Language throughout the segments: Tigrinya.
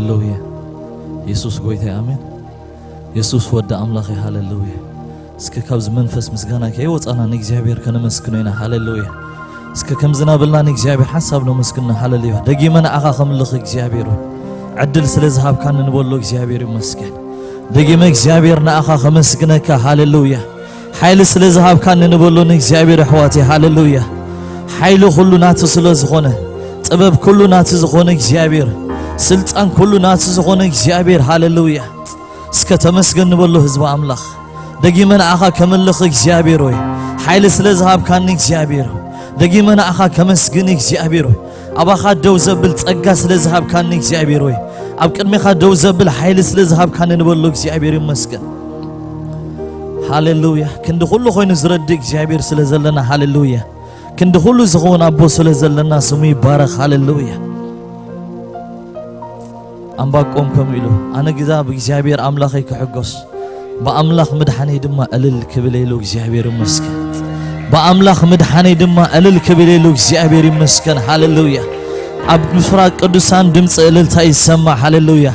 ሃሌሉያ። የሱስ ጎይታ፣ ኣሜን። የሱስ ወዲ ኣምላኽ፣ ሃሌሉያ። እስከ ካብዚ መንፈስ ምስጋና ከይወጻና ንእግዚኣብሔር ከነመስግኖ ኢና። ሃሌሉያ። እስከ ከምዚ ናበልና ንእግዚኣብሔር ሓንሳብ ነመስግኖ። ሃሌሉያ። ደጊመ ንዓኻ ከምልኽ እግዚኣብሔር፣ ዕድል ስለ ዝሃብካኒ ንበሎ እግዚኣብሔር ይመስገን። ደጊመ እግዚኣብሔር ንዓኻ ከመስግነካ። ሃሌሉያ። ሓይሊ ስለ ዝሃብካኒ ንበሎ ንእግዚኣብሔር ኣሕዋተይ። ሃሌሉያ። ሓይሊ ኩሉ ናቱ ስለ ዝኾነ፣ ጥበብ ኩሉ ናቱ ዝኾነ እግዚኣብሔር፣ ስልጣን ኩሉ ናቱ ዝኾነ እግዚኣብሔር። ሃሌሉያ። እስከ ተመስገን ንበሎ ህዝቢ ኣምላኽ። ደጊመ ንዓኻ ከምልኽ እግዚኣብሔር ወይ፣ ሓይሊ ስለ ዝሃብካኒ እግዚኣብሔር፣ ደጊመ ንዓኻ ከመስግን እግዚኣብሔር ወይ፣ ኣባኻ ደው ዘብል ጸጋ ስለ ዝሃብካኒ እግዚኣብሔር ወይ፣ ኣብ ቅድሜኻ ደው ዘብል ሓይሊ ስለ ዝሃብካኒ ንበሎ እግዚኣብሔር ይመስገን። ሃሌሉያ። ክንዲ ኩሉ ኮይኑ ዝረድእ እግዚኣብሔር ስለ ዘለና፣ ሃሌሉያ። ክንዲ ኩሉ ዝኸውን ኣቦ ስለ ዘለና ስሙ ይባረኽ። ሃሌሉያ። ኣምባቆም ከምኡ ኢሉ፣ ኣነ ግዛ ብእግዚኣብሔር ኣምላኸይ ክሕጎስ፣ ብኣምላኽ ምድሓነይ ድማ እልል ክብል ኢሉ እግዚኣብሔር ይመስገን። ብኣምላኽ ምድሓነይ ድማ እልል ክብል ኢሉ እግዚኣብሔር ይመስገን። ሃሌሉያ። ኣብ ምፍራቅ ቅዱሳን ድምፂ እልልታ ይሰማዕ። ሃሌሉያ።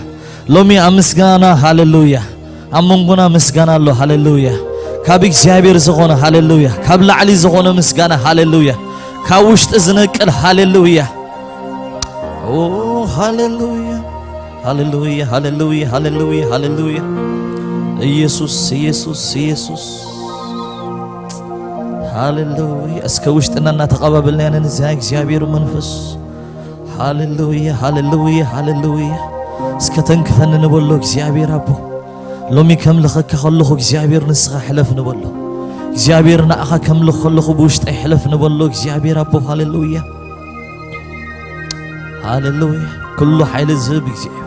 ሎሚ ኣብ ምስጋና፣ ሃሌሉያ፣ ኣብ መንጎና ምስጋና ኣሎ። ሃሌሉያ። ካብ እግዚኣብሔር ዝኾነ፣ ሃሌሉያ፣ ካብ ላዕሊ ዝኾነ ምስጋና፣ ሃሌሉያ፣ ካብ ውሽጢ ዝነቅል፣ ሃሌሉያ። ኦ፣ ሃሌሉያ፣ ሃሌሉያ፣ ሃሌሉያ፣ ሃሌሉያ፣ ሃሌሉያ። ኢየሱስ፣ ኢየሱስ፣ ኢየሱስ። ሃሌሉያ። እስከ ውሽጥና እናተቐባበልና ኢና ነዚ እግዚኣብሔር መንፈስ። ሃሌሉያ፣ ሃሌሉያ፣ ሃሌሉያ። እስከ ተንክፈኒ ንበሎ እግዚኣብሔር ኣቦ። ሎሚ ከምልኸካ ከለኹ እግዚኣብሔር ንስኻ ሕለፍ ንበሎ። እግዚኣብሔር ንኣኻ ከምልኽ ከለኹ ብውሽጠይ ሕለፍ ንበሎ እግዚኣብሔር ኣቦ። ሃሌሉያ፣ ሃሌሉያ። ኩሉ ሓይሊ ዝህብ እግዚኣብሔር፣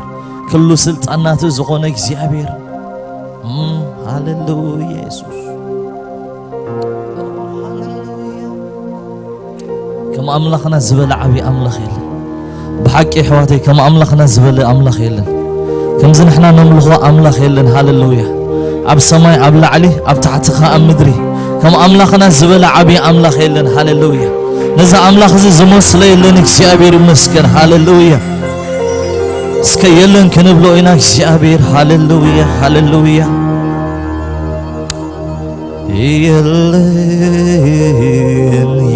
ኩሉ ስልጣን ናቱ ዝኾነ እግዚኣብሔር። እም፣ ሃሌሉያ የሱስ። ከም ኣምላኽና ዝበለ ዓብዪ ኣምላኽ የለን። ብሓቂ ኣሕዋተይ፣ ከም ኣምላኽና ዝበለ ኣምላኽ የለን። ከምዚ ንሕና ነምልኾ ኣምላኽ የለን። ሃሌሉያ። ኣብ ሰማይ፣ ኣብ ላዕሊ፣ ኣብ ታሕቲ ኸኣ ኣብ ምድሪ፣ ከም ኣምላኽና ዝበለ ዓብዪ ኣምላኽ የለን። ሃሌሉያ። ነዚ ኣምላኽ እዚ ዝመስሎ የለን። እግዚኣብሔር ይመስገን። ሃሌሉያ። እስከ የለን ክንብሎ ኢና እግዚኣብሔር። ሃሌሉያ፣ ሃሌሉያ። የለን፣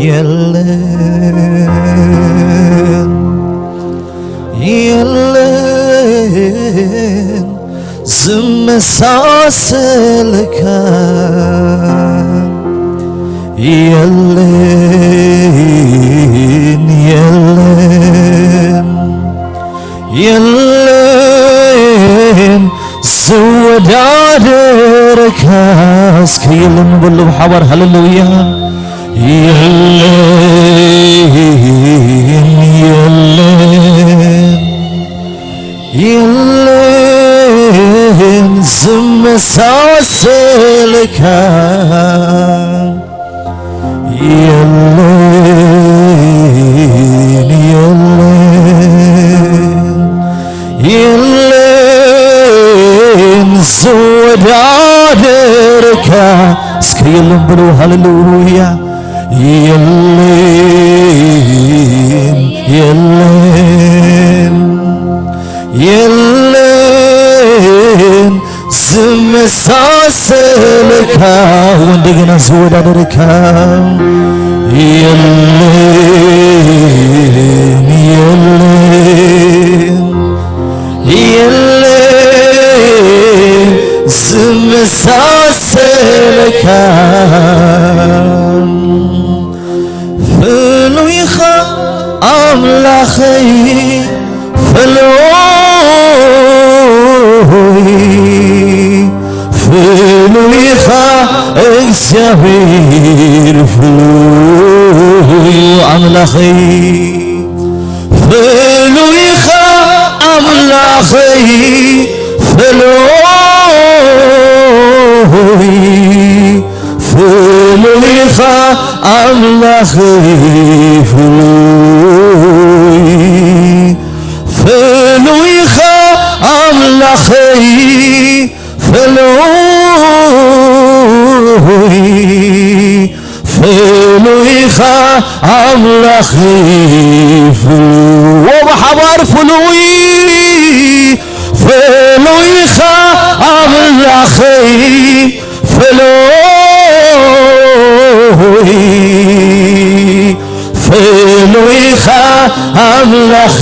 የለን፣ የለን ዝመሳሰልካ። የለን፣ የለን፣ የለን ዝወዳደረካ። እስከ የለን በሉ ብሓባር። ሃሌሉያ። የለን፣ የለን፣ የለን ዝመሳሰልካ። የለን፣ የለን፣ የለን ዝወዳደርካ። እስከ የለን በሉ። ሃሌሉያ። የለን፣ የለን፣ የለን ዝመሳሰልካ። እንደገና ዝወዳደርካ። የለን፣ የለን፣ የለን ዝመሳሰልካ። ፍሉይኻ ኣምላኸይ፣ ፍሉይ፣ ፍሉይኻ እግዚኣብሔር፣ ፍሉይ ኣምላኸይ። ፍሉይኻ ኣምላኸይ፣ ፍሉይ፣ ፍሉይኻ ኣምላኸይ፣ ፍሉይ፣ ፍሉይኻ ኣምላኸይ፣ ፍሉይ፣ ፍሉይኻ ኣምላኸይ፣ ፍሉይ። ወብሓባር ፍሉይ፣ ኣምላኽ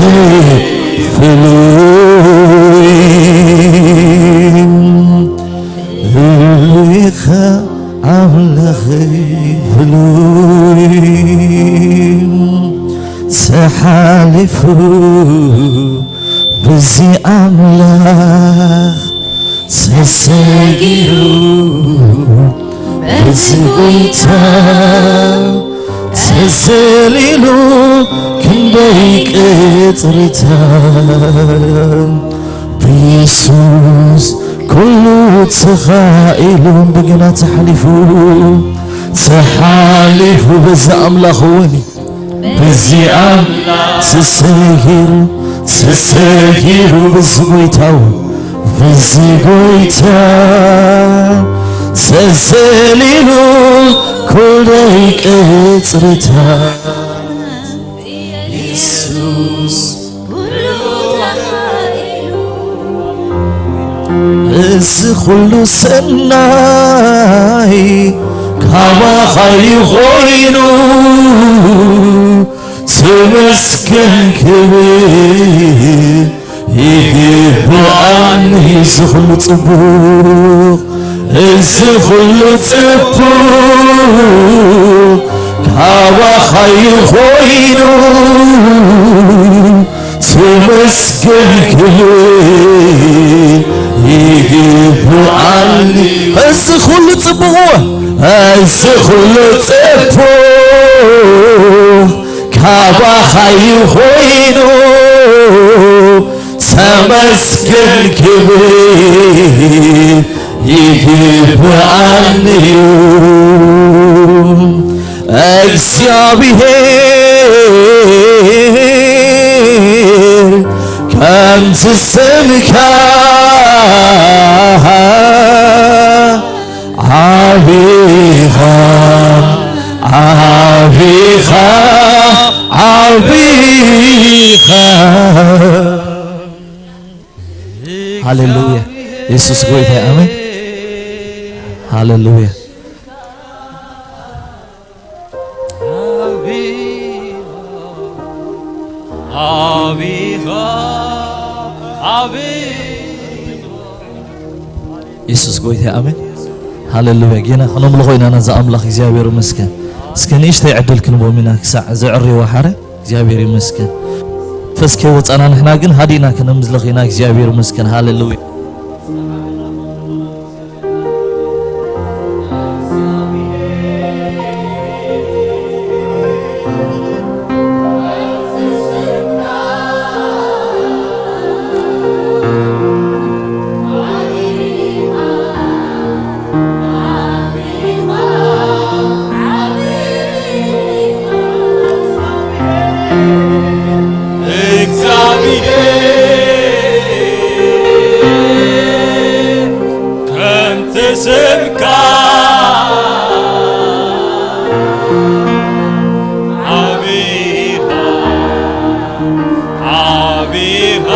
ፍሉይ ኢኻ ኣምላኽ ፍሉይ ተሓሊፉ ብዚ ኣምላኽ ተሰጊሩ በዚ ጎይታ ተዘሊሉ ክንደይ ቅጽርታት ብየሱስ ኩሉ ተኻኢሉ እንደገና ተሓሊፉ ተሓሊፉ በዚ ኣምላኽ እውን በዚኣ ተሰሂሩ ተሰሂሩ በዚ ጎይታው በዚ ጎይታ ተዘሊሉ ኩለይ ቅጽርታት ኢየሱስ እዚ ኩሉ ሰናይ ካባኻ እዩ ኮይኑ ተመስገን ክብል ይግብኣኒ እዚ ኩሉ ጽቡቕ እዚ ኩሉ ጽቡቕ ካባኻ እዩ ኮይኑ ተመስገን ክብል ይግብኣኒ እዚ ኩሉ ጽቡቕ እዚ ኩሉ ጽቡቕ ካባኻ እዩ ኮይኑ ተመስገን ክብል ይግብኣኒ እዩ እግዚኣብሔር ከምቲ ስምካ ዓቢኻ ዓቢኻ ዓቢኻ ሃሌሉያ የሱስ ጎይታ ኣሜን ሃሌሉያ ዓቢኻ ዓቢኻ የሱስ ጎይታ ኣሜን ሃሌሉያ ጌና ከነምልኾ ኢና ነዛ ኣምላኽ እግዚኣብሔር ይመስገን እስከ ንእሽተይ ዕድል ክንቦም ኢና ክሳዕ ዘዕርይዎ ሓረ እግዚኣብሔር ይመስገን ፈስ ከይወፃና ንሕና ግን ሃዲእና ከነምዝልኽ ኢና እግዚኣብሔር ይመስገን ሃሌሉያ ስምካ ዓቢኻ ዓቢኻ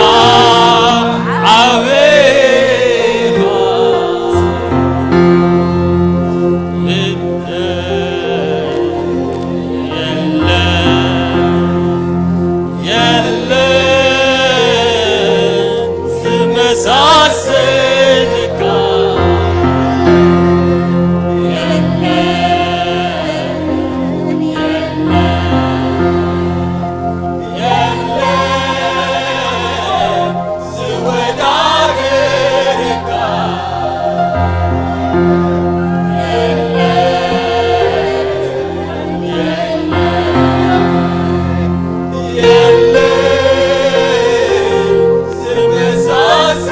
ዓቢኻ የለን የለን ዝመሳሰልካ የለን የለን የለን ዝወዳደርካ የለን የለን የለን ዝመሳሰልካ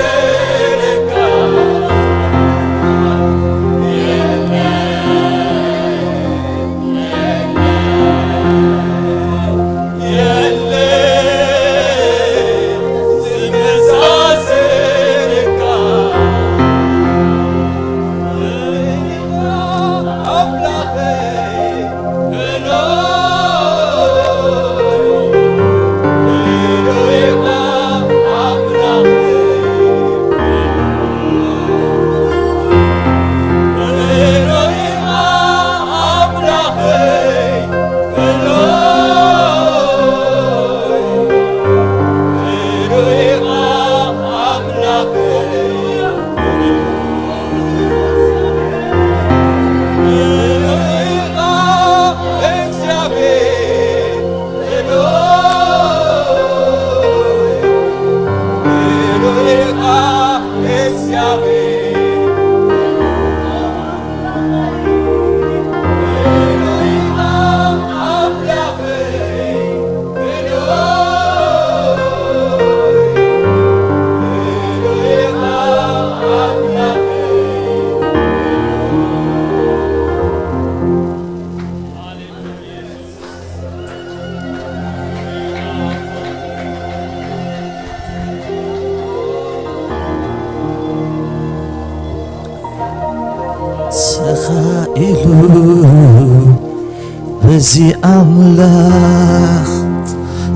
ተኻኢሉ በዚ ኣምላኽ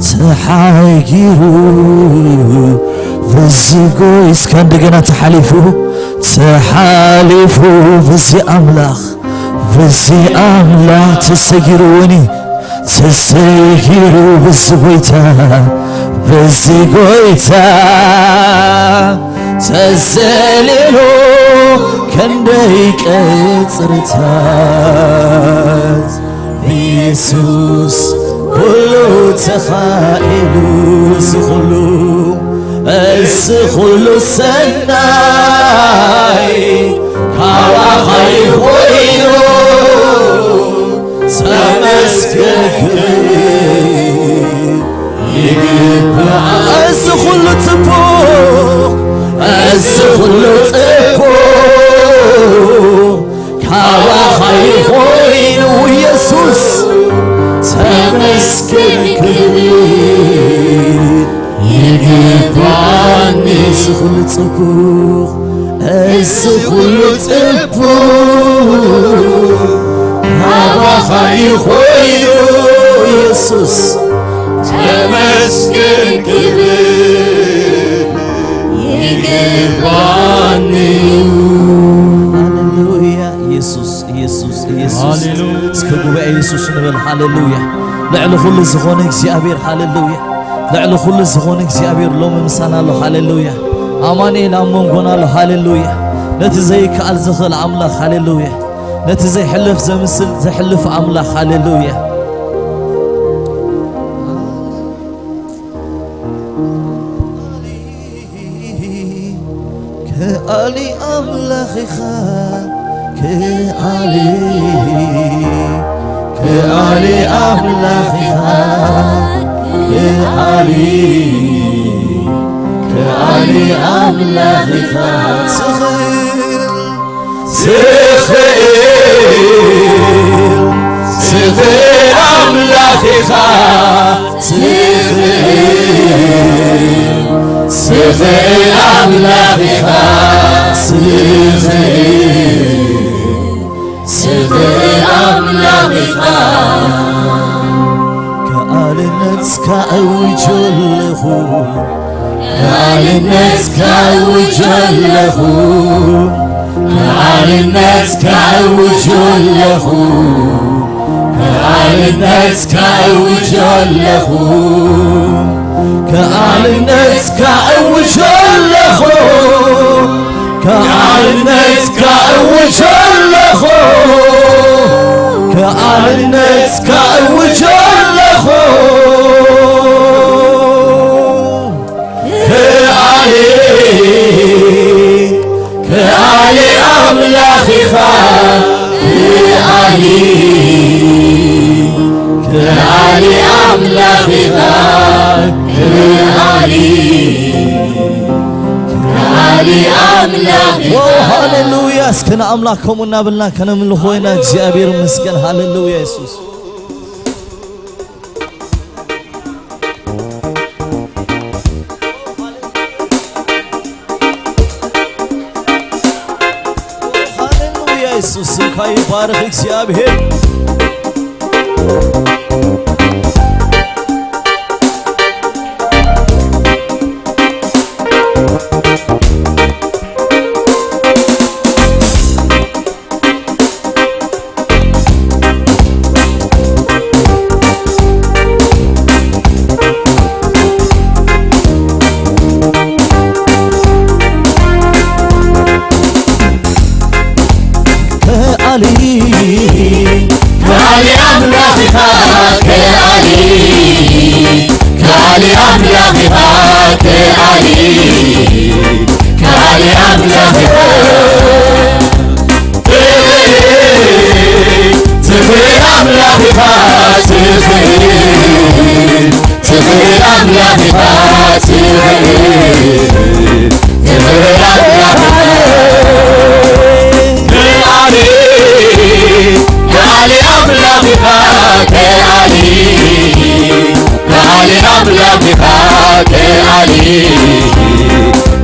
ተሓጊሩ በዚ ጎይታ እንደገና ተሓሊፉ ተሓሊፉ በዚ ኣምላኽ በዚ ኣምላኽ ተሰጊሩ ወኒ ተሰጊሩ በዚ ጎይታ በዚ ጎይታ ተዘሊሉ ክንደይ ቀጽርታት ብየሱስ ኩሉ ተኻኢሉ እዚ ኩሉ እዚ ኩሉ ሰናይ ካባኻ እዩ ኮይኑ ተመስገን ክብሪ ይግባእ እዚ ኩሉ ጽቡቕ እዚ ኩሉ ጽቡቕ ካባኻ ይኾይኑ ኢየሱስ ተመስገን ክብሪ ይግባኒ እዚ ኩሉ ጽቡቕ እዚ ኩሉ ጽቡቕ ካባኻ ይኾይኑ ኢየሱስ ተመስገን ክብሪ ይግባኒ ሃሌሉያ ኢየሱስ ኢየሱስ ኢየሱስ ሃሌሉያ እስከ ጉባኤ ኢየሱስ ንበል ሃሌሉያ ልዕሊ ኩሉ ዝኾነ እግዚኣብሔር ሃሌሉያ ልዕሊ ኩሉ ዝኾነ እግዚኣብሔር ሎሚ ምሳና ኣሎ ሃሌሉያ ኣማኑኤል ኣብ መንጎና ኣሎ ሃሌሉያ ነቲ ዘይከኣል ዝኽእል ኣምላኽ ሃሌሉያ ነቲ ዘይሕለፍ ዘምስል ዘሕልፍ ኣምላኽ ሃሌሉያ ከኣሊ ኣምላኽ ኢኻ ከኣሊ ከኣሊ ኣምላኽ ኢኻ ከኣሊ ከኣሊ ኣምላኽ ኢኻ ትኽእል ትኽእል ትኽእል ኣምላኽ ኢኻ ትኽእል ትኽእል ኣምላኽ ኢኻ ትኽእል ትኽእል ኣምላኽ ኢኻ ከኣልነትካ እውጆ ኣለኹ ከኣልነትካ እውጆ ኣለኹ ከኣልነትካ እውጆ ኣለኹ ከኣልነትካ እውጆ ኣለኹ ከኣልነትካ እውጆ ኣለኹ ከኣልነትካ እውጆ ኣለኹ ከኣልነትካ እውጆ ኣለኹ ከኣሊ ከኣሊ ኣምላኽ ኢኻ ከኣሊ ከኣሊ ኣምላኽ ኢኻ ከኣሊ ከኣሊ ኣምላኽ ኢኻ ሃሌሉያ እስከ ንኣምላኽ ከምኡ እናበልና ከነምልኾ ኢና እግዚኣብሔር ይመስገን ሃሌሉያ የሱስ ሃሌሉያ የሱስ ስምካ ይባረክ እግዚኣብሔር ኣምላኽ ኢኻ ትኽእል፣ ትኽእል ኣምላኽ ኢኻ። ከኣሊ፣ ከኣሊ ኣምላኽ ኢኻ፣ ከኣሊ፣ ከኣሊ ኣምላኽ ኢኻ፣ ከኣሊ፣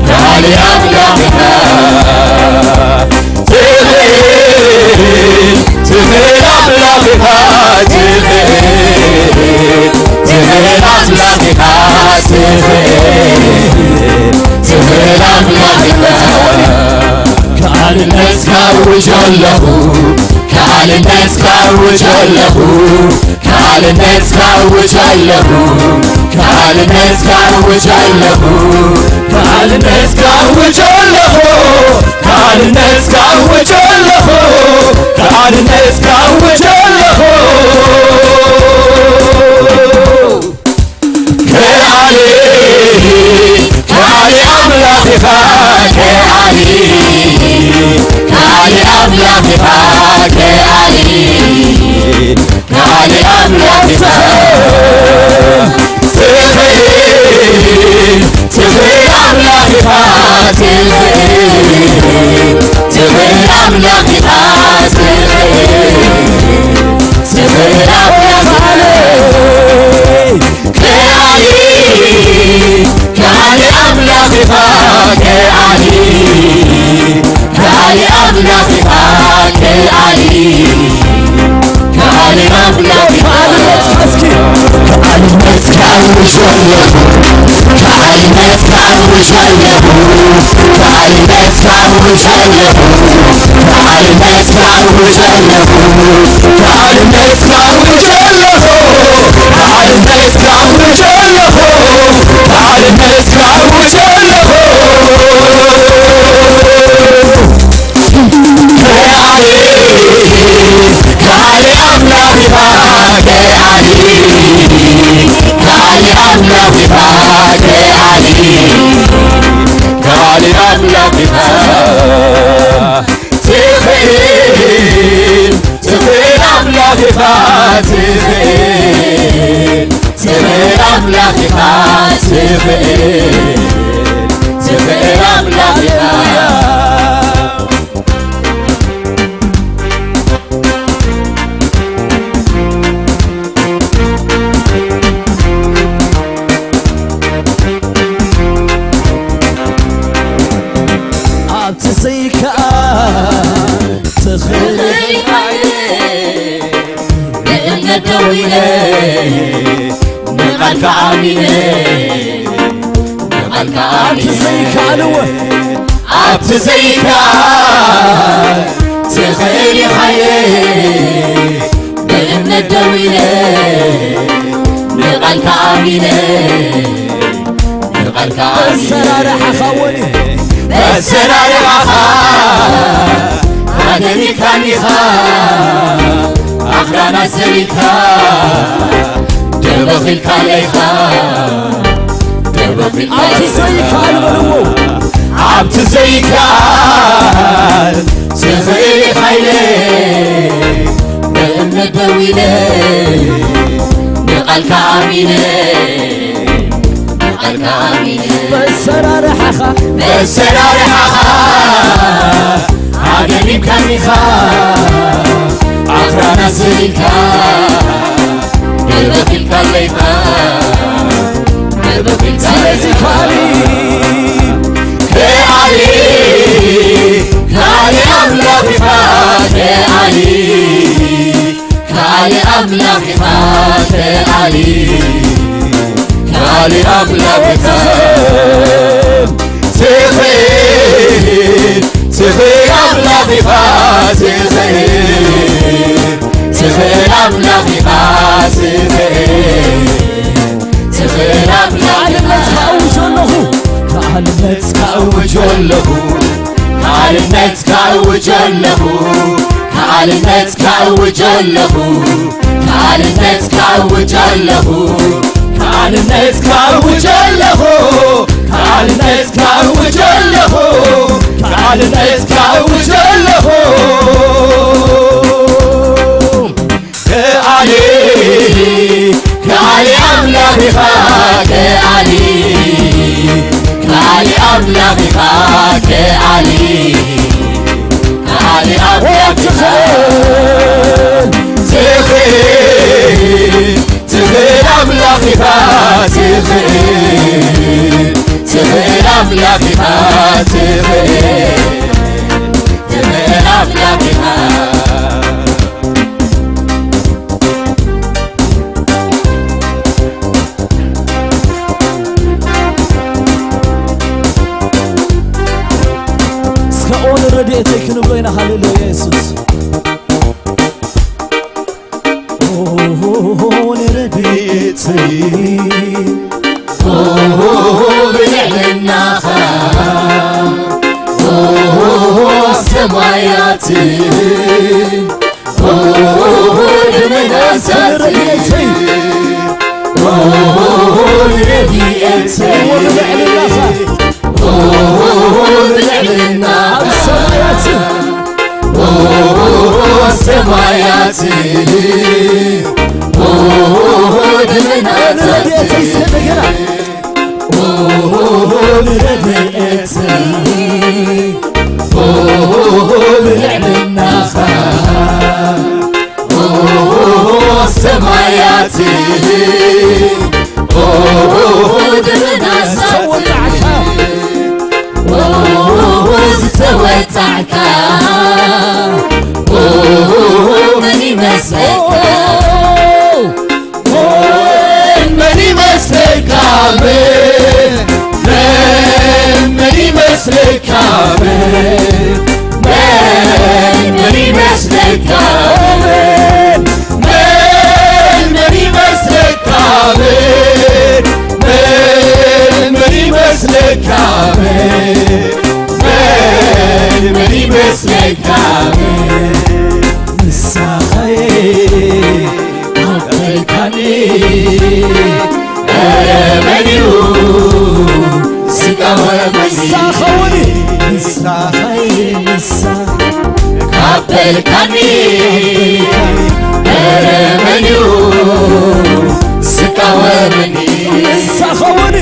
ከኣሊ ኣምላኽ ኢኻ። ትኽእል፣ ትኽእል ኣምላኽ ኢኻ፣ ትኽእል፣ ትኽእል ኣምላኽ ኢኻ፣ ትኽእል፣ ትኽእል ኣምላኽ ኢኻ። ከኣልነትካ እውጅ ኣለኹ፣ ከኣልነትካ እውጅ ኣለኹ፣ ከኣልነትካ እውጅ ኣለኹ፣ ከኣልነትካ እውጅ ኣለኹ፣ ከኣልነትካ እውጅ ኣለኹ፣ ከኣልነትካ እውጅ ኣለኹ፣ ከኣልነትካ እውጅ ኣለኹ። ከኣሊ፣ ከኣሊ ኣምላኽ ኢኻ፣ ከኣሊ፣ ከኣሊ ኣምላኽ ኢኻ፣ ከኣሊ፣ ከኣሊ ኣምላኽ ኢኻ። ትኽእል፣ ትኽእል ኣምላኽ ኢኻ፣ ትኽእል፣ ትኽእል ኣምላኽ ኢኻ፣ ትኽእል፣ ትኽእል ኣምላኽ ኢኻ። ከኣሊ፣ ከኣሊ ኣምላኽ ኢኻ፣ ከኣሊ፣ ከኣሊ ኣምላኽ ኢኻ፣ ከኣሊ፣ ከኣሊ ኣምላኽ ኢኻ። ከኣልነትካ እውጅ ኣለኹ፣ ከኣልነትካ እውጅ ኣለኹ፣ ከኣልነትካ እውጅ ኣለኹ፣ ከኣልነትካ እውጅ ኣለኹ፣ ከኣልነትካ እውጅ ኣለኹ፣ ከኣልነትካ እውጅ ኣለኹ፣ ከኣልነትካ እውጅ ኣለኹ። ከኣሊ፣ ከኣሊ ኣምላኽ ኢኻ፣ ከኣሊ፣ ከኣሊ ኣምላኽ ኢኻ፣ ከኣሊ፣ ከኣሊ ኣምላኽ ኢኻ። ትኽእል፣ ትኽእል ኣምላኽ ኢኻ፣ ትኽእል፣ ትኽእል ኣምላኽ ኢኻ፣ ትኽእል፣ ትኽእል ኣምላኽ ኢኻ። ኣብቲ ዘይከኣል ትኽእል ኢኻ ኢለ፣ ብእምነት ደው ኢለ፣ ንቓልካ ኣሚነ፣ ንቓልካ ኣብቲ ኣሚነ። ዘይከኣል እወ። ኣብቲ ዘይከኣል ትኽእል ኢኻ ኢለ፣ ብእምነት ደው ኢለ፣ ንቓልካ ኣሚነ፣ ንቓልካ ኣሚነ። ኣሰራርሓኻ ወኒ። ኣሰራርሓኻ ኣገዲካኒኻ፣ ኣኽራናት ሰሊልካ፣ ደበኺልካ ለይኻ፣ ደበኺልካ ኣብቲ ለይኻ። ዘይከኣል በልዎ። ኣብቲ ዘይከኣል ትኽእል ኢኻ ኢለ፣ ብእምነት ደው ኢለ፣ ንቓልካ ኣሚነ፣ ንቓልካ ኣሚነ። በሰራርሓኻ፣ በሰራርሓኻ ኣገዲምካኒኻ፣ ኣኽራናት ሰሊልካ፣ ደበኺልካ ለይኻ፣ ደበኺልካ ስለዚ ለይኻ። ከኣሊ፣ ከኣሊ፣ ከኣሊ ኣምላኽ ኢኻ፣ ከኣሊ፣ ከኣሊ ኣምላኽ ኢኻ፣ ከኣሊ፣ ከኣሊ ኣምላኽ ኢኻ። ትኽእል፣ ትኽእል ኣምላኽ ኢኻ፣ ትኽእል፣ ትኽእል ኣምላኽ ኢኻ፣ ትኽእል፣ ትኽእል ኣምላኽ ኢኻ። ከኣልነትካ እውጅ ኣለኹ፣ ከኣልነትካ እውጅ ኣለኹ፣ ከኣልነትካ እውጅ ኣለኹ፣ ከኣልነትካ እውጅ ኣለኹ፣ ከኣልነትካ እውጅ ኣለኹ፣ ከኣልነትካ እውጅ ኣለኹ፣ ከኣልነትካ እውጅ ኣለኹ፣ ከኣልነትካ እውጅ ኣለኹ። ከኣሊ፣ ከኣሊ ኣምላኽ ኢኻ፣ ኢኻ ከኣሊ፣ ከኣሊ ኣምላኽ ኢኻ። ትኽእል፣ ትኽእል፣ ትኽእል ኣምላኽ ኢኻ፣ ትኽእል፣ ትኽእል ኣምላኽ ኢኻ፣ ትኽእል፣ ትኽእል ኣምላኽ ኢኻ። እስከ ኦ ንረድኤተይ ክንብሎ ኢና። ሃሌሉያ የሱስ። ኦ ንረድኤተይ፣ ኦ ብልዕልናኻ፣ ኦ ሰማያት፣ ኦ ደመናታት፣ ንረድኤተይ፣ ኦ ንረድኤተይ፣ ኦ ብልዕልናኻ፣ ኦ ብልዕልና ኣብ ሰማያት፣ ኦ ሰማያት፣ ኦ ደመናታት፣ ንረድኤተይ እስከ እንደገና፣ ኦ ንረድኤተይ፣ ኦ ብልዕልናኻ፣ ኦ ሰማያት፣ ኦ ደመናታት፣ ዝተወጣዕካ፣ ኦ ዝተወጣዕካ፣ ኦ መን ይመስለካ? መን፣ መን ይመስለካ? መን፣ መን፣ መን ይመስለካ? መን፣ መን፣ መን ይመስለካ? መን፣ መን፣ መን ይመስለካ? መን፣ መን፣ መን ይመስለካ? መን፣ መን፣ መን ይመስለካ? መን፣ ንስኻ'የ ኣቕበልካኒ፣ ኧረ መን እዩ ዝቃወመኒ? ንስኻ ኸውኒ፣ ንስኻ ኸይ፣ ንስኻ ካበልካኒ፣ ኧረ መን እዩ ዝቃወመኒ? ንስኻ ኸውኒ፣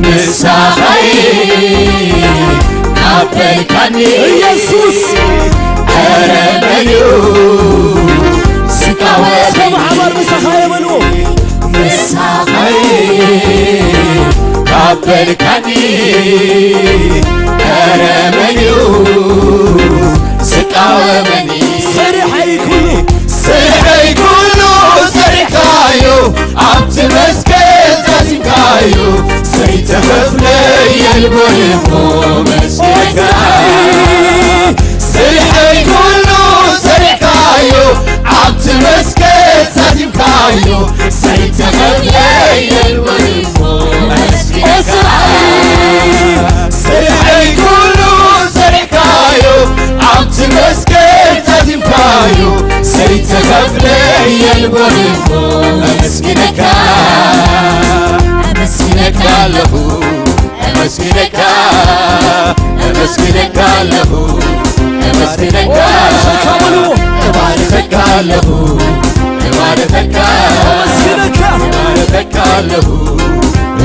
ንስኻ ኸይ ካበልካኒ፣ ኢየሱስ፣ ኧረ መን እዩ ዝቃወመኒ? እስከ ብሓባር ንስኻ የበልዎ። ንስኻ ኸይ ካበልካኒ፣ ኧረ መን እዩ ዝቃወመኒ? ስርሐይ ኩሉ፣ ስርሐይ ኩሉ ሰሪሕካዮ፣ ኣብቲ መስቀል ዛዚምካዮ፣ ዘይተኸፍለ የልቦን እሞ መስዋእቲ። ስርሐይ ኩሉ ሰሪሕካዮ፣ ኣብቲ መስቀል ዛዚምካዮ፣ ዘይተኸፍለ የልቦን እሞ መስዋእቲ። ስርሐይ ኩሉ ሰሪሕካዮ፣ ኣብቲ መስቀል ዛዚምካዮ፣ ዘይተኸፍለ የልቦን እሞ ኣመስግነካ፣ ኣመስግነካ ኣለኹ። ኣመስግነካ፣ ኣመስግነካ ኣለኹ፣ ኣመስግነካ፣ እባርኸካ ኣለኹ፣ እባርኸካ፣ ኣመስግነካ፣ እባርኸካ ኣለኹ፣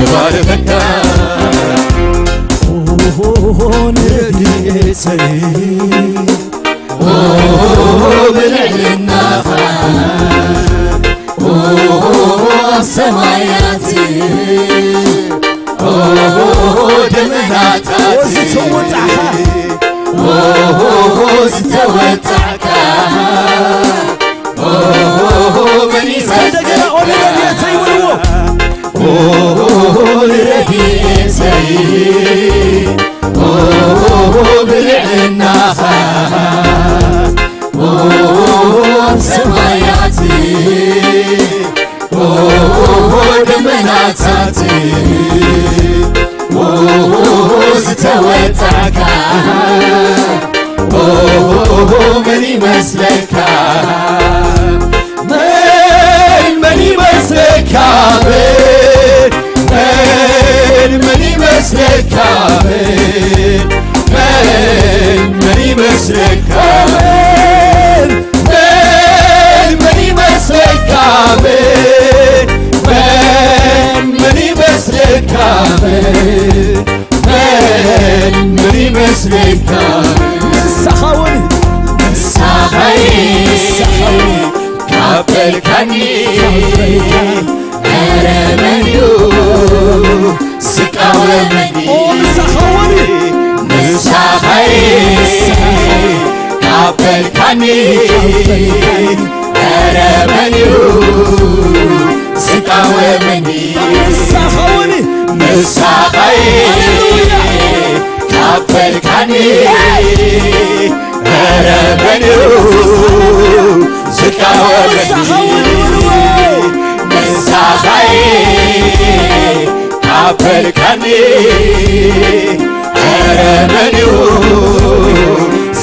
እባርኸካ። ኦ ንረድኤተይ፣ ኦ ብልዕልናኻ፣ ኦ ሰማያት፣ ኦ ደመናታት፣ ኦ ዝተወጣዕካ፣ ኦ ዝተወጣዕካ፣ ኦ መን ይመስለካ? እንደገና ኦ ንረድኤተይ በልዎ። ኦ ንረድኤተይ፣ ኦ ብልዕልናኻ፣ ኦ ሰማያት፣ ኦ ደመናታት፣ ኦ ዝተወጣዕካ፣ ኦ መን ይመስለካ? መን፣ መን ይመስለካ? መን፣ መን፣ መን ይመስለካ? መን፣ መን፣ መን ይመስለካ? መን፣ መን፣ መን ይመስለካ? መን፣ መን፣ መን ይመስለካ? መን፣ መን፣ ኧረ መን እዩ ዝቃወመኒ? ኦ፣ ምሳኻ ወኒ። ምሳኻ ካበልካኒ፣ ኧረ መን እዩ ዝቃወመኒ? ምሳኻ ወኒ። ምሳኻ ሃሌሉያ። ካበልካኒ፣ ኧረ መን እዩ ዝቃወመኒ? ንስኻ ኢኻ ኣበልካኒ፣ ኧረ መን እዩ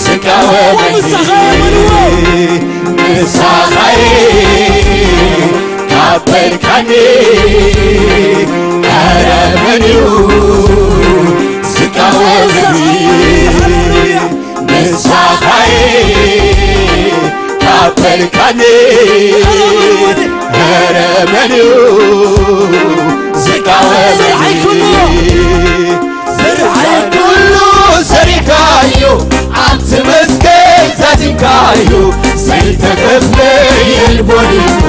ዝቃወመኒ? ንስኻ ኢኻ ኣበልካኒ፣ ኧረ መን እዩ ዝቃወመኒ? ንስኻ ኢኻ ኣበልካኒ፣ ኧረ መን እዩ ዝቃወመኒ? ስርሓይ ኩሉ፣ ስርሓይ ኩሉ ሰሪሕካዮ፣ ኣብቲ መስቀል ዛዚምካዮ፣ ዘይተኸፍለ የልቦን እሞ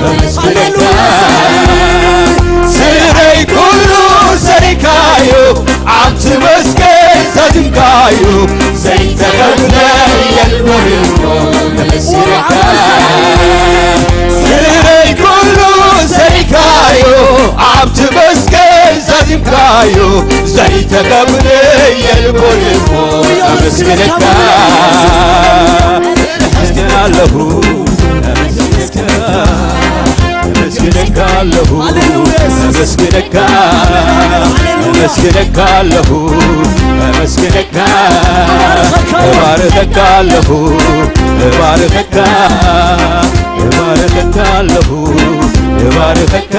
ከመስግነካ። ስርሐይ ኩሉ ሰሪሕካዮ፣ ኣብቲ መስቀል ዛዚምካዮ፣ ዘይተኸፍለ የልቦን እሞ ከመስግነካ። ስርሐይ ኩሉ ሰሪሕካዮ፣ ኣብቲ መስቀል ዛዚምካዮ፣ ዘይተኸፍለ የልቦን እሞ ከመስግነካ። ኣመስግናለሁ፣ ኣመስግነካ፣ ኣመስግነካ ኣለሁ፣ ሃሌሉያ። ኣመስግነካ፣ ኣመስግነካ ኣለሁ፣ ኣመስግነካ፣ እባርኸካ። እባርኸካ ኣለሁ፣ እባርኸካ፣ እባርኸካ ኣለሁ፣ እባርኸካ።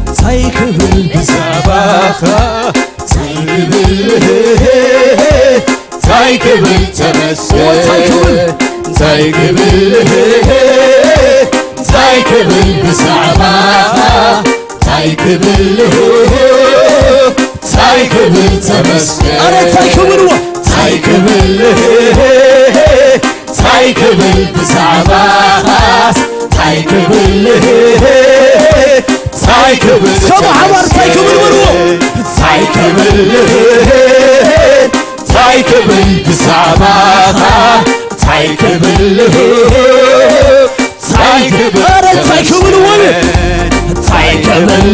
እንታይ ክብል ብዛዕባኻ፣ እንታይ ክብል፣ እንታይ ክብል ተመስገን፣ እንታይ ክብል፣ እንታይ ክብል፣ እንታይ ክብል ብዛዕባኻ፣ እንታይ ክብል፣ እንታይ ክብል ተመስገን፣ ኣረ እንታይ ክብል፣ እንታይ ክብል፣ እንታይ ክብል ብዛዕባኻስ፣ እንታይ ክብል፣ እንታይ ክብል እስከ ብሓባር እንታይ ክብል በልዎ። እንታይ ክብል፣ እንታይ ክብል ብዛዕባኻ፣ እንታይ ክብል፣ እንታይ ክብል፣ ኣረ እንታይ ክብል ወለ። እንታይ ክብል፣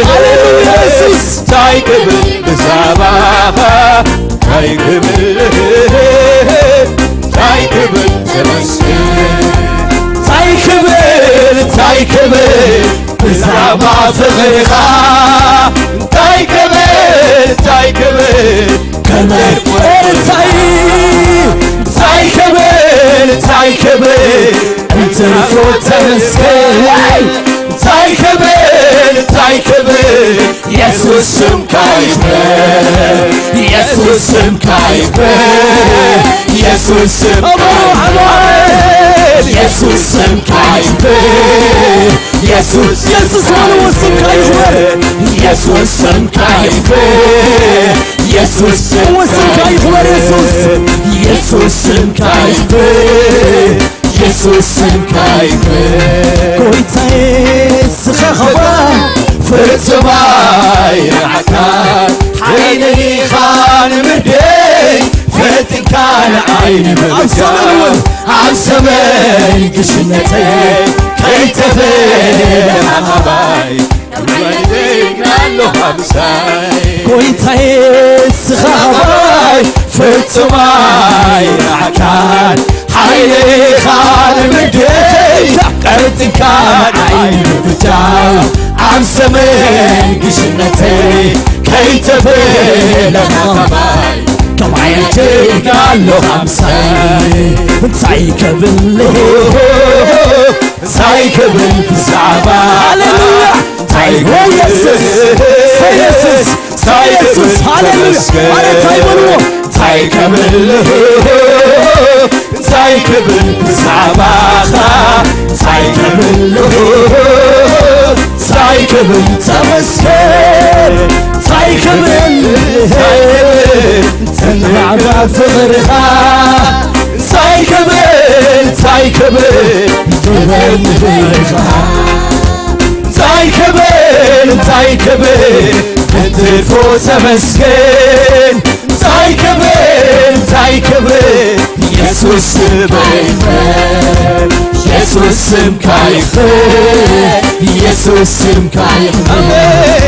ሃሌሉያ የሱስ። እንታይ ክብል ብዛዕባኻ፣ እንታይ ክብል፣ እንታይ ክብል ተመስገን። እንታይ ክብል፣ እንታይ ክብል ብዛዕባ ፍቕርኻ፣ እንታይ ክብል፣ እንታይ ክብል ከመይ እንታይ፣ እንታይ ክብል፣ እንታይ ክብል እንትርፎ ተመስገን። እንታይ ክብል፣ እንታይ ክብል የሱስ ስምካ ይክበር፣ የሱስ ስምካ ይክበር፣ የሱስ ስምካ ይክበር፣ የሱስ ስምካ ይክበር፣ የሱስ የሱስ ስምካ ይክበር፣ የሱስ ስምካ ይክበር፣ የሱስ ስምካ ይክበር፣ የሱስ የሱስ ስምካ ይክበር። የሱስ ስምካ ይክበር። ጎይታዬ ንስኻ ኸባ ፍጹም ኣይረሓቕካን፣ ሓይለይ ኢኻ ንምርደይ፣ ፈጢንካ ንዓይ ንምብጃ፣ ኣብ ዘመን እውን ኣብ ዘመን ግሽነተይ ከይተፈለኻ ኻባይ። ጎይታዬ ንስኻ ኻባይ ፍጹም ኣይረሓቕካን፣ ሓይለይ ኢኻ ንምርደይ፣ ቀልጢፍካ ንዓይ ንምብጃ፣ ኣብ ዘመን ግሽነተይ ከይተፈለኻ ኻባይ። ከማይ ጀጋሎ ኣምሳይ እንታይ ክብል እንታይ ክብል ብዛዕባ ሃሌሉያ እንታይ ኦ ኢየሱስ ኢየሱስ ኢየሱስ ሃሌሉያ ኣረ እንታይ በልዎ እንታይ ክብል እንታይ ክብል ብዛዕባኻ እንታይ ክብል እንታይ ክብል ተመስገን እንታይ ክብል ተንባዕባ ፍቕርኻ እንታይ ክብል እንታይ ክብል ክብር ንፍቕርኻ እንታይ ክብል እንታይ ክብል ክትፎ ተመስገን እንታይ ክብል እንታይ ክብል ኢየሱስ ስምካ ይኽበር ኢየሱስ ስምካ ይኽበር ኢየሱስ ስምካ ይኽበር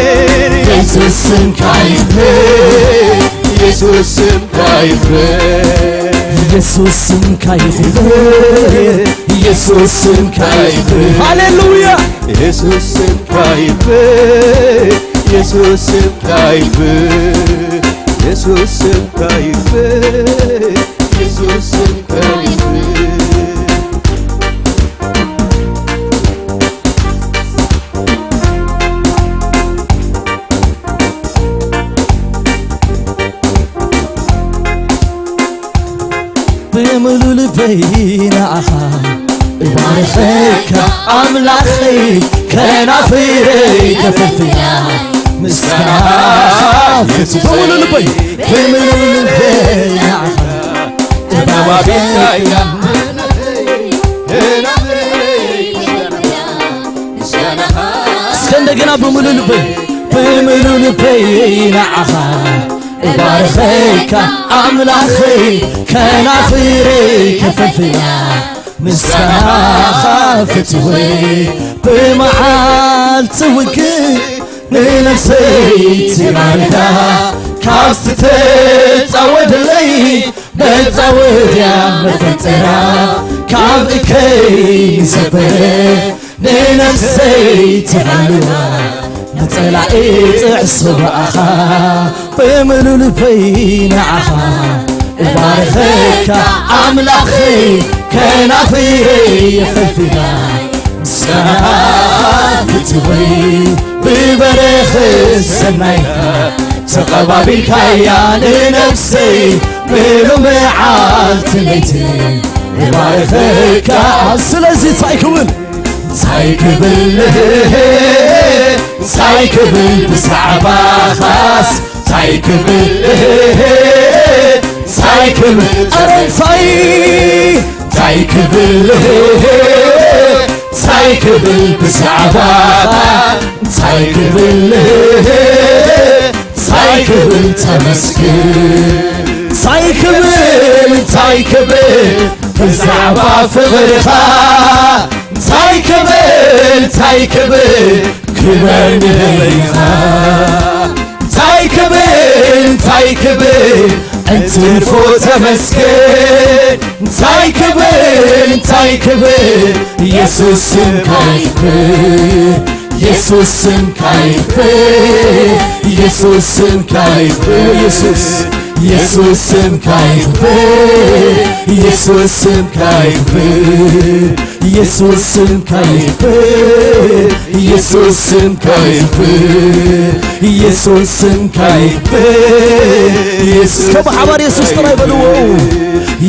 ኢየሱስ ስምካ ይኽበር ኢየሱስ ስምካ ይኽበር ኢየሱስ ስምካ ይኽበር ኢየሱስ ስምካ ይኽበር ሃሌሉያ ኢየሱስ ስምካ ይኽበር ኢየሱስ ስምካ ይኽበር ኢየሱስ ስምካ ይኽበር ኢየሱስ ስምካ ይኽበር ብምሉእ ልበይ ንዓኻ እባርኸካ ኣምላኸይ ከናፍረይ ከፈትያ ምስጋና ብምሉእ ልበይ ብምሉእ ልበይ ንዓኻ እባርኸካ እስከ እንደገና ብምሉእ ልበይ ብምሉእ ልበይ ንዓኻ እባርኸካ ኣምላኸይ ከናፍረይ ከፈትያ ምስጋናኻ ፍትወይ ብመዓልቲ ውግእ ንነፍሰይ ትባርኻ ካብ ዝተጻወደለይ መጻወድያ መፈንጠራ ካብ እከይ ሰበረ ንነፍሰይ ትሃልዋ ንጸላኢ ጥዕሶ ብኣኻ ብምሉእ ልበይ ንዓኻ እባርኸካ ኣምላኸይ ከናፍረይ የፈልፍላ ምስጋና ፍትወይ ብበረኸት ሰናይካ ተቐባቢልካያ ንነፍሰይ ምሉ መዓልቲ ለይቲ እባርኸካ ስለዚ እንታይ ክብል እንታይ ክብል እንታይ ክብል ብዛዕባኻስ እንታይ ክብል እንታይ ክብል ኣረ እንታይ እንታይ ክብል እንታይ ክብል ብዛዕባኻ እንታይ ክብል እንታይ ክብል ተመስገን እንታይ ክብል እንታይ ክብል ብዛዕባ ፍቕርኻ እንታይ ክብል እንታይ ክብል ክበር ንበይኻ እንታይ ክብል እንታይ ክብል እንትርፎ ተመስገን እንታይ ክብል እንታይ ክብል ኢየሱስ ስምካ ይክበር ኢየሱስ ስምካ ይክበር ኢየሱስ ስምካ ይክበር ኢየሱስ ኢየሱስ ስምካ ይክበር ኢየሱስ ስምካ ይክበር ኢየሱስ ስምካ ይክበር ኢየሱስ ስምካ ይክበር ኢየሱስ ስምካ ይክበር ኢየሱስ እስከ ብሓባር ኢየሱስ ጥራይ በልዎ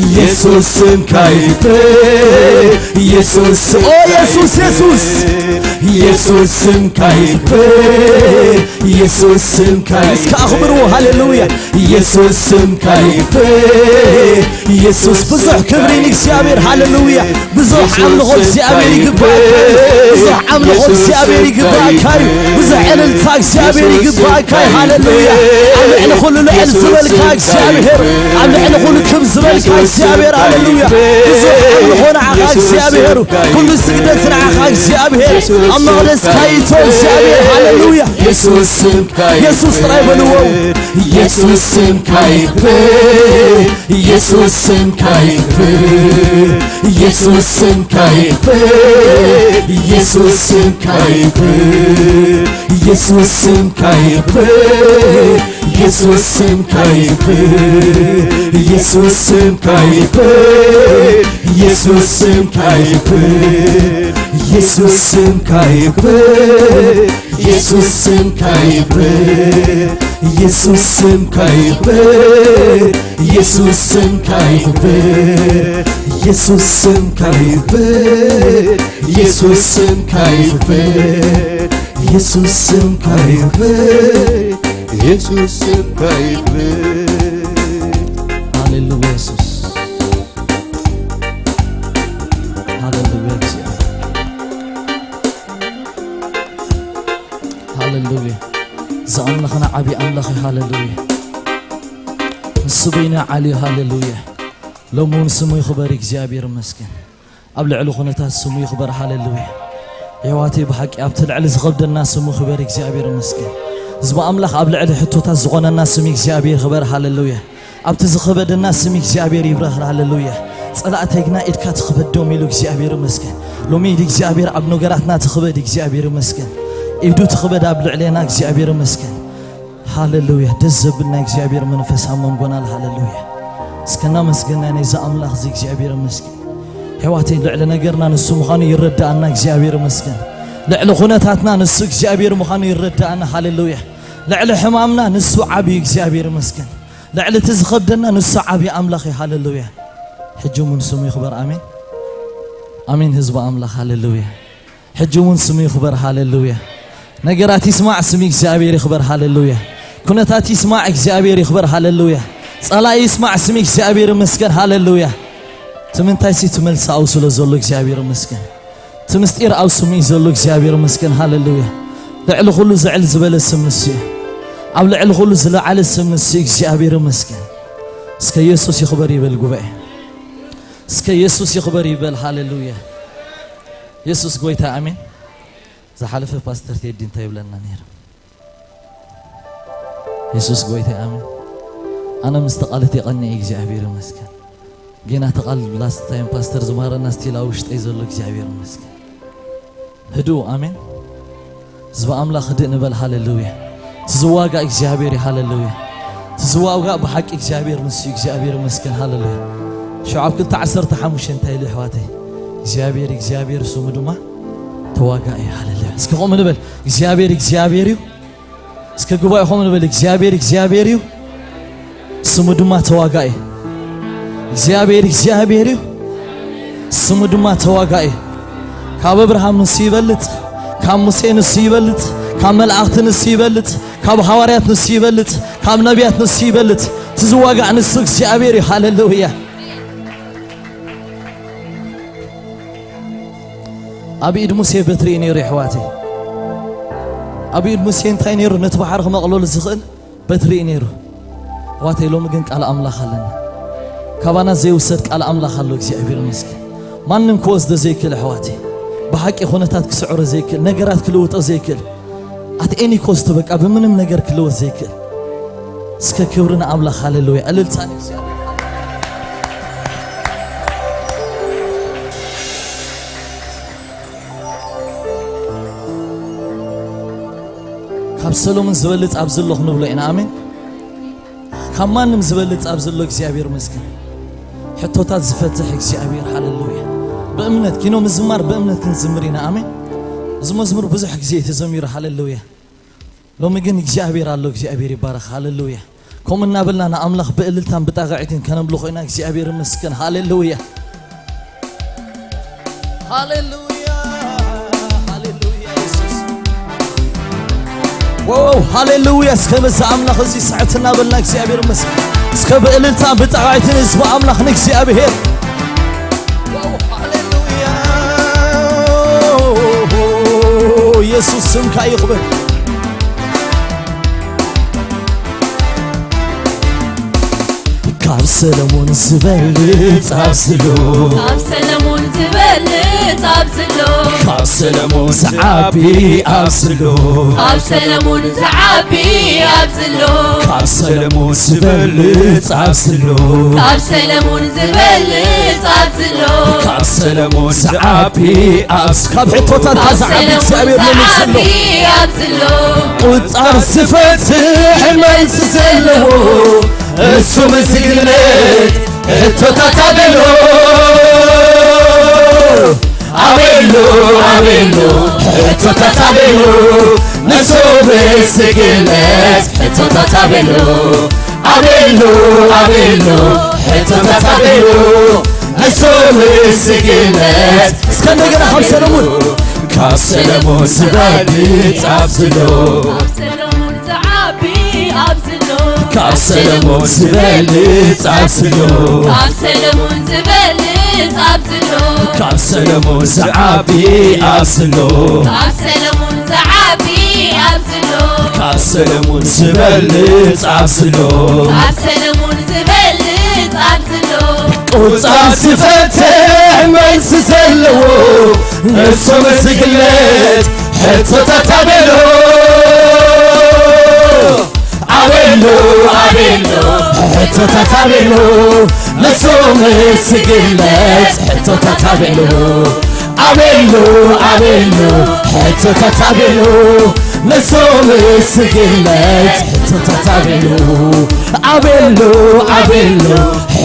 ኢየሱስ ስምካ ይክበር ኢየሱስ ኦ ኢየሱስ ኢየሱስ ኢየሱስ ስምካ ይክበር ኢየሱስ ስምካ እስከ ኣኽብርዎ ሃሌሉያ ኢየሱስ ስምካ ይክበር ኢየሱስ ብዙሕ ክብሪ ንእግዚኣብሔር ሃሌሉያ ብዙሕ ኣምልኾ እግዚኣብሔር ይግባእካ ብዙሕ ኣምልኾ እግዚኣብሔር ይግባእካ እዩ ብዙሕ ዕልልታ እግዚኣብሔር ይግባእካ እዩ ሃሌሉያ ኣብ ልዕሊ ኩሉ ልዕል ዝበልካ እግዚኣብሔር ኣብ ልዕሊ ኩሉ ክብ ዝበልካ እግዚኣብሔር ሃሌሉያ ብዙሕ ኣምልኾ ንዓኻ እግዚኣብሔር ኩሉ ስግደት ንዓኻ እግዚኣብሔር ኣብ መቕደስካ ይቶ እግዚኣብሔር ሃሌሉያ ኢየሱስ ስምካ ኢየሱስ ጥራይ በልዎ ኢየሱስ ስምካ ይክበር ኢየሱስ ስምካ ይክበር ኢየሱስ ስምካ ይክበር ኢየሱስ ስምካ ይክበር ኢየሱስ ስምካ ይክበር ኢየሱስ ስምካ ይክበር፣ ኢየሱስ ስምካ ይክበር፣ ኢየሱስ ስምካ ይክበር፣ ኢየሱስ ስምካ ይክበር፣ ኢየሱስ ስምካ ይክበር፣ ኢየሱስ ስምካ ይክበር፣ ኢየሱስ ስምካ ይክበር፣ ኢየሱስ ስምካ ይክበር፣ ኢየሱስ ስምካ ይክበር፣ ኢየሱስ ስምካ ይክበር፣ ኢየሱስ ስምካ ይክበር። ሃሌሉያ ኢየሱስ። ሃሌሉያ እግዚኣብሔር። ሃሌሉያ። እዚ ኣምላኽና ዓብዪ ኣምላኽ እዩ። ሃሌሉያ። ንሱ በይኑ ዓሊ እዩ። ሃሌሉያ። ሎሚ እውን ስሙ ይኽበር እግዚኣብሔር ይመስገን። ኣብ ልዕሊ ኩነታት ስሙ ይኽበር። ሃሌሉያ። የሕዋተይ ብሓቂ ኣብቲ ልዕሊ ዝኸብደና ስሙ ክበር እግዚኣብሔር ይመስገን። ህዝቢ ኣምላኽ ኣብ ልዕሊ ሕቶታት ዝኾነና ስሙ እግዚኣብሔር ይኽበር። ሃሌሉያ። ኣብቲ ዝኸበደና ስሙ እግዚኣብሔር ይብረኽ። ሃሌሉያ። ጸላእተይ ግና ኢድካ ትኽበዶም ኢሉ እግዚኣብሔር ይመስገን። ሎሚ ኢድ እግዚኣብሔር ኣብ ነገራትና ትኽበድ እግዚኣብሔር ይመስገን። ኢዱ ትኽበድ ኣብ ልዕሌና እግዚኣብሔር ይመስገን። ሃሌሉያ። ደስ ዘብል ናይ እግዚኣብሔር መንፈስ ኣብ መንጎና ኣሎ። ሃሌሉያ። እስከ እናመስገና ነዚ ኣምላኽ እዚ እግዚኣብሔር ይመስገን። ኣሕዋተይ ልዕሊ ነገርና ንሱ ምዃኑ ይረዳእና እግዚኣብሔር ይመስገን። ልዕሊ ኩነታትና ንሱ እግዚኣብሔር ምዃኑ ይረዳእና። ሃሌሉያ። ልዕሊ ሕማምና ንሱ ዓብዪ እግዚኣብሔር ይመስገን። ልዕሊ እቲ ዝኸብደና ንሱ ዓብዪ ኣምላኽ እዩ። ሃሌሉያ። ሕጂ እውን ስሙ ይኽበር። ኣሜን። ኣሜን ህዝቢ ኣምላኽ። ሃሌሉያ። ሕጂ እውን ስሙ ይኽበር። ሃሌሉያ። ነገራት ይስማዕ ስሙ እግዚኣብሔር ይኽበር። ሃሌሉያ። ኩነታት ይስማዕ እግዚኣብሔር ይኽበር። ሃሌሉያ። ጸላኢ ይስማዕ ስሙ እግዚኣብሔር ይመስገን። ሃሌሉያ። እቲ ምንታይ ሲ ትመልሲ ኣው ስለ ዘሎ እግዚኣብሔር ይመስገን። እቲ ምስጢር ኣብ ስሙ እዩ ዘሎ እግዚኣብሔር ይመስገን። ሃሌሉያ። ልዕሊ ኩሉ ዝዕል ዝበለ ስም ንሱ እዩ። ኣብ ልዕሊ ኩሉ ዝለዓለ ስም ንሱ እዩ እግዚኣብሔር ይመስገን። እስከ ኢየሱስ ይኽበር ይበል ጉባኤ። እስከ ኢየሱስ ይኽበር ይበል። ሃሌሉያ። ኢየሱስ ጎይታ ኣሜን። ዝሓለፈ ፓስተር ቴዲ እንታይ ይብለና ነይሩ? ኢየሱስ ጎይታ ኣሜን። ኣነ ምስ ተቓልት የቐኒ እግዚኣብሔር ይመስገን። ጌና ተቓል ላስት ታይም ፓስተር ዝማረና ስቲል ኣብ ውሽጠይ ዘሎ እግዚኣብሔር ይመስገን። ህድኡ ኣሜን። ህዝቢ ኣምላኽ ህድእ ንበል። ሃሌሉያ። እቲ ዝዋጋእ እግዚኣብሔር እዩ። ሃሌሉያ። እቲ ዝዋጋእ ብሓቂ እግዚኣብሔር ንሱ እዩ። እግዚኣብሔር ይመስገን። ሃሌሉያ። ሽዑ ኣብ ክልተ ዓሰርተ ሓሙሽተ እንታይ ኢሉ ኣሕዋተይ? እግዚኣብሔር እግዚኣብሔር ስሙ ድማ ተዋጋኢ እዩ። ሃሌሉያ። እስኪ ከምኡ ንበል። እግዚኣብሔር እግዚኣብሔር እዩ። እስከ ጉባኤ ከምኡ ንበል። እግዚኣብሔር እግዚኣብሔር እዩ። ስሙ ድማ ተዋጋኢ። እግዚኣብሔር እግዚኣብሔር እዩ። ስሙ ድማ ተዋጋኢ። ካብ ኣብርሃም ንሱ ይበልጽ፣ ካብ ሙሴ ንሱ ይበልጽ፣ ካብ መላእኽቲ ንሱ ይበልጽ፣ ካብ ሃዋርያት ንሱ ይበልጽ፣ ካብ ነቢያት ንሱ ይበልጽ። እቲ ዝዋጋእ ንሱ እግዚኣብሔር እዩ። ሃሌሉያ። ኣብ ኢድ ሙሴ በትሪ እዩ ነይሩ ኣሕዋተይ። ኣብ ኢድ ሙሴ እንታይ ነይሩ? ነቲ ባሕሪ ክመቕለሉ ዝኽእል በትሪ እዩ ነይሩ። ኣሕዋተይ ሎሚ ግን ቃል ኣምላኽ ኣለና። ካባና ዘይውሰድ ቃል ኣምላኽ ኣሎ። እግዚኣብሔር ይመስገን። ማንም ክወስዶ ዘይክእል ኣሕዋተይ፣ ብሓቂ ኩነታት ክስዕሮ ዘይክእል፣ ነገራት ክልውጦ ዘይክእል፣ ኣት ኤኒ ኮስት በቃ ብምንም ነገር ክልወጥ ዘይክእል። እስከ ክብሪ ንኣምላኽ። ሃሌሉያ። እልልታ ንእግዚኣብሔር። ካብ ሰሎሞን ዝበልጽ ኣብዚ ኣሎ ክንብሎ ኢና። ኣሜን። ካብ ማንም ዝበልጽ ኣብዚ ኣሎ። እግዚኣብሔር ይመስገን። ሕቶታት ዝፈትሕ እግዚኣብሔር። ሃሌሉያ። ብእምነት ኪኖ ምዝማር ብእምነት ክንዝምር ኢና። ኣሜን። እዚ መዝሙር ብዙሕ ግዜ እዩ ተዘሚሩ። ሃሌሉያ። ሎሚ ግን እግዚኣብሔር ኣሎ። እግዚኣብሔር ይባረኽ። ሃሌሉያ። ከምኡ እናበልና ንኣምላኽ ብእልልታን ብጣቕዒትን ከነምልኾ ኢና። እግዚኣብሔር ይመስገን። ሃሌሉያ። ሃሌሉያ። ሃሌሉያ ኢየሱስ። ዋው፣ ሃሌሉያ። እስከ በዛ ኣምላኽ እዚ ስዕት እናበልና እግዚኣብሔር ይመስገን። እስከ ብእልልታን ብጣቕዒትን ህዝቢ ኣምላኽ ንእግዚኣብሔር። ዋው፣ ሃሌሉያ። ኢየሱስ ስምካ ይኽበር። ካብ ሰለሞን ዝበልጽ ኣብዝሎ፣ ካብ ሰለሞን ዝበልጽ ኣብዝሎ፣ ኣብ ሰለሙን ዝዓቢ ኣብዚ ኣሎ። ኣብ ሰለሙን ዝዓቢ ኣብዚ ኣሎ። ካብ ሰለሙን ዝበልጽ ኣብዚ ኣሎ። ካብ ሰለሙን ዝበልጽ ኣብዚ ኣሎ። ካብ ሰለሙን ዝዓቢ ኣብዚ፣ ካብ ሕቶታትካ ካብ ዝዓቢ ሰለሙን እግዚኣብሔር መሊስሎ። ዝዓቢ ኣብዚ ኣሎ። ቁጻር ዝፈትሕ መልሲ ዘለዎ፣ እሱ ምስግነት ሕቶታት ኣበሎ። ኣቤሎ፣ ኣቤሎ፣ ሕቶታት ኣቤሎ፣ ንሱ ምስግነት ሕቶታት ኣቤሎ። ኣቤሎ፣ ኣቤሎ፣ ሕቶታት ኣቤሎ፣ ንሱ ምስግነት። እስከ እንደገና ካብ ሰለሙን፣ ካብ ሰለሙን ዝበልጽ ኣብዚ ኣሎ። ካብ ሰለሙን ዝዓቢ ኣብዚ ኣሎ። ካብ ሰለሙን ዝበልጽ ኣብዚ ኣሎ። ካብ ሰለሙን ዝበልጽ ኣብዚ ኣሎ። ካብ ሰለሙን ዝዓቢ ኣብዚ ኣሎ። ካብ ሰለሙን ዝዓቢ ኣብዚ ኣሎ። ካብ ሰለሙን ዝበልጽ ኣብዚ ኣሎ። ካብ ሰለሙን ዝበልጽ ኣብዚ ኣሎ። ቁጻር ዝፈትሕ መልሲ ዘለዎ፣ ንሱ ምስግነት ሕቶታት ኣቤሎ። ኣቤሎ፣ ኣቤሎ፣ ሕቶታት ኣቤሎ፣ ንሱ ምስግነት ሕቶታት ኣቤሎ። ኣቤሎ፣ ኣቤሎ፣ ሕቶታት ኣቤሎ፣ ንሱ ምስግነት ሕቶታት ኣቤሎ። ኣቤሎ፣ ኣቤሎ፣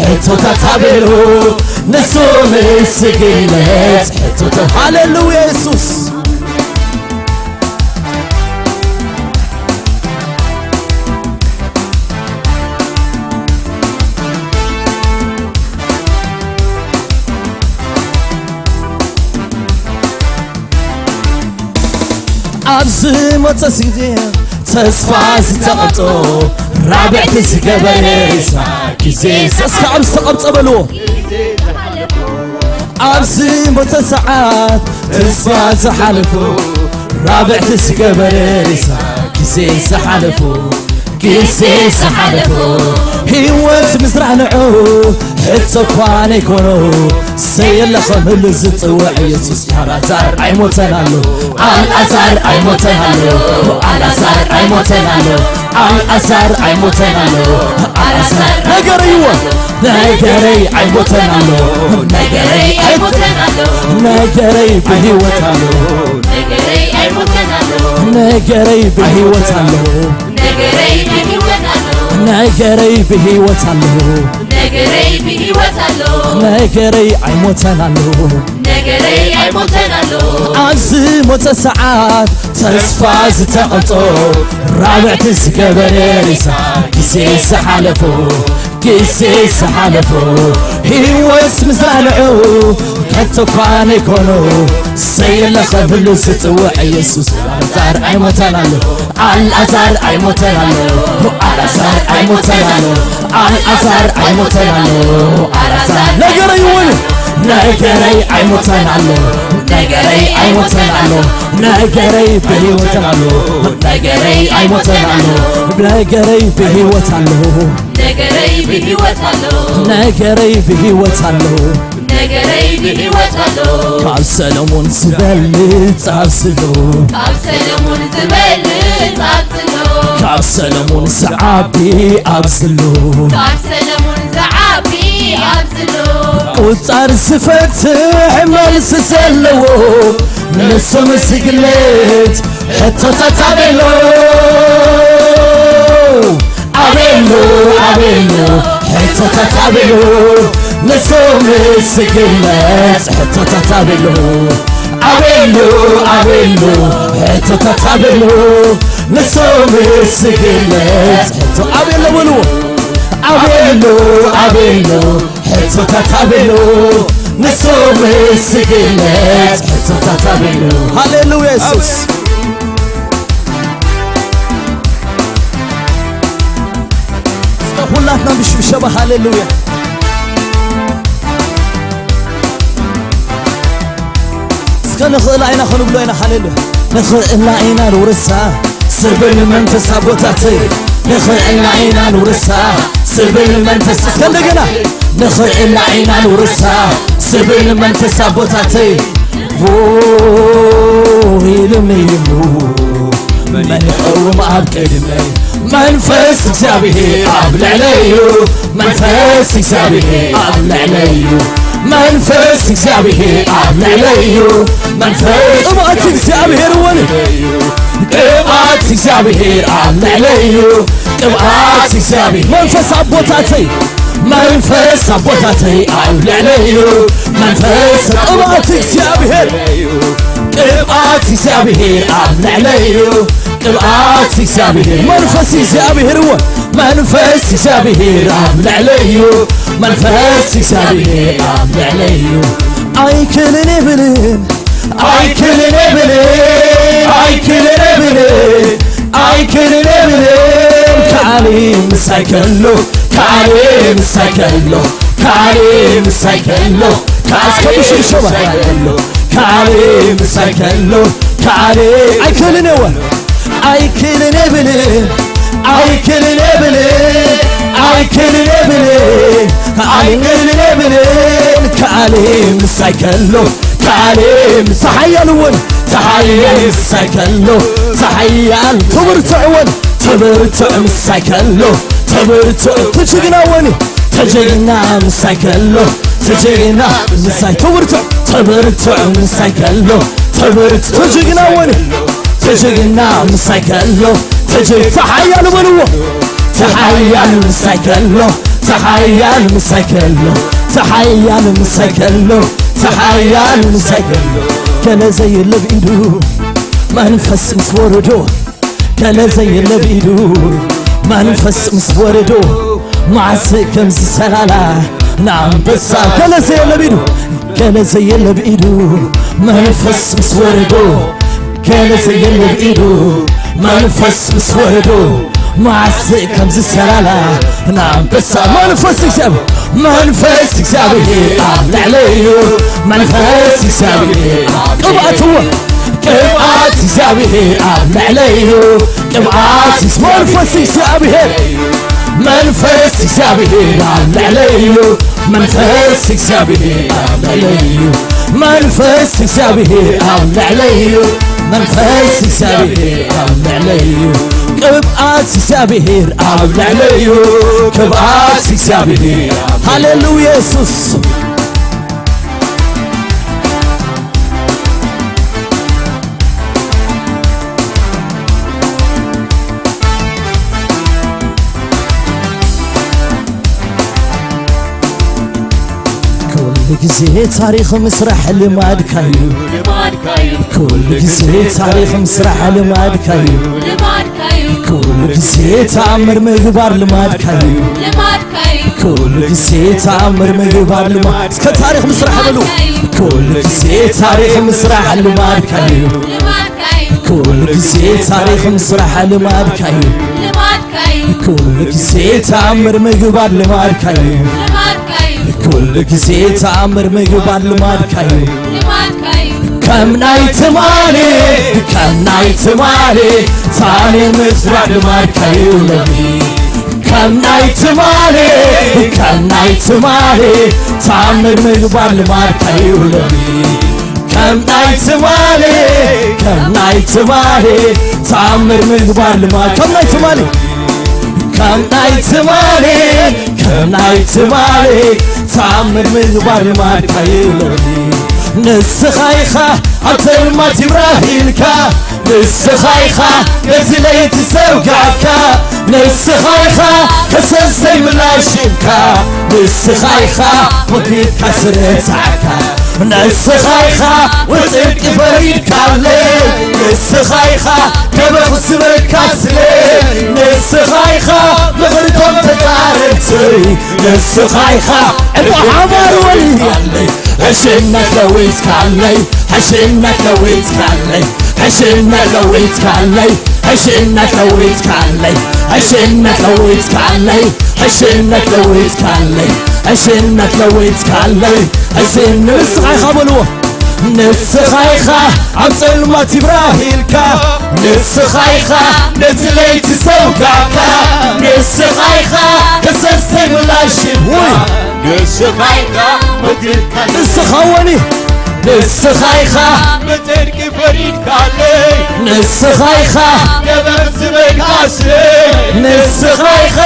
ሕቶታት ኣቤሎ፣ ንሱ ምስግነት ሕቶታት። ሃሌሉያ የሱስ። ኣብዚ ሞተስ ግዜ ተስፋ ዝተቐብጾ፣ ራብዕቲ ዝገበረ ሬሳ ግዜ እስከ ኣብ ዝተቐብጸ በልዎ። ኣብዚ ሞተ ሰዓት ተስፋ ዝሓለፎ፣ ራብዕቲ ዝገበረ ሬሳ ግዜ ዝሓለፎ፣ ግዜ ዝሓለፎ፣ ህይወት ምስራሕ ንዑ ሕቶ እኳ ነይኮኖ፣ ሰየለ ኸምሉ ዝጽውዕ ኢየሱስ ኣልዓዛር ኣይሞተን ኣሎ፣ ኣልዓዛር ኣይሞተን ኣሎ፣ ኣልዓዛር ኣይሞተን ኣሎ፣ ኣልዓዛር ኣይሞተን ኣሎ፣ ኣልዓዛር ነገረይዎ፣ ነገረይ ኣይሞተን ኣሎ፣ ነገረይ ኣይሞተን ኣሎ፣ ነገረይ ብህይወት ኣሎ፣ ነገረይ ኣይሞተን ኣሎ፣ ነገረይ ብህይወት ኣሎ፣ ነገረይ ብህይወት ኣሎ፣ ነገረይ ብህይወት ኣሎ፣ ነገረይ ብህይወት ኣሎ፣ ነገረይ ኣይሞተን ኣሎ። ነገረይ ኣይሞተን ኣሎ። ኣብዚ ሞተ ሰዓት ተስፋ ዝተቐብጾ፣ ራብዕቲ ዝገበረ ሬሳ ግዜ ዝሓለፎ፣ ግዜ ዝሓለፎ፣ ህይወት ምስራሕ ንዑ ከቶ እኳ ነይኮኖ፣ ሰየለ ኸብሉ ዝጽውዕ ኢየሱስ ኣልዓዛር ኣይሞተን ኣሎ። ኣልዓዛር ኣይሞተን ኣሎ፣ ኣልዓዛር ኣይሞተን ኣሎ፣ ኣልዓዛር ኣይሞተን ኣሎ፣ ኣልዓዛር ነገረይ እውን ነገረይ ኣይሞተን ኣሎ፣ ነገረይ ኣይሞተን ኣሎ፣ ነገረይ ብህይወት ኣሎ፣ ነገረይ ኣይሞተን ኣሎ፣ ነገረይ ብህይወት ኣሎ፣ ነገረይ ብህይወት ኣሎ፣ ነገረይ ብህይወት ኣሎ። ነገረይ ብህይወት ኣሎ። ካብ ሰለሙን ዝበልጽ ኣብዚ ኣሎ። ካብ ሰለሙን ዝበልጽ ኣብዚ ኣሎ። ካብ ሰለሙን ዝዓቢ ኣብዚ ኣሎ። ካብ ሰለሙን ዝዓቢ ኣብዚ ኣሎ። ቁጻር ዝፈትሕ መልሲ ዘለዎ ንሱ ምስ ዝግለጽ ሕቶታት ኣቤሎ። ኣቤሎ፣ ኣቤሎ፣ ሕቶታት ኣቤሎ፣ ንሱ ምስ ዝግለጽ ሕቶታት ኣቤሎ። ኣቤሎ፣ ኣቤሎ፣ ሕቶታት ኣቤሎ፣ ንሱ ምስ ዝግለጽ ሕቶ-፣ ኣቤሎ በልዎ። ኣቤሎ፣ ኣቤሎ፣ ሕቶታት ኣቤሎ፣ ንሱ ምስ ዝግለጽ ሕቶታት ኣቤሎ። ሃሌሉያ የሱስ። እስከ ኩላትና ብሽብሸባ ሃሌሉያ። እስከ ንኽእላ ኢና ክንብሎ ኢና። ሃሌሉያ። ንኽእላ ኢና ንውርሳ ስብል መንፈስ ኣቦታተይ፣ ንኽእላ ኢና ንውርሳ ስብል መንፈስ። እስከ እንደገና። ንኽእላ ኢና ንውርሳ ስብል መንፈስ ኣቦታተይ፣ ኢሉኒ እሞ መን ይቐውም ኣብ ቅድመይ? መንፈስ እግዚኣብሔር ኣብ ልዕለይ እዩ። መንፈስ እግዚኣብሔር ኣብ ልዕለይ እዩ። መንፈስ እግዚኣብሔር ኣብ ልዕለይ እዩ። መንፈስ ቅብኣት እግዚኣብሔር እውን፣ ቅብኣት እግዚኣብሔር ኣብ ልዕለይ እዩ። ቅብኣት እግዚኣብሔር መንፈስ ኣቦታተይ፣ መንፈስ ኣቦታተይ ኣብ ልዕለይ እዩ። መንፈስ ቅብኣት እግዚኣብሔር፣ ቅብኣት እግዚኣብሔር ኣብ ልዕለይ እዩ። ቅብኣት እግዚኣብሔር መንፈስ እግዚኣብሔር እውን፣ መንፈስ እግዚኣብሔር ኣብ ልዕለይ እዩ። መንፈስ እግዚኣብሔር ኣብ ልዕለይ እዩ። ኣይክልን የብልን ኣይክልን የብልን ኣይክልን የብልን ኣይክልን የብልን ካሊ ምሳይ ከሎ ካሊ ምሳይ ከሎ ካሊ ምሳይ ከሎ ካስከብሽብሸባ ካሊ ምሳይ ከሎ ካሊ ኣይክልን የወ ኣይክልን የብልን ኣይክልን የብልን ኣይክልን የብልን ኣይክልን የብልን ካሊ ምሳይ ከሎ ካሊ ምሳይ ሓያል እውን ተሓያል ምሳይ ከሎ ተሓያል ትብርትዕ እውን ትብርትዕ ምሳይ ከሎ ትብርትዕ ትጅግና ወኒ ተጀግና ምሳይ ከሎ ተጀግና ምሳይ ትብርትዕ ትብርትዕ ምሳይ ከሎ ትብርትዕ ትጅግና ወኒ ተጀግና ምሳይ ከሎ ተጀ ተሓያል በልዎ ተሓያል ምሳይ ከሎ ተሓያል ምሳይ ከሎ ተሓያል ምሳይ ከሎ ተሓያል ምሳይ ከሎ ገለ ዘየለ ብኢዱ መንፈስ ምስ ወረዶ ገለ ዘየለ ብኢዱ መንፈስ ምስ ወረዶ ማዕስ ከም ዝሰላላ ንኣንበሳ ገለ ዘየለ ብኢዱ ገለ ዘየለ ብኢዱ መንፈስ ምስ ወረዶ ገለ ዘየለ ብኢዱ መንፈስ ምስ ወረዶ ማዕስ ከም ዝሰላላ ንኣንበሳ መንፈስ እግዚኣብሔር መንፈስ እግዚኣብሔር ኣብ ልዕለይ እዩ መንፈስ እግዚኣብሔር ቅብኣትዎ ቅብኣት እግዚኣብሔር ኣብ ልዕለይ እዩ ቅብኣት መንፈስ እግዚኣብሔር መንፈስ እግዚኣብሔር ኣብ ልዕለይ እዩ መንፈስ እግዚኣብሔር ኣብ ልዕለይ እዩ መንፈስ እግዚኣብሔር ኣብ ልዕለይ እዩ መንፈስ እግዚኣብሔር ኣብ ልዕለይ እዩ ቅብኣት እግዚኣብሔር ኣብ ልዕለይ እዩ ቅብኣት እግዚኣብሔር ሃሌሉያ የሱስ ኩሉ ግዜ ታሪኽ ምስራሕ ልማድካ እዩ ኩሉ ግዜ ታሪኽ ምስራሕ ልማድካ እዩ ኩሉ ግዜ ተኣምር ምግባር ልማድካ እዩ ኩሉ ግዜ ተኣምር ምግባር ልማድ እስከ ታሪኽ ምስራሕ በሉ ኩሉ ግዜ ታሪኽ ምስራሕ ልማድካ እዩ ኩሉ ግዜ ታሪኽ ምስራሕ ልማድካ እዩ ኩሉ ግዜ ተኣምር ምግባር ልማድካ እዩ ኩሉ ግዜ ተኣምር ምግባር ልማድካ እዩ ከም ናይ ትማሊ ከም ናይ ትማሊ ታኔ ምስራሕ ልማድካ እዩ ሎሚ ከም ናይ ትማሊ ከም ናይ ትማሊ ተኣምር ምግባር ልማድካ እዩ ሎሚ ከም ናይ ትማሊ ከም ናይ ትማሊ ተኣምር ምግባር ልማድ ከም ናይ ትማሊ ከም ናይ ትማሊ ከም ናይ ትማሊ ተኣምር ምግባር ልማድካ እዩ ሎሚ ንስኻ ኢኻ ኣብ ጸልማት ይብራህ ኢልካ ንስኻ ኢኻ ነቲ ለይቲ ዘውጋዕካ ንስኻ ኢኻ ከሰሰይ ምላሽ ኢልካ ንስኻ ኢኻ ወዲድካ ስረታዕካ ንስኻ ኢኻ ወፅቂ ፈሪድካለይ ንስኻ ኢኻ ደበኽ ዝበልካ ስለ ንስኻ ኢኻ ምኽርቶም ተቃረብተይ ንስኻ ኢኻ ዕጣ ሓማር ወሊድካለይ ሕሽነት ለዊጥካለይ ሕሽነት ለዊጥካለይ ሕሽነት ለዊጥካለይ ሕሽነት ለዊጥካለይ ሕሽነት ለዊጥካለይ ሕሽነት ለዊጥካለይ ሕሽነት ለዊጥካለይ ሕሽን ንስኻ ኢኻ በልዎ ንስኻ ኢኻ ኣብ ጸልማት ይብራህ ኢልካ ንስኻ ኢኻ ነቲ ለይቲ ዘውጋዕካ ንስኻ ኢኻ ከሰሰይ ምላሽ ኢልካ ንስኻ ኢኻ ንስኻ ወኒ ንስኻ ኢኻ ብጽድቂ ፈሪድካለይ። ንስኻ ኢኻ ደበቕ ዝበልካስለይ። ንስኻ ኢኻ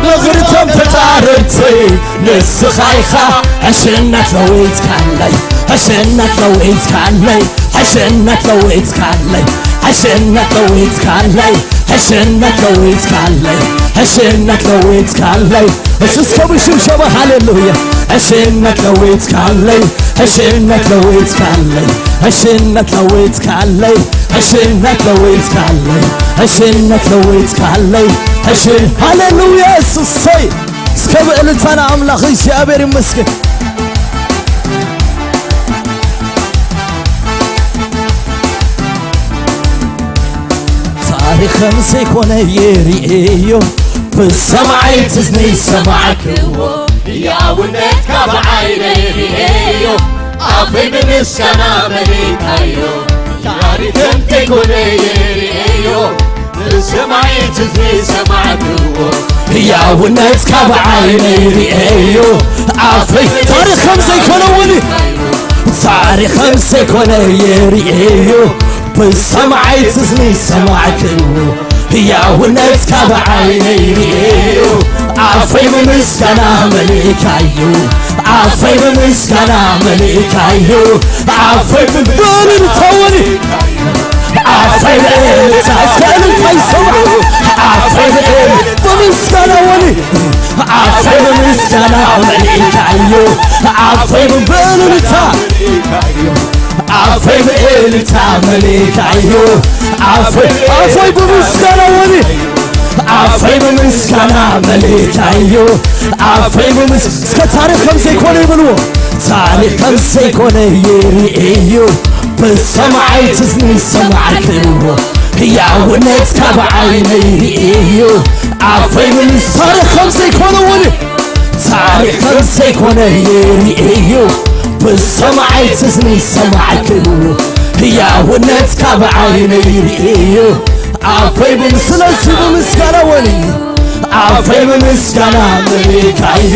ምኽርቶም ተጻረርተይ። ንስኻ ኢኻ ዕሽነት ለዊጥካለይ። ዕሽነት ለዊጥካለይ። ዕሽነት ለዊጥካለይ። ዕሽነት ለዊጥካለይ። ዕሽነት ለዊጥካለይ። ዕሽነት ለዊጥካለይ። እስከ ብሽብሸባ ሃሌሉያ። ዕሽነት ለዊጥካለይ። ዕሽነት ለዊጥካለይ። ዕሽነት ለዊጥካለይ። ዕሽነት ለዊጥካለይ። ዕሽነት ለዊጥካለይ። ዕሽ-፣ ሃሌሉያ። እሰይ። እስከ ብእልልታ ንኣምላኽ እግዚኣብሔር ይመስገን። ታሪኽ ከም ዘይኮነ የርእዮ፣ ብሰማይ ትዝኒ ሰማዕክዎ፣ ያውነትካ ብዓይነይ ርእዮ፣ ኣፈይ ብምስጋና መሊእካዮ። ታሪኽ ከም ዘይኮነ የርእዮ፣ ብሰማይ ትዝኒ ሰማዕክዎ፣ ያውነትካ ብዓይነይ ርእዮ፣ ኣፈይ ታሪኽ ከም ዘይኮነ እውን፣ ታሪኽ ከም ዘይኮነ የርእዮ፣ ብሰማይ ትዝኒ ሰማዕክዎ፣ ህያውነትካ ብዓይነይ ርእዮ፣ ኣፈይ ብምስጋና መሊእካዮ፣ ኣፈይ ብምስጋና መሊእካዮ፣ ኣፈይ ብ-፣ ብእልልታ ወኒ፣ ኣፈይ ብእልልታ፣ እስከ እልልታ ይሰማዕ፣ ኣፈይ ብእል-፣ ብምስጋና ወኒ፣ ኣፈይ ብምስጋና መሊእካዮ፣ ኣፈይ ብ-፣ ብእልልታ፣ ኣፈይ ብእልልታ መሊእካዮ፣ ኣፈይ፣ ኣፈይ ብምስጋና ወኒ፣ ኣፈይ ብምስጋና መሊእካዮ፣ ኣፈይ ብምስ-፣ እስከ ታሪኽ ከም ዘይኮነ ይበልዎ፣ ታሪኽ ከም ዘይኮነ የርእዮ፣ ብሰማይ ትዝኒ ሰማዕክዎ፣ ህያውነትካ ብዓይነይ ርእዮ፣ ኣፈይ ብምስ-፣ ታሪኽ ከም ዘይኮነ ወኒ፣ ታሪኽ ከም ዘይኮነ የርእዮ፣ ብሰማይ ትዝኒ ሰማዕክዎ፣ ህያውነትካ ብዓይነይ ርእዮ፣ ኣፈይ ብምስ-፣ ስለዚ ብምስጋና ወኒ፣ ኣፈይ ብምስጋና መሊእካዮ፣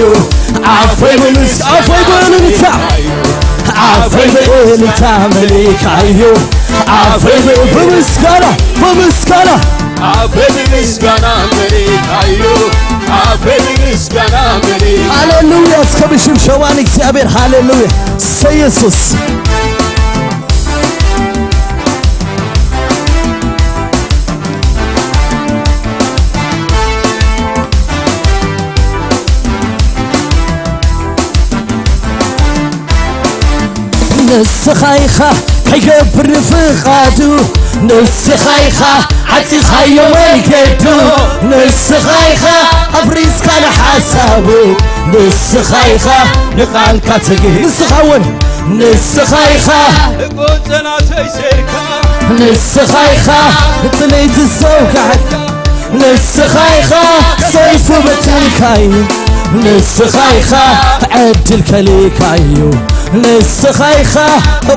ኣፈይ ብምስ-፣ ኣፈይ ብእልልታ፣ ኣፈይ ብእልልታ መሊእካዮ፣ ኣፈይ ብ-፣ ብምስጋና፣ ብምስጋና፣ ኣፈይ ብምስጋና መሊእካዮ፣ ኣፈይ ብምስጋና መሊእ-፣ ሃሌሉያ። እስከ ብሽብሸባ ንእግዚኣብሔር ሃሌሉያ። እሰይ ኢየሱስ። ንስኻ ኢኻ ከይገብር ንፍቓዱ፣ ንስኻ ኢኻ ዓጺኻዮ መንገዱ፣ ንስኻ ኢኻ ኣፍሪስካ ንሓሳቡ፣ ንስኻ ኢኻ ንቓልካ ተገ-፣ ንስኻ እውን ንስኻ ኢኻ ቆጸላተይ ሴርካ፣ ንስኻ ኢኻ ብጥልይቲ ዘውጋዕካ፣ ንስኻ ኢኻ ሰይፉ በቲንካዩ፣ ንስኻ ኢኻ ዕድል ከሊእካዩ፣ ንስኻ ኢኻ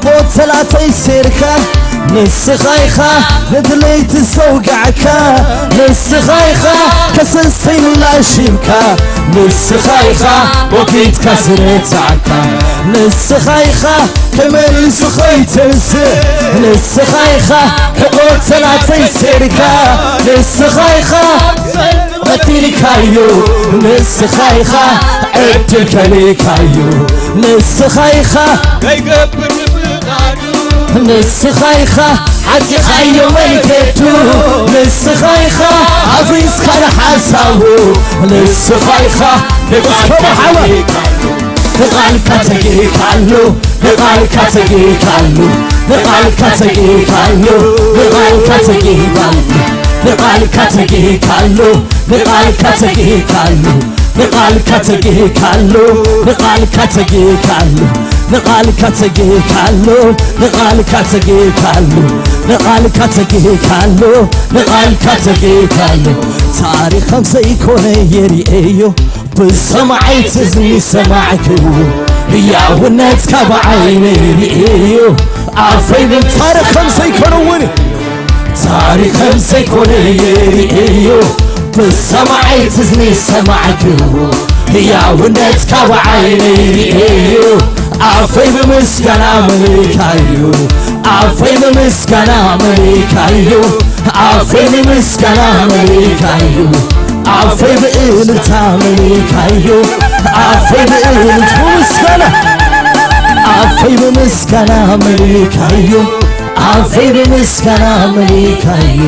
ቆጸላተይ ሴርካ፣ ንስኻ ኢኻ ንድለይቲ ዘውጋዕካ፣ ንስኻ ኢኻ ከሰሰይ ምላሽ ሂብካ፣ ንስኻ ኢኻ ወጊድካ ዝረታዕካ፣ ንስኻ ኢኻ ተመሊሱ ኸይትንስእ፣ ንስኻ ኢኻ ሕቖ ጸላተይ ሴርካ፣ ንስኻ ኢኻ በቲንካዮ፣ ንስኻ ኢኻ ዕድል ከሊእካዮ፣ ንስኻ ኢኻ ከይገብር ንፍቓዱ፣ ንስኻ ኢኻ ዓጺኻዮ መንገዱ፣ ንስኻ ኢኻ ኣፍሪስካ ንሓሳቡ፣ ንስኻ ኢኻ ንቃልካ ተጊካሉ፣ ንቃልካ ተጊካሉ፣ ንቃልካ ተጊካሉ፣ ንቃልካ ተጊካሉ፣ ንቃልካ ተጊካሉ፣ ንቃልካ ተጊካሉ፣ ንቃልካ ተጊካሉ፣ ንቃልካ ተጊካሉ፣ ንቃልካ ተጊካሉ፣ ንቃልካ ተጊካሉ፣ ንቃልካ ተጊካሉ፣ ንቃልካ ተጊካሉ። ታሪኽ ከም ዘይኮነ የርእዮ፣ ብሰማይ ትዝኒ ሰማዕክዎ፣ ህያውነትካ ብዓይነይ ርእዮ፣ ኣፈይ ብል ታሪኽ ከም ዘይኮነ እውን፣ ታሪኽ ከም ዘይኮነ የርእዮ፣ ብሰማይ ትዝኒ ሰማዕክዎ፣ ህያውነትካ ብዓይነይ ርእዮ፣ ኣፈይ ብምስጋና መሊካዮ፣ ኣፈይ ብምስጋና መሊካዮ፣ ኣፈይ ብምስጋና መሊካዮ፣ ኣፈይ ብእልልታ መሊካዮ፣ ኣፈይ ብእልልታ ምስጋና፣ ኣፈይ ብምስጋና መሊካዮ፣ ኣፈይ ብምስጋና መሊካዮ፣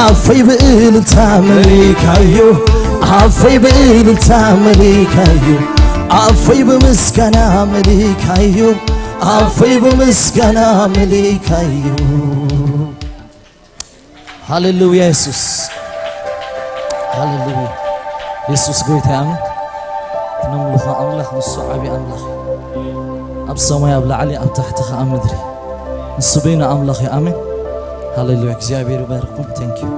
ኣፈይ ብእልልታ መሊካዮ፣ ኣፈይ ብእልልታ መሊካዮ፣ ኣፈይ ብምስጋና መሊካዮ፣ ኣፈይ ብምስጋና መሊካዮ። ሃሌሉያ የሱስ፣ ሃሌሉያ። የሱስ ጎይታ ኣሜን። ክነምልኾ ኣምላኽ ንሱ ዓቢ ኣምላኽ እዩ። ኣብ ሰማይ ኣብ ላዕሊ ኣብ ታሕቲ ኸኣ ምድሪ ንሱ በይኑ ኣምላኽ እዩ። ኣሜን። ሃሌሉያ። እግዚኣብሔር ይባርኩም። Thank you።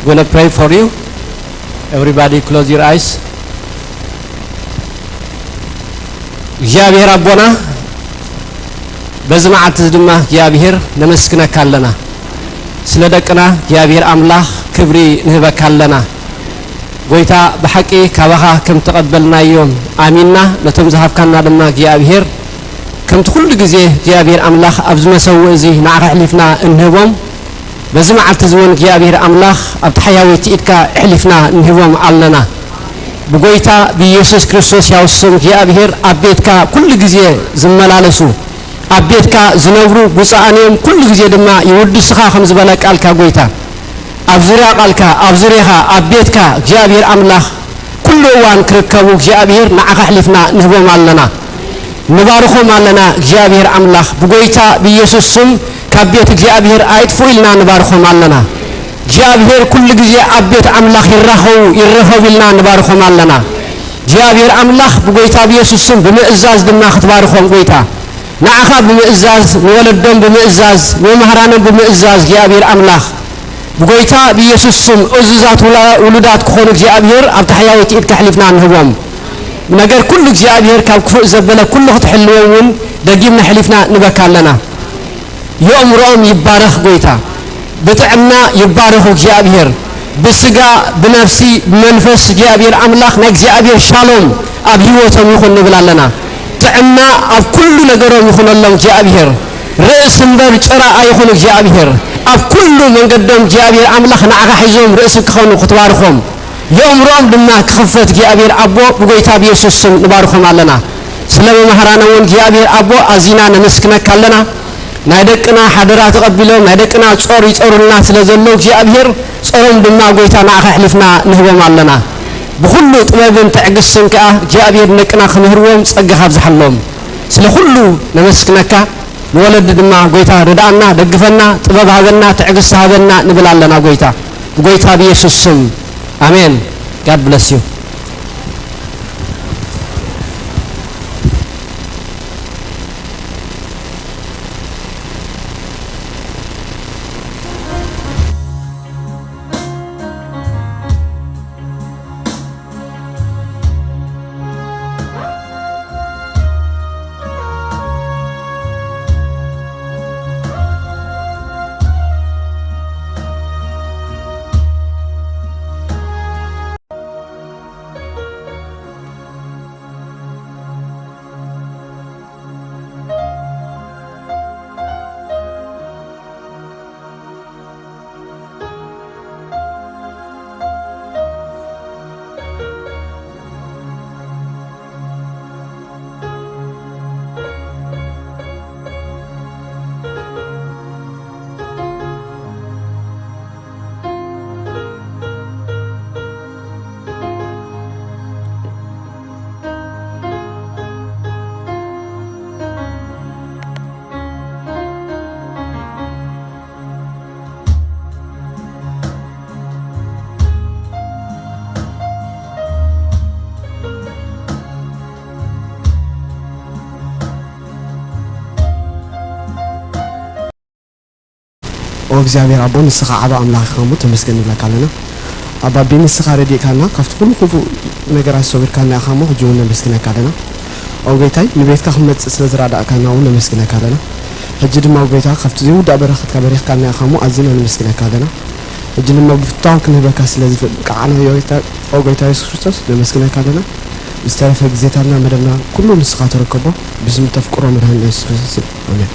Gonna pray for you. Everybody close your eyes. እግዚኣብሔር ኣቦና፣ በዚ መዓልቲ እዚ ድማ እግዚኣብሔር ነመስግነካ ኣለና። ስለ ደቅና እግዚኣብሔር ኣምላኽ ክብሪ ንህበካ ኣለና። ጎይታ፣ ብሓቂ ካባኻ ከም ተቐበልናዮም ኣሚንና፣ ነቶም ዝሃብካና ድማ እግዚኣብሔር ከምቲ ኩሉ ግዜ እግዚኣብሔር ኣምላኽ ኣብዚ መሰውእ እዚ ንዓኻ ኣሕሊፍና እንህቦም። በዚ መዓልቲ እዚ እውን እግዚኣብሔር ኣምላኽ ኣብቲ ሓያወይቲ ኢድካ ኣሕሊፍና ንህቦም ኣለና። ብጎይታ ብኢየሱስ ክርስቶስ ያው ስም እግዚኣብሔር ኣብ ቤትካ ኩሉ ግዜ ዝመላለሱ፣ ኣብ ቤትካ ዝነብሩ ብፁዓን እዮም፣ ኩሉ ግዜ ድማ ይውድስኻ ከም ዝበለ ቃልካ ጎይታ፣ ኣብ ዙርያ ቃልካ፣ ኣብ ዙርያኻ፣ ኣብ ቤትካ እግዚኣብሔር ኣምላኽ ኩሉ እዋን ክርከቡ እግዚኣብሔር ንዓኻ ኣሕሊፍና ንህቦም ኣለና። ንባርኾም ኣለና። እግዚኣብሔር ኣምላኽ ብጎይታ ብኢየሱስ ስም ካብ ቤት እግዚኣብሔር ኣይጥፍኡ ኢልና ንባርኾም ኣለና። እግዚኣብሔር ኩሉ ግዜ ኣብ ቤት ኣምላኽ ይራኸቡ፣ ይረኸቡ ኢልና ንባርኾም ኣለና። እግዚኣብሔር ኣምላኽ ብጎይታ ብኢየሱስ ስም ብምእዛዝ ድማ ክትባርኾም ጎይታ፣ ንዓኻ ብምእዛዝ፣ ንወለዶም ብምእዛዝ፣ ንመምህራኖም ብምእዛዝ እግዚኣብሔር ኣምላኽ ብጎይታ ብኢየሱስ ስም እዙዛት ውላ-፣ ውሉዳት ክኾኑ እግዚኣብሔር ኣብቲ ሓያወይቲ ኢድካ ኣሕሊፍና ንህቦም። ነገር ኩሉ እግዚኣብሔር ካብ ክፉእ ዘበለ ኩሉ ክትሕልዎም እውን ደጊምና ኣሕሊፍና ንበካ ኣለና። የእምሮኦም ይባረኽ ጎይታ፣ ብጥዕና ይባረኹ እግዚኣብሔር፣ ብስጋ ብነፍሲ ብመንፈስ እግዚኣብሔር ኣምላኽ ናይ እግዚኣብሔር ሻሎም ኣብ ህይወቶም ይኹን ንብል ኣለና። ጥዕና ኣብ ኩሉ ነገሮም ይኹነሎም እግዚኣብሔር፣ ርእስ እምበር ጭራ ኣይኹን እግዚኣብሔር፣ ኣብ ኩሉ መንገዶም እግዚኣብሔር ኣምላኽ ንዓኻ ሒዞም ርእሲ ክኾኑ ክትባርኾም፣ የእምሮኦም ድማ ክኽፈት እግዚኣብሔር ኣቦ ብጎይታ ብየሱስ ስም ንባርኾም ኣለና። ስለ መምህራና እውን እግዚኣብሔር ኣቦ ኣዚና ነመስግነካ ኣለና። ናይ ደቅና ሓደራ ተቐቢሎም ናይ ደቅና ጾር ይጸሩልና ስለ ዘለዉ እግዚኣብሔር ጾሮም ድማ ጎይታ ንዓኻ ኣሕሊፍና ንህቦም ኣለና። ብኹሉ ጥበብን ትዕግስትን ከኣ እግዚኣብሔር ንደቅና ክምህርዎም ጸጋኻ ኣብዝሓሎም። ስለ ኩሉ ነመስግነካ። ንወለዲ ድማ ጎይታ ርድኣና፣ ደግፈና፣ ጥበብ ሃበና፣ ትዕግስቲ ሃበና ንብል ኣለና ጎይታ። ብጎይታ ብየሱስ ስም ኣሜን። God bless you። ኦ እግዚኣብሔር ኣቦ፣ ንስኻ ዓቢ ኣምላኽ ኢኻ እሞ ተመስገን ንብለካ ኣለና። ኣባቢ፣ ንስኻ ረዲእካና፣ ካብቲ ኩሉ ክፉእ ነገራት ሰዊርካና ኢኻ እሞ፣ ሕጂ እውን ነመስግነካ ኣለና። ኦ ጎይታይ፣ ንቤትካ ክንመጽእ ስለ ዝረዳእካና እውን ነመስግነካ ኣለና። ሕጂ ድማ ጎይታ፣ ካብቲ ዘይውዳእ በረኸትካ በሪኽካና ኢኻ እሞ፣ ኣዚና ነመስግነካ ኣለና። ሕጂ ድማ ብፍታው ክንህበካ ስለ ዝፈቃዕና፣ ኦ ጎይታ፣ ኦ ጎይታ የሱስ ክርስቶስ፣ ነመስግነካ ኣለና። ዝተረፈ ግዜታትና፣ መደብና፣ ኩሉ ንስኻ ተረከቦ። ብስም ተፍቅሮ መድሃኒና የሱስ ክርስቶስ፣ ኣሜን።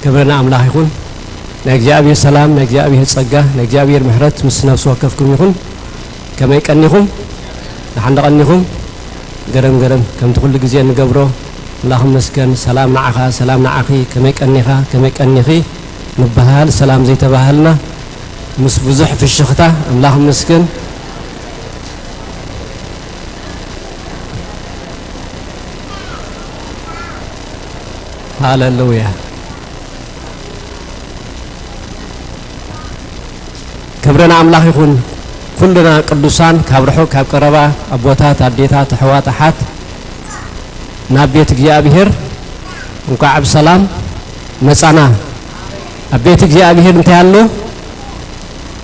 ክብሪ ንኣምላኽ ይኹን። ናይ እግዚኣብሔር ሰላም፣ ናይ እግዚኣብሔር ጸጋ፣ ናይ እግዚኣብሔር ምሕረት ምስ ነፍሲ ወከፍኩም ይኹን። ከመይ ቀኒኹም? ደሓን ዶ ቀኒኹም? ገረም ገረም፣ ከምቲ ኩሉ ግዜ እንገብሮ፣ ኣምላኽ ይመስገን። ሰላም ንዓኻ፣ ሰላም ንዓኺ፣ ከመይ ቀኒኻ፣ ከመይ ቀኒኺ ንበሃል። ሰላም ዘይተባሃልና ምስ ብዙሕ ፍሽኽታ፣ ኣምላኽ ይመስገን። ሃሌሉያ። ክብሪ ንኣምላኽ ይኹን። ኩልና ቅዱሳን፣ ካብ ርሑቕ ካብ ቀረባ፣ ኣቦታት፣ ኣዴታት፣ ኣሕዋት፣ ኣሓት፣ ናብ ቤት እግዚኣብሔር እንኳዕ ብሰላም መጻና። ኣብ ቤት እግዚኣብሔር እንታይ ኣሎ?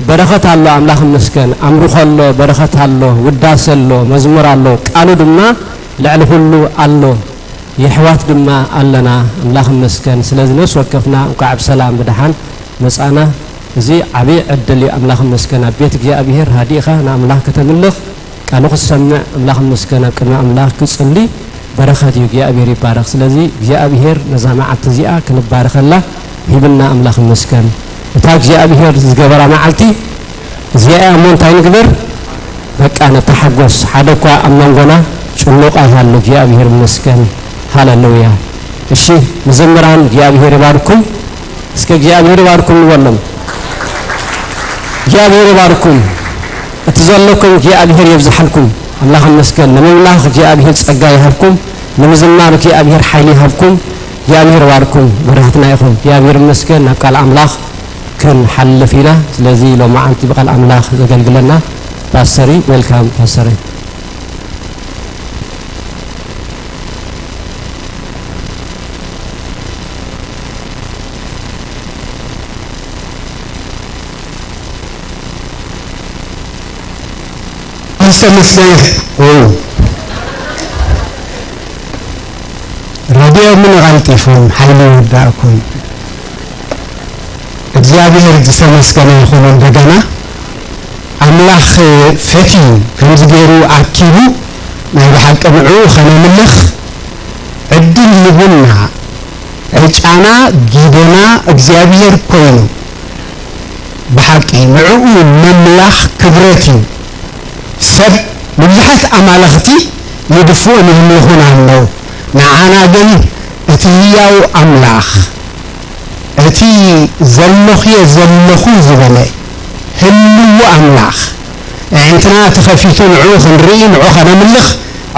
በረኸት ኣሎ። ኣምላኽ ይመስገን። ኣምልኾ ኣሎ፣ በረኸት ኣሎ፣ ውዳሴ ኣሎ፣ መዝሙር ኣሎ። ቃሉ ድማ ልዕሊ ኩሉ ኣሎ። የሕዋት ድማ ኣለና። ኣምላኽ ይመስገን። ስለዚ ነፍሲ ወከፍና እንኳዕ ብሰላም ብደሓን መጻና። እዚ ዓቢ ዕድል እዩ። ኣምላኽ ይመስገን። ኣብ ቤት እግዚኣብሔር ሃዲእኻ ንኣምላኽ ከተምልኽ፣ ቃሉ ክትሰምዕ፣ ኣምላኽ ይመስገን፣ ኣብ ቅድሚ ኣምላኽ ክትጽሊ በረኸት እዩ። እግዚኣብሔር ይባረኽ። ስለዚ እግዚኣብሔር ነዛ መዓልቲ እዚኣ ክንባረኸላ ሂብና፣ ኣምላኽ ይመስገን። እታ እግዚኣብሔር ዝገበራ መዓልቲ እዚኣ እያ እሞ እንታይ ንግበር? በቃ ንተሓጎስ። ሓደ እኳ ኣብ መንጎና ጭኑቕ ኣይሃሉ። እግዚኣብሔር ይመስገን። ሃሌሉያ። እሺ፣ መዘምራን እግዚኣብሔር ይባርኩም። እስከ እግዚኣብሔር ይባርኩም ንበሎም። እግዚኣብሔር ይባርኩም። እቲ ዘለኩም እግዚኣብሔር የብዝሓልኩም። ኣምላኽ ይመስገን። ንምምላኽ እግዚኣብሔር ጸጋ ይሃብኩም። ንምዝማር እግዚኣብሔር ሓይሊ ይሃብኩም። እግዚኣብሔር ይባርኩም። በረኸትና ኢኹም። እግዚኣብሔር ይመስገን። ናብ ቃል ኣምላኽ ክንሓልፍ ኢና። ስለዚ ሎማዓንቲ ብቃል ኣምላኽ ዘገልግለና ፓስተሪ፣ ዌልካም ፓስተሪ። ኣሰመስገን። ረድዮ ምን ቀልጢፎም ሓይሊ ይወዳእኩም። እግዚኣብሔር ዝተመስገነ ይኹን። እንደገና ኣምላኽ ፈትዩ ከምዚ ገይሩ ኣኪቡ ናይ ብሓቂ ንዕኡ ኸነምልኽ ዕድል ሂቡና። ዕጫና ጊደና እግዚኣብሔር ኮይኑ ብሓቂ ንዕኡ ምምላኽ ክብረት እዩ። ሰብ ንብዙሓት ኣማልኽቲ ይድፍኡን የምልኹን ኣለዉ። ንዓና ግን እቲ ህያው ኣምላኽ፣ እቲ ዘሎኽዮ ዘለኹ ዝበለ ህልዉ ኣምላኽ፣ ኣዒንትና ተኸፊቱ ንዕኡ ክንርኢ፣ ንዕኡ ኸነምልኽ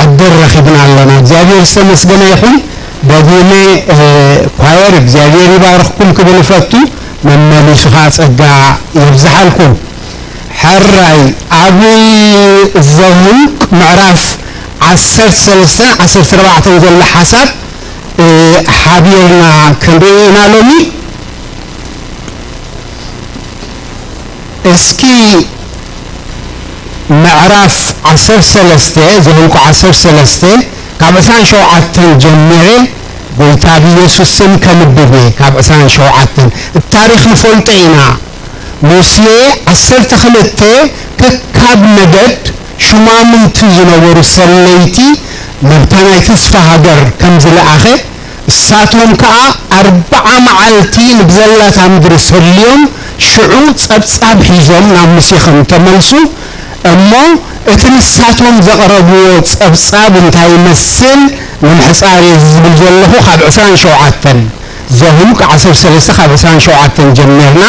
ዕድል ረኺብና ኣለና። እግዚኣብሔር ዝተመስገነ ይኹን። ደጊመ፣ እ፣ ኳየር እግዚኣብሔር ይባርኽኩም ክብል እፈቱ። መመሊሱ ኸዓ ጸጋ የብዝሓልኩም። ሕራይ ኣብ ዘኍልቍ ምዕራፍ ዓሰርተ ሰለስተን ዓሰርተ ኣርባዕተን ዘሎ ሓሳብ፣ እ፣ ሓቢርና ክንርኢ ኢና ሎሚ። እስኪ ምዕራፍ ዓሰርተ ሰለስተ፣ ዘኍልቁ ዓሰርተ ሰለስተ ካብ ዕስራን ሸውዓተን ጀሚረ ጎይታ ብኢየሱስ ስም ከንብብ እየ። ካብ ዕስራን ሸውዓተን እቲ ታሪኽ ንፈልጦ ኢና። ሙሴ ዓሰርተ ክልተ ከካብ ነገድ ሹማምንቲ ዝነበሩ ሰለይቲ ናብታ ናይ ተስፋ ሃገር ከም ዝለኣኸ እሳቶም ከኣ ኣርብዓ መዓልቲ ንብዘላታ ምድሪ ሰልዮም፣ ሽዑ ጸብጻብ ሒዞም ናብ ሙሴ ከም ተመልሱ እሞ፣ እቲ ንሳቶም ዘቕረብዎ ጸብጻብ እንታይ ይመስል ንምሕጻር እየ ዝብል ዘለኹ። ካብ ዕስራን ሸውዓተን ዘኍልቁ ዓሰርተ ሰለስተ ካብ ዕስራን ሸውዓተን ጀሚርና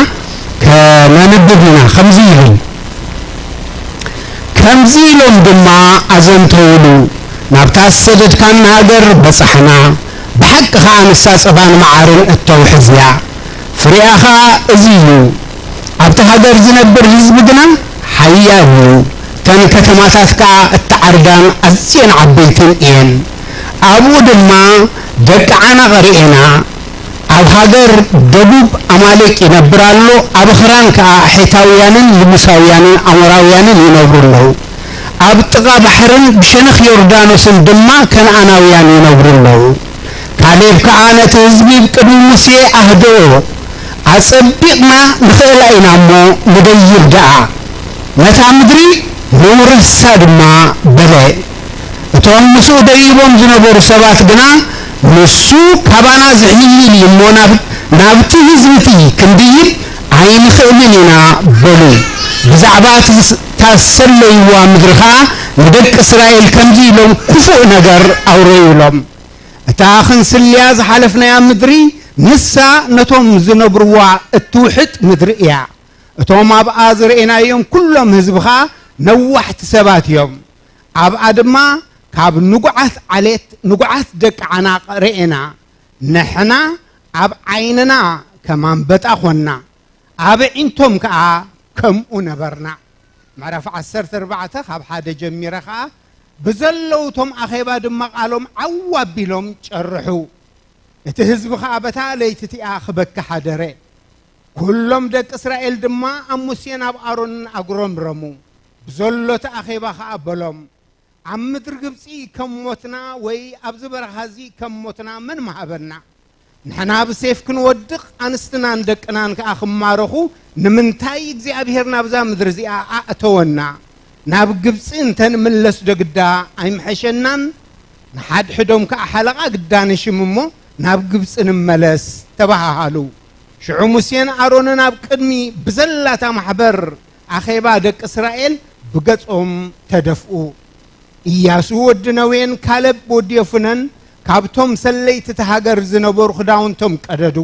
ከነንብብ ኢና። ከምዚ ይብል። ከምዚ ኢሎም ድማ ኣዘንተዉሉ፣ ናብታ ዝሰደድካና ሃገር በጻሕና፣ ብሓቂ ኸኣ ንሳ ጸባን መዓርን እተውሕዝ እያ። ፍሬኣ ኸኣ እዚ እዩ። ኣብቲ ሃገር ዝነብር ህዝቢ ግና ሓያል እዩ። እተን ከተማታት ከኣ እተዓርጋን ኣዝየን ዓበይትን እየን። ኣብኡ ድማ ደቂ ዓናቕ ርኤና። ኣብ ሃገር ደቡብ ኣማሌቅ ይነብር ኣሎ፣ ኣብ ኽራን ከኣ ሔታውያንን የቡሳውያንን ኣሞራውያንን ይነብሩ ኣለዉ። ኣብ ጥቓ ባሕርን ብሸነኽ ዮርዳኖስን ድማ ከነኣናውያን ይነብሩ ኣለዉ። ካሌብ ከኣ ነቲ ህዝቢ ብቅድሚ ሙሴ ኣህደኦ፣ ኣጸቢቕና ንኽእላ ኢና እሞ ንደይብ ደኣ፣ ነታ ምድሪ ንውረሳ ድማ በለ። እቶም ምስኡ ደይቦም ዝነበሩ ሰባት ግና፣ ንሱ ካባና ዝሕይል እዩ እሞ ናብ ናብቲ ህዝቢ እቲ ክንድይብ ኣይንኽእልን ኢና በሉ። ብዛዕባ እቲ ዝስ-፣ እታ ዝሰለይዋ ምድሪ ኸኣ ንደቂ እስራኤል ከምዚ ኢሎም ክፉእ ነገር ኣውረዩሎም። እታ ክንስልያ ዝሓለፍናያ ምድሪ፣ ንሳ ነቶም ዝነብርዋ እትውሕጥ ምድሪ እያ። እቶም ኣብኣ ዝረኤናዮም ኩሎም ህዝቢ ኸኣ ነዋሕቲ ሰባት እዮም። ኣብኣ ድማ ካብ ንጉዓት ዓሌት ንጉዓት ደቂ ዓናቕ ረኤና። ንሕና ኣብ ዓይንና ከም ኣንበጣ ኾንና፣ ኣብ ኣዒንቶም ከኣ ከምኡ ነበርና። ምዕራፍ ዓሰርተ ኣርባዕተ ካብ ሓደ ጀሚረ ኸኣ ብዘለዉ እቶም ኣኼባ ድማ ቃሎም ዓው ኣቢሎም ጨርሑ። እቲ ህዝቢ ኸኣ በታ ለይቲ እቲኣ ክበኪ ሓደረ። ኩሎም ደቂ እስራኤል ድማ ኣብ ሙሴን ኣብ ኣሮንን ኣጉረምረሙ። ብዘሎ እቲ ኣኼባ ኸኣ በሎም፣ ኣብ ምድሪ ግብጺ ከም ሞትና ወይ ኣብዚ በረኻ እዚ ከም ሞትና መን ምሃበና? ንሕና ብሴፍ ክንወድቕ፣ ኣንስትናን ደቅናን ከኣ ክማረኹ፣ ንምንታይ እግዚኣብሄር ናብዛ ምድሪ እዚኣ ኣእተወና? ናብ ግብጺ እንተ ንምለስ ዶ ግዳ ኣይምሐሸናን? ንሓድሕዶም ከኣ ሓለቓ ግዳ ንሽም እሞ ናብ ግብጺ ንመለስ፣ ተባሃሃሉ። ሽዑ ሙሴን ኣሮንን ኣብ ቅድሚ ብዘላታ ማሕበር ኣኼባ ደቂ እስራኤል ብገጾም ተደፍኡ። ኢያሱ ወዲ ነዌን ካለብ ወዲ የፉነን ካብቶም ሰለይቲ እታ ሃገር ዝነበሩ ክዳውንቶም ቀደዱ።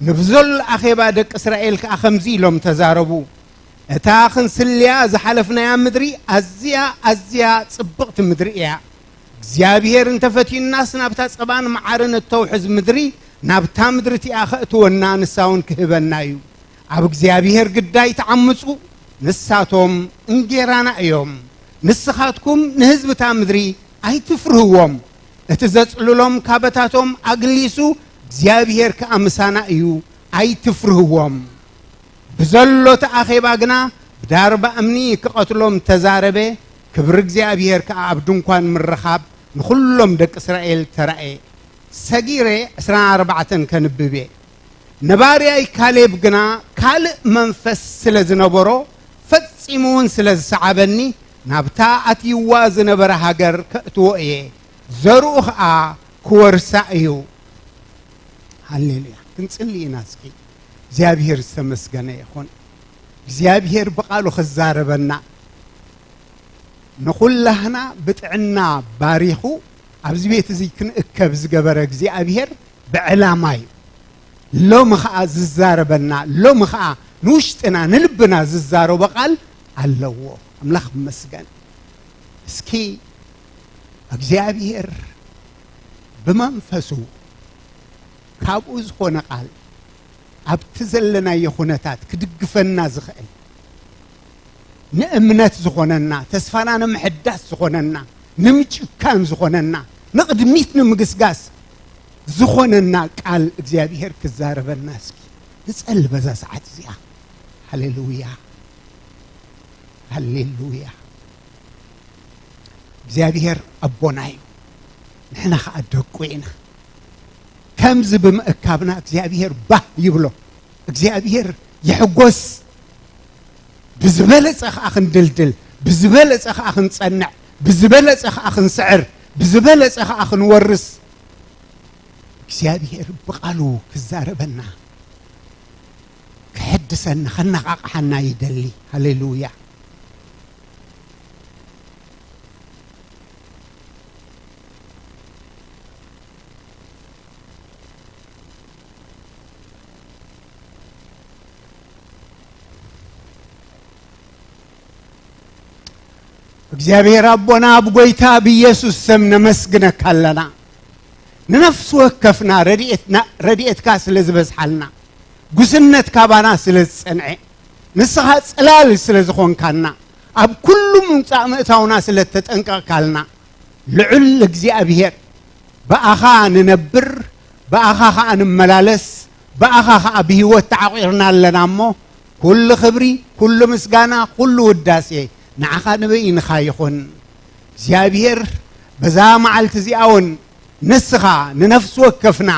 ንብዘሎ ኣኼባ ደቂ እስራኤል ከኣ ከምዚ ኢሎም ተዛረቡ፣ እታ ክንስልያ ዝሓለፍናያ ምድሪ ኣዝያ፣ ኣዝያ ጽብቕቲ ምድሪ እያ። እግዚኣብሄር እንተፈትዩናስ ናብታ ጸባን መዓርን እተውሕዝ ምድሪ፣ ናብታ ምድሪ እቲኣ ከእትወና ንሳ እውን ክህበና እዩ። ኣብ እግዚኣብሄር ግዳይ ተዓምጹ፣ ንሳቶም እንጌራና እዮም። ንስኻትኩም ንህዝቢ እታ ምድሪ ኣይትፍርህዎም። እቲ ዘጽልሎም ካበታቶም ኣግሊሱ እግዚኣብሄር ከኣ ምሳና እዩ፣ ኣይትፍርህዎም። ብዘሎ እቲ ኣኼባ ግና ብዳርባ እምኒ ክቐትሎም ተዛረበ። ክብሪ እግዚኣብሄር ከኣ ኣብ ድንኳን ምርኻብ ንኹሎም ደቂ እስራኤል ተራእየ። ሰጊረ ዕስራን ኣርባዕተን ከንብብ እየ። ነባርያይ ካሌብ ግና ካልእ መንፈስ ስለ ዝነበሮ ፈጺሙ እውን ስለ ዝሰዓበኒ ናብታ ኣትይዋ ዝነበረ ሃገር ከእትዎ እየ። ዘርኡ ኸኣ ክወርሳ እዩ። ሃሌሉያ። ክንጽሊ ኢና እስኪ። እግዚኣብሄር ዝተመስገነ ይኹን። እግዚኣብሄር ብቓሉ ክዛረበና፣ ንኹላህና ብጥዕና ባሪኹ ኣብዚ ቤት እዚ ክንእከብ ዝገበረ እግዚኣብሄር ብዕላማ እዩ። ሎሚ ኸኣ ዝዛረበና፣ ሎሚ ኸኣ ንውሽጥና ንልብና ዝዛረቦ ቃል ኣለዎ። ኣምላኽ ይመስገን። እስኪ እግዚኣብሄር ብመንፈሱ ካብኡ ዝኾነ ቃል ኣብቲ ዘለናዮ ኩነታት ክድግፈና ዝኽእል፣ ንእምነት ዝኾነና፣ ተስፋና ንምሕዳስ ዝኾነና፣ ንምጭካን ዝኾነና፣ ንቕድሚት ንምግስጋስ ዝኾነና ቃል እግዚኣብሄር ክዛረበና እስኪ ንጸሊ በዛ ሰዓት እዚኣ። ሃሌሉያ፣ ሃሌሉያ። እግዚኣብሄር ኣቦና እዩ፣ ንሕና ኸኣ ደቁ ኢና። ከምዚ ብምእካብና እግዚኣብሄር ባህ ይብሎ፣ እግዚኣብሄር ይሕጎስ። ብዝበለጸ ኸኣ ክንድልድል፣ ብዝበለጸ ኸኣ ክንጸንዕ፣ ብዝበለጸ ኸኣ ክንስዕር፣ ብዝበለጸ ኸኣ ክንወርስ እግዚኣብሄር ብቓሉ ክዛረበና፣ ክሕድሰና፣ ከነቓቕሓና ይደሊ። ሃሌሉያ። እግዚኣብሔር ኣቦና፣ ኣብ ጐይታ ብኢየሱስ ስም ነመስግነካ ኣለና። ንነፍሲ ወከፍና ረድኤትና፣ ረድኤትካ ስለ ዝበዝሓልና፣ ጉስነት ካባና ስለ ዝጸንዐ፣ ንስኻ ጽላል ስለ ዝኾንካና፣ ኣብ ኩሉ ምውጻእ ምእታውና ስለ እተጠንቀቕካልና፣ ልዑል እግዚኣብሔር፣ ብኣኻ ንነብር፣ ብኣኻ ኸኣ ንመላለስ፣ ብኣኻ ኸኣ ብህይወት ተዓቂርና ኣለና እሞ፣ ኩሉ ክብሪ፣ ኩሉ ምስጋና፣ ኩሉ ውዳሴ ንዓኻ ንበይንኻ ይኹን። እግዚኣብሔር፣ በዛ መዓልቲ እዚኣ እውን ንስኻ ንነፍሲ ወከፍና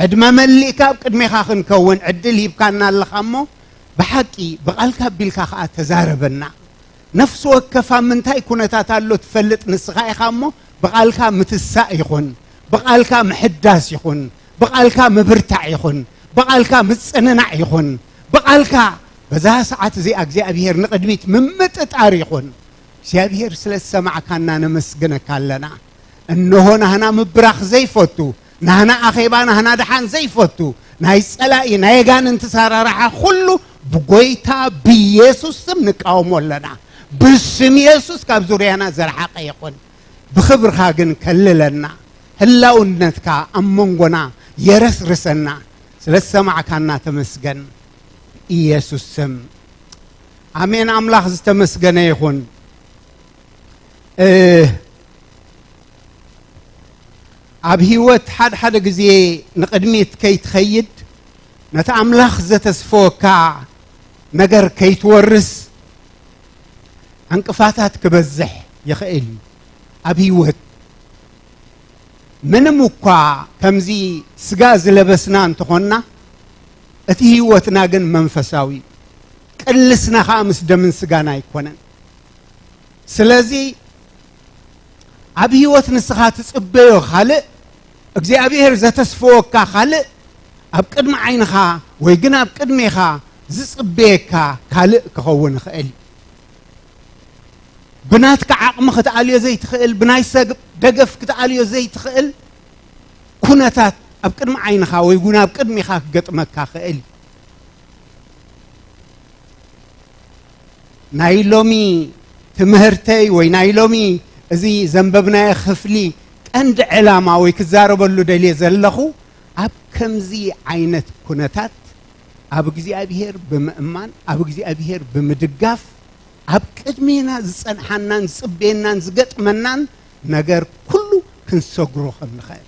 ዕድመ መሊእካ ኣብ ቅድሜኻ ክንከውን ዕድል ሂብካና ኣለኻ እሞ፣ ብሓቂ ብቓልካ ኣቢልካ ኸኣ ተዛረበና። ነፍሲ ወከፍ ኣብ ምንታይ ኩነታት ኣሎ ትፈልጥ ንስኻ ኢኻ እሞ፣ ብቓልካ ምትሳእ ይኹን፣ ብቓልካ ምሕዳስ ይኹን፣ ብቓልካ ምብርታዕ ይኹን፣ ብቓልካ ምጽንናዕ ይኹን፣ ብቓልካ በዛ ሰዓት እዚኣ እግዚኣብሔር ንቕድሚት ምምጥጣር ይኹን። እግዚኣብሔር ስለ ዝሰማዕካና ነመስግነካ ኣለና። እንሆ ናህና ምብራኽ ዘይፈቱ፣ ናህና ኣኼባ፣ ናህና ደሓን ዘይፈቱ፣ ናይ ጸላኢ ናይ ኣጋንንቲ ሰራርሓ ኩሉ ብጎይታ ብኢየሱስ ስም ንቃወሞ ኣለና። ብስም ኢየሱስ ካብ ዙርያና ዝረሓቐ ይኹን። ብኽብርኻ ግን ከልለና፣ ህላውነትካ ኣብ መንጎና የረስርሰና። ስለ ዝሰማዕካና ተመስገን። ኢየሱስ ስም። ኣሜን። ኣምላኽ ዝተመስገነ ይኹን። እ፣ ኣብ ህይወት ሓደ ሓደ ግዜ ንቕድሚት ከይትኸይድ፣ ነቲ ኣምላኽ ዘተስፈወካ ነገር ከይትወርስ ዕንቅፋታት ክበዝሕ ይኽእል እዩ። ኣብ ህይወት ምንም እኳ ከምዚ ስጋ ዝለበስና እንተኾንና፣ እቲ ህይወትና ግን መንፈሳዊ እዩ። ቅልስና ኸዓ ምስ ደምን ስጋን ኣይኮነን። ስለዚ ኣብ ህይወት ንስኻ ትጽበዮ ካልእ፣ እግዚኣብሔር ዘተስፈወካ ካልእ፣ ኣብ ቅድሚ ዓይንኻ ወይ ግን ኣብ ቅድሜኻ ዝጽበየካ ካልእ ክኸውን ይኽእል እዩ። ብናትካ ዓቕሚ ክትኣልዮ ዘይትኽእል፣ ብናይ ሰብ ደገፍ ክትኣልዮ ዘይትኽእል ኩነታት ኣብ ቅድሚ ዓይንኻ ወይ እውን ኣብ ቅድሚኻ ክገጥመካ ክእል እዩ። ናይ ሎሚ ትምህርተይ ወይ ናይ ሎሚ እዚ ዘንበብናዮ ክፍሊ ቀንዲ ዕላማ ወይ ክዛረበሉ ደልየ ዘለኹ፣ ኣብ ከምዚ ዓይነት ኩነታት ኣብ እግዚኣብሔር ብምእማን፣ ኣብ እግዚኣብሔር ብምድጋፍ፣ ኣብ ቅድሜና ዝጸንሓናን ዝጽበየናን ዝገጥመናን ነገር ኩሉ ክንሰግሮ ከም ንኽእል፣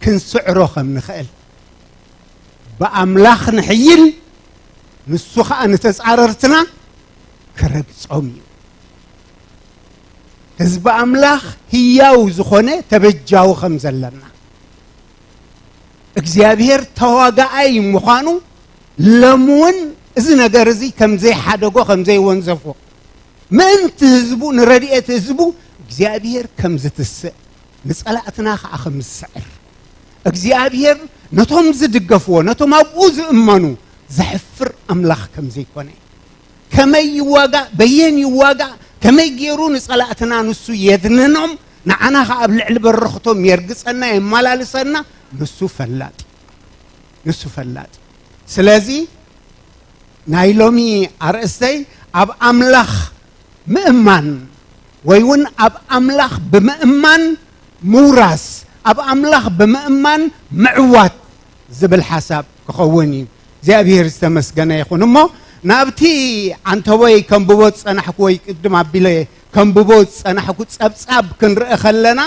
ክንስዕሮ ከም ንኽእል፣ ብኣምላኽ ንሕይል፣ ንሱ ኸኣ ንተጻረርትና ክረግጾም እዩ። ህዝቢ ኣምላኽ ህያው ዝኾነ ተበጃዊ ከም ዘለና፣ እግዚኣብሔር ተዋጋኣይ ምዃኑ፣ ሎም እውን እዚ ነገር እዚ ከም ዘይሓደጎ፣ ከም ዘይወንዘፎ፣ ምእንቲ ህዝቡ፣ ንረድኤት ህዝቡ እግዚኣብሔር ከም ዝትስእ፣ ንጸላእትና ኸዓ ከም ዝስዕር፣ እግዚኣብሔር ነቶም ዝድገፍዎ፣ ነቶም ኣብኡ ዝእመኑ ዘሕፍር ኣምላኽ ከም ዘይኮነ፣ ከመይ ይዋጋእ፣ በየን ይዋጋእ፣ ከመይ ገይሩ ንጸላእትና ንሱ የድንኖም፣ ንዓና ኸዓ ኣብ ልዕሊ በረኽቶም የርግጸና፣ የመላልሰና፣ ንሱ ፈላጥ እዩ። ንሱ ፈላጥ እዩ። ስለዚ ናይ ሎሚ ኣርእስተይ ኣብ ኣምላኽ ምእማን ወይ እውን ኣብ ኣምላኽ ብምእማን ምውራስ፣ ኣብ ኣምላኽ ብምእማን ምዕዋት ዝብል ሓሳብ ክኸውን እዩ። እግዚኣብሔር ዝተመስገነ ይኹን። እሞ ናብቲ ዓንተቦይ ከንብቦ ዝጸናሕኩ ወይ ቅድም ኣቢለ ከንብቦ ዝጸናሕኩ ጸብጻብ ክንርኢ ከለና፣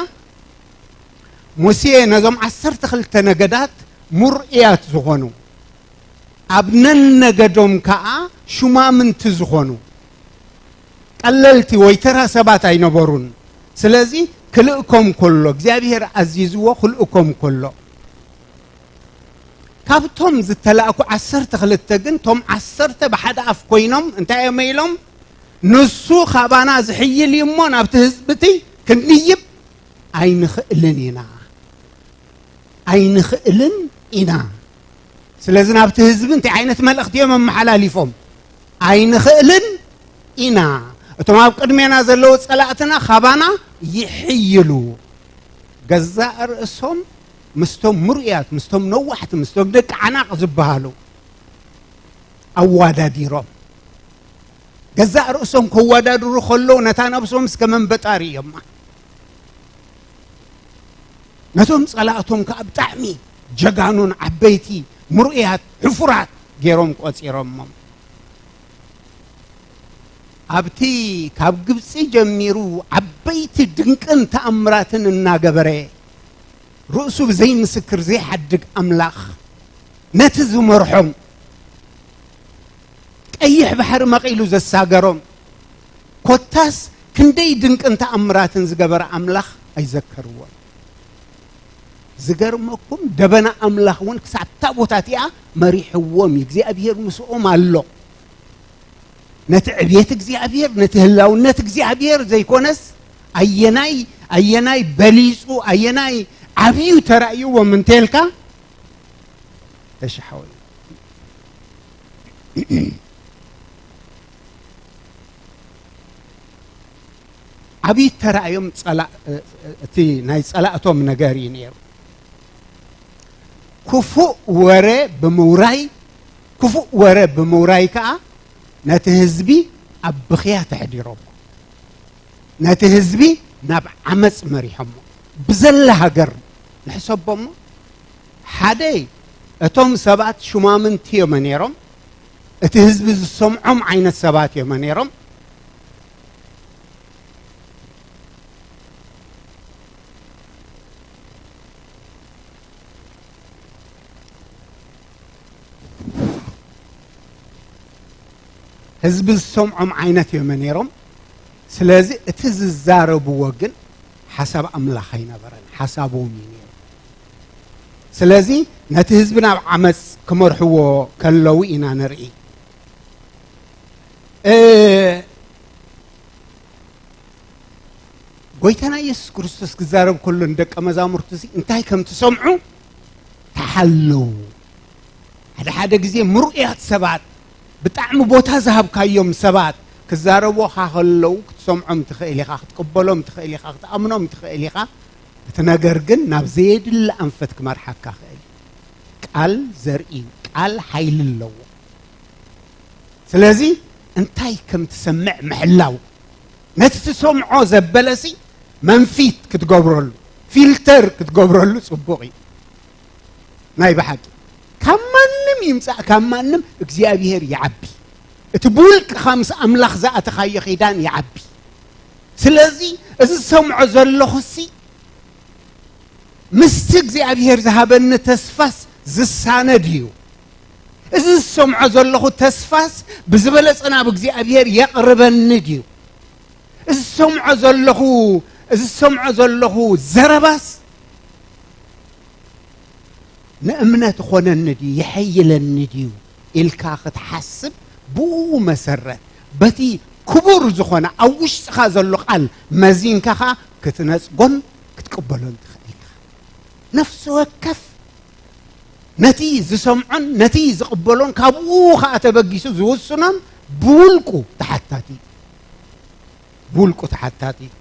ሙሴ ነዞም ዓሰርተ ክልተ ነገዳት ሙርእያት ዝኾኑ፣ ኣብ ነነገዶም ከኣ ሹማምንቲ ዝኾኑ፣ ቀለልቲ ወይ ተራ ሰባት ኣይነበሩን። ስለዚ ክልእኮም ከሎ፣ እግዚኣብሔር ኣዚዝዎ ክልእኮም ከሎ፣ ካብቶም ዝተላእኩ ዓሰርተ ክልተ ግን፣ እቶም ዓሰርተ ብሓደ ኣፍ ኮይኖም እንታይ እዮም ኢሎም? ንሱ ካባና ዝሕይል እዩ እሞ፣ ናብቲ ህዝቢ እቲ ክንድይብ ኣይንኽእልን ኢና። ኣይንኽእልን ኢና። ስለዚ ናብቲ ህዝቢ እንታይ ዓይነት መልእኽቲ እዮም ኣመሓላሊፎም? ኣይንኽእልን ኢና። እቶም ኣብ ቅድሜና ዘለዉ ጸላእትና ካባና ይሕይሉ። ገዛእ ርእሶም ምስቶም ምሩያት፣ ምስቶም ነዋሕቲ፣ ምስቶም ደቂ ዓናቕ ዝበሃሉ ኣዋዳዲሮም፣ ገዛእ ርእሶም ከወዳድሩ ከለዉ፣ ነታ ነብሶም እስከ መንበጣር እዮማ። ነቶም ጸላእቶም ከኣ ብጣዕሚ ጀጋኑን ዓበይቲ ምሩያት ሕፉራት ገይሮም ቆጺሮሞም። ኣብቲ ካብ ግብጺ ጀሚሩ ዓበይቲ ድንቅን ተኣምራትን እናገበረ፣ ርእሱ ብዘይምስክር ዘይሓድግ ኣምላኽ፣ ነቲ ዝመርሖም ቀይሕ ባሕሪ መቒሉ ዘሳገሮም፣ ኮታስ ክንደይ ድንቅን ተኣምራትን ዝገበረ ኣምላኽ ኣይዘከርዎን። ዝገርመኩም፣ ደበና ኣምላኽ እውን ክሳብ እታ ቦታ እቲኣ መሪሕዎም እዩ። እግዚኣብሔር ምስኦም ኣሎ። ነቲ ዕብየት እግዚኣብሔር፣ ነቲ ህላውነት እግዚኣብሔር ዘይኮነስ፣ ኣየናይ፣ ኣየናይ በሊጹ፣ ኣየናይ ዓብዩ ተራእይዎም እንተልካ፣ እሺ ሓወይ። ዓብዪ ተራ እዮም ጸላ-፣ እ-፣ እ-፣ እቲ ናይ ጸላእቶም ነገር እዩ ነይሩ። ክፉእ ወረ ብምውራይ፣ ክፉእ ወረ ብምውራይ ከኣ ነቲ ህዝቢ ኣብ ብኽያት ኣሕዲሮሞ። ነቲ ህዝቢ ናብ ዓመጽ መሪሖሞ። ብዘላ ሃገር ንሕሰቦሞ። ሓደ፣ እቶም ሰባት ሹማምንቲ እዮም ነይሮም። እቲ ህዝቢ ዝሰምዖም ዓይነት ሰባት እዮም ነይሮም። ህዝቢ ዝሰምዖም ዓይነት እዮም ነይሮም። ስለዚ እቲ ዝዛረብዎ ግን ሓሳብ ኣምላኽ ኣይነበረን፣ ሓሳቦም እዩ ነይሩ። ስለዚ ነቲ ህዝቢ ናብ ዓመፅ ክመርሕዎ ከለዉ ኢና ንርኢ። እ፣ ጎይታና ኢየሱስ ክርስቶስ ክዛረብ ከሎ ንደቀ መዛሙርቱ እዚ እንታይ ከም ትሰምዑ ተሓለዉ። ሓደ ሓደ ግዜ ምርኡያት ሰባት፣ ብጣዕሚ ቦታ ዝሃብካዮም ሰባት ክዛረቡኻ ከለዉ ክትሰምዖም ትኽእል ኢኻ፣ ክትቅበሎም ትኽእል ኢኻ፣ ክትኣምኖም ትኽእል ኢኻ። እቲ ነገር ግን ናብ ዘየድሊ ኣንፈት ክመርሓካ ክእል። ቃል ዘርኢ እዩ። ቃል ሓይሊ ኣለዎ። ስለዚ እንታይ ከም ትሰምዕ ምሕላው፣ ነቲ ትሰምዖ ዘበለሲ መንፊት ክትገብረሉ፣ ፊልተር ክትገብረሉ ጽቡቕ እዩ። ናይ ብሓቂ ካብ ማንም ይምጻእ ካብ ማንም እግዚኣብሄር ይዓቢ። እቲ ብውልቅኻ ምስ ኣምላኽ ዝኣተኻዮ ኺዳን ይዓቢ። ስለዚ እዚ ዝሰምዖ ዘለኹሲ ምስቲ እግዚኣብሄር ዝሃበኒ ተስፋስ ዝሳነ ድዩ? እዚ ዝሰምዖ ዘለኹ ተስፋስ ብዝበለጸ ናብ እግዚኣብሄር የቕርበኒ ድዩ? እዚ ዝሰምዖ ዘለኹ፣ እዚ ዝሰምዖ ዘለኹ ዘረባስ ንእምነት ኾነኒ ድዩ፣ የሐይለኒ ድዩ ኢልካ ክትሓስብ፣ ብኡ መሰረት በቲ ክቡር ዝኾነ ኣብ ውሽጥኻ ዘሎ ቃል መዚንካ ኸኣ ክትነጽጎን ክትቅበሎን ትኽእል ኢኻ። ነፍሲ ወከፍ ነቲ ዝሰምዖን ነቲ ዝቕበሎን ካብኡ ኸኣ ተበጊሱ ዝውስኖን ብውልቁ ተሓታቲ እዩ። ብውልቁ ተሓታቲ እዩ።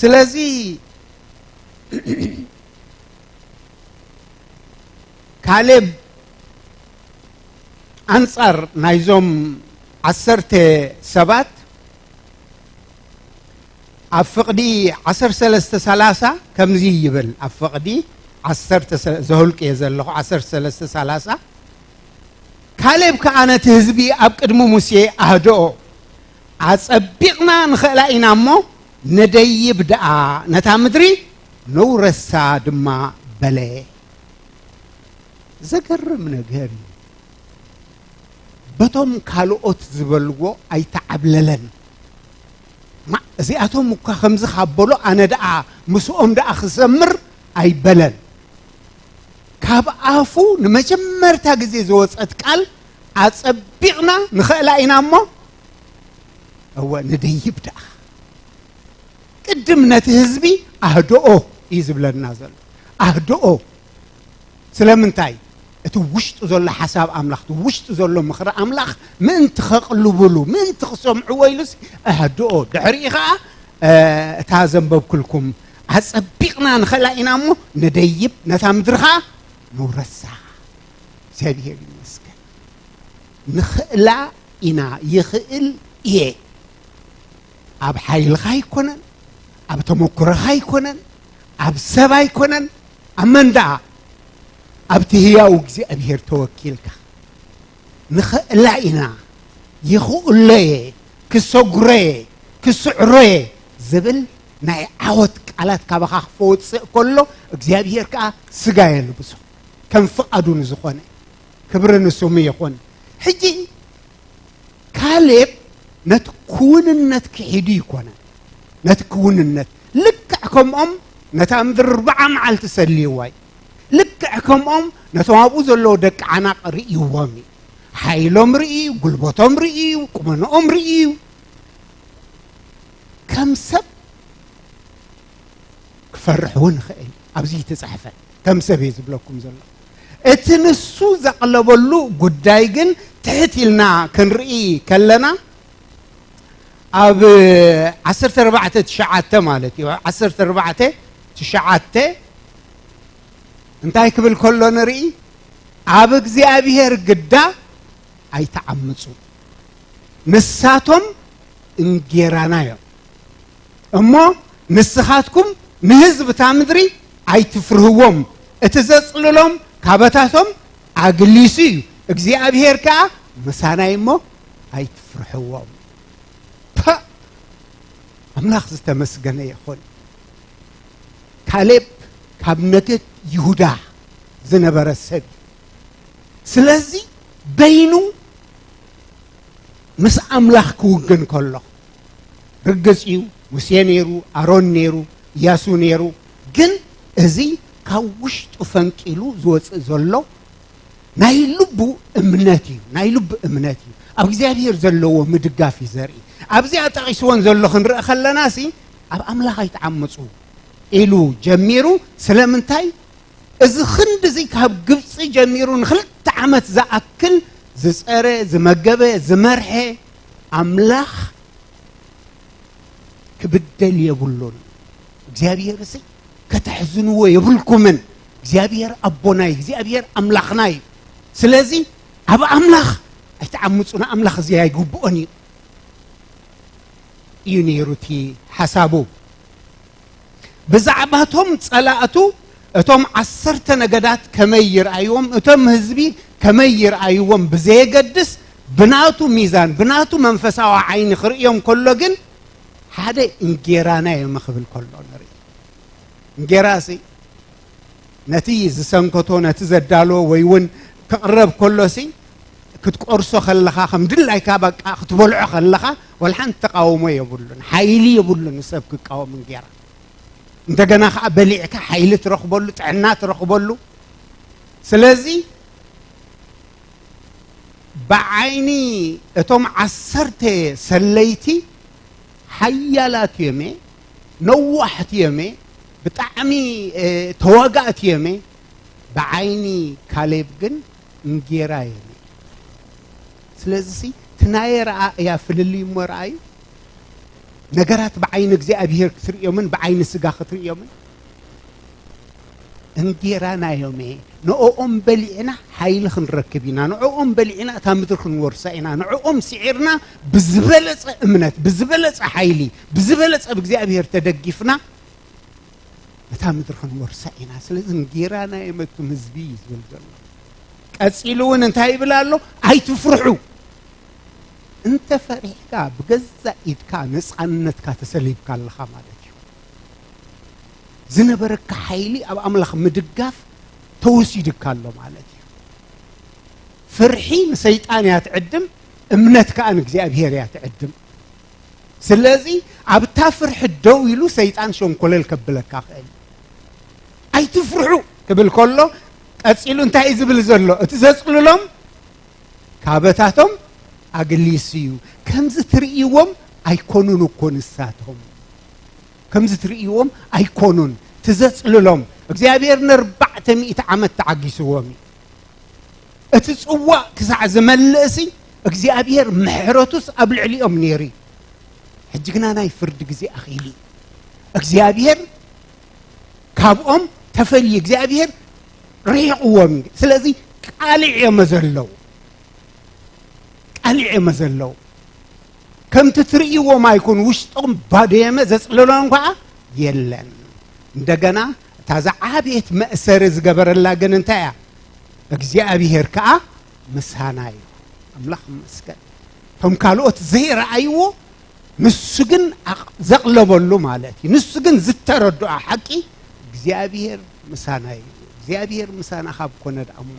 ስለዚ ካሌብ ኣንጻር ናይዞም ዓሰርተ ሰባት ኣብ ፍቕዲ ዓሰርተ ሰለስተ ሰላሳ ከምዚ ይብል። ኣብ ፍቕዲ ዓሰርተ ሰለ-፣ ዘሁልቅ እየ ዘለኹ፣ ዓሰርተ ሰለስተ ሰላሳ። ካሌብ ከኣ ነቲ ህዝቢ ኣብ ቅድሚ ሙሴ ኣህደኦ። ኣጸቢቕና ንኽእላ ኢና እሞ ንደይብ ደኣ ነታ ምድሪ ንውረሳ ድማ በለ። ዘገርም ነገር እዩ። በቶም ካልኦት ዝበልዎ ኣይተዓብለለን። ማ-፣ እዚኣቶም እኳ ከምዚ ካብ በሎ ኣነ ደኣ ምስኦም ደኣ ክሰምር ኣይበለን። ካብ ኣፉ ንመጀመርታ ግዜ ዝወጸት ቃል ኣጸቢቕና ንኽእላ ኢና እሞ፣ እወ ንደይብ ደኣ። ቅድም ነቲ ህዝቢ ኣህድኦ እዩ ዝብለና ዘሎ። ኣህድኦ። ስለምንታይ? እቲ ውሽጡ ዘሎ ሓሳብ ኣምላኽ፣ እቲ ውሽጡ ዘሎ ምኽሪ ኣምላኽ ምእንቲ ከቕልብሉ፣ ምእንቲ ክሰምዕዎ ኢሉስ ኣህድኦ። ድሕሪኡ ኸኣ፣ እ፣ እታ ዘንበብኩልኩም ኣጸቢቕና ንኽእላ ኢና እሞ ንደይብ፣ ነታ ምድሪ ኸኣ ንውረሳ። እግዚኣብሔር ይመስገን። ንኽእላ ኢና፣ ይኽእል እየ። ኣብ ሓይልኻ ኣይኮነን፣ ኣብ ተመኩሮኻ ኣይኮነን፣ ኣብ ሰብ ኣይኮነን። ኣብ መን ደኣ? ኣብቲ ህያው እግዚኣብሔር ተወኪልካ። ንኽእላ ኢና፣ ይኽእሎ እየ፣ ክሰጉሮ እየ፣ ክስዕሮ እየ ዝብል ናይ ዓወት ቃላት ካባኻ ክፈውፅእ ከሎ እግዚኣብሔር ከኣ ስጋ የልብሶ፣ ከም ፍቓዱ ንዝኾነ። ክብሪ ንስሙ ይኹን። ሕጂ ካሌብ ነቲ ክውንነት ክሒዱ ይኮነን። ነቲ ክውንነት ልክዕ ከምኦም ነታ ምድሪ ኣርብዓ መዓልቲ ሰልይዋ እዩ። ልክዕ ከምኦም ነቶም ኣብኡ ዘለዉ ደቂ ዓናቕ ርእይዎም እዩ። ሓይሎም ርእዩ፣ ጉልበቶም ርእዩ፣ ቁመንኦም ርእዩ። ከም ሰብ ክፈርሕ እውን ይኽእል። ኣብዚ ይተጻሕፈ። ከም ሰብ እየ ዝብለኩም ዘለኹ። እቲ ንሱ ዘቕለበሉ ጉዳይ ግን ትሕት ኢልና ክንርኢ ከለና፣ ኣብ ዓሰርተ ኣርባዕተ ትሽዓተ ማለት እዩ። ዓሰርተ ኣርባዕተ ትሽዓተ እንታይ ክብል ከሎ ንርኢ? ኣብ እግዚኣብሔር ግዳ ኣይትዓምፁ፣ ንሳቶም እንጌራና እዮም። እሞ ንስኻትኩም ንህዝቢ እታ ምድሪ ኣይትፍርህዎም፣ እቲ ዘጽልሎም ካበታቶም ኣግሊሱ እዩ፣ እግዚኣብሔር ከኣ ምሳናይ እሞ ኣይትፍርሕዎም። ፐ! ኣምላኽ ዝተመስገነ ይኹን። ካሌብ ካብ ነገድ ይሁዳ ዝነበረ ሰብ እዩ። ስለዚ በይኑ ምስ ኣምላኽ ክውግን ከሎ ርግጽ እዩ፣ ሙሴ ነይሩ፣ ኣሮን ነይሩ፣ ኢያሱ ነይሩ። ግን እዚ ካብ ውሽጡ ፈንቂሉ ዝወጽእ ዘሎ ናይ ልቡ እምነት እዩ። ናይ ልቡ እምነት እዩ። ኣብ እግዚኣብሔር ዘለዎ ምድጋፍ እዩ ዘርኢ። ኣብዚኣ ጠቒስወን ዘሎ ክንርኢ ከለና ሲ ኣብ ኣምላኽ ኣይትዓምፁ ኢሉ ጀሚሩ። ስለምንታይ? እዚ ክንድዚ ካብ ግብፂ ጀሚሩ ንክልተ ዓመት ዝኣክል ዝፀረ፣ ዝመገበ፣ ዝመርሐ ኣምላኽ ክብደል የብሉን። እግዚኣብሔር ሲ ከተሕዝንዎ የብልኩምን። እግዚኣብሔር ኣቦናይ፣ እግዚኣብሔር ኣምላኽናይ። ስለዚ ኣብ ኣምላኽ ኣይትዓምፁ፣ ንኣምላኽ እዚ ኣይግብኦን እዩ እዩ ነይሩ እቲ ሓሳቡ። ብዛዕባቶም ጸላእቱ እቶም ዓሰርተ ነገዳት ከመይ ይርኣይዎም፣ እቶም ህዝቢ ከመይ ይርኣይዎም ብዘየገድስ፣ ብናቱ ሚዛን፣ ብናቱ መንፈሳዊ ዓይኒ ክርእዮም ከሎ ግን፣ ሓደ እንጌራና እዮም ክብል ከሎ ንርኢ። እንጌራሲ ነቲ ዝሰንከቶ፣ ነቲ ዘዳለዎ ወይ እውን ክቕረብ ከሎሲ ክትቆርሶ ከለኻ፣ ከም ድላይካ በቃ ክትበልዖ ከለኻ፣ ወላ ሓንቲ ተቃውሞ የብሉን፣ ሓይሊ የብሉን ንሰብ ክቃወም እንጌራ። እንደገና ከዓ በሊዕካ ሓይሊ ትረኽበሉ፣ ጥዕና ትረኽበሉ። ስለዚ ብዓይኒ እቶም ዓሰርተ ሰለይቲ ሓያላት እዮም፣ ነዋሕቲ እዮም፣ ብጣዕሚ፣ እ፣ ተዋጋእቲ እዮም። ብዓይኒ ካሌብ ግን እንጌራ እዮም። ስለዚ ሲ እቲ ናይ ረኣእያ ፍልልይ እሞ ረኣዩ። ነገራት ብዓይኒ እግዚኣብሔር ክትርእዮምን ብዓይኒ ስጋ ክትርእዮምን እንጌራና እዮም። ንዕኦም በሊዕና ሓይሊ ክንረክብ ኢና። ንዕኦም በሊዕና እታ ምድሪ ክንወርሳ ኢና። ንዕኦም ስዒርና ብዝበለጸ እምነት፣ ብዝበለጸ ሓይሊ፣ ብዝበለጸ ብእግዚኣብሔር ተደጊፍና እታ ምድሪ ክንወርሳ ኢና። ስለዚ እንጌራና እዮም እቶም ህዝቢ እዩ ዝብል ዘሎ። ቀጺሉ እውን እንታይ ይብል ኣሎ? ኣይትፍርሑ። እንተ ፈሪሕካ ብገዛእ ኢድካ ነጻነትካ ተሰሊብካ ኣለኻ ማለት እዩ። ዝነበረካ ሓይሊ ኣብ ኣምላኽ ምድጋፍ ተወሲዱካ ኣሎ ማለት እዩ። ፍርሒ ንሰይጣን እያ ትዕድም፣ እምነት ከኣ ንእግዚኣብሔር እያ ትዕድም። ስለዚ ኣብታ ፍርሒ ደው ኢሉ ሰይጣን ሸንኮለል ከብለካ ክእል። ኣይትፍርሑ ክብል ከሎ ቀጺሉ እንታይ እዩ ዝብል ዘሎ? እቲ ዘጽልሎም ካበታቶም ኣግሊሱ እዩ። ከምዚ ትርእይዎም ኣይኮኑን እኮ ንሳቶም። ከምዚ ትርእይዎም ኣይኮኑን። እቲ ዘጽልሎም እግዚኣብሔር ንኣርባዕተ ሚእቲ ዓመት ተዓጊስዎም እዩ። እቲ ጽዋእ ክሳዕ ዝመልእሲ እግዚኣብሔር ምሕረቱስ ኣብ ልዕሊኦም ነይሩ እዩ። ሕጂ ግና ናይ ፍርዲ ግዜ ኣኺሉ እዩ። እግዚኣብሔር ካብኦም ተፈልዩ፣ እግዚኣብሔር ርሒቕዎም እዩ። ስለዚ ቃልዕ እዮም ዘለዉ፣ ቃልዕ እዮም ዘለዉ። ከምቲ ትርእይዎም ኣይኮኑ፣ ውሽጦም ባዶ የመ፣ ዘጽልሎም ከዓ የለን። እንደገና እታ ዝዓበየት መእሰሪ ዝገበረላ ግን እንታይ እያ? እግዚኣብሔር ከዓ ምሳና እዩ። ኣምላኽ ይመስገን። እቶም ካልኦት ዘይረኣይዎ ንሱ ግን ኣቕ-፣ ዘቕለበሉ ማለት እዩ። ንሱ ግን ዝተረድኦ ሓቂ እግዚኣብሔር ምሳና እዩ። እግዚኣብሔር ምሳና ካብ ኮነ ደኣ እሞ፣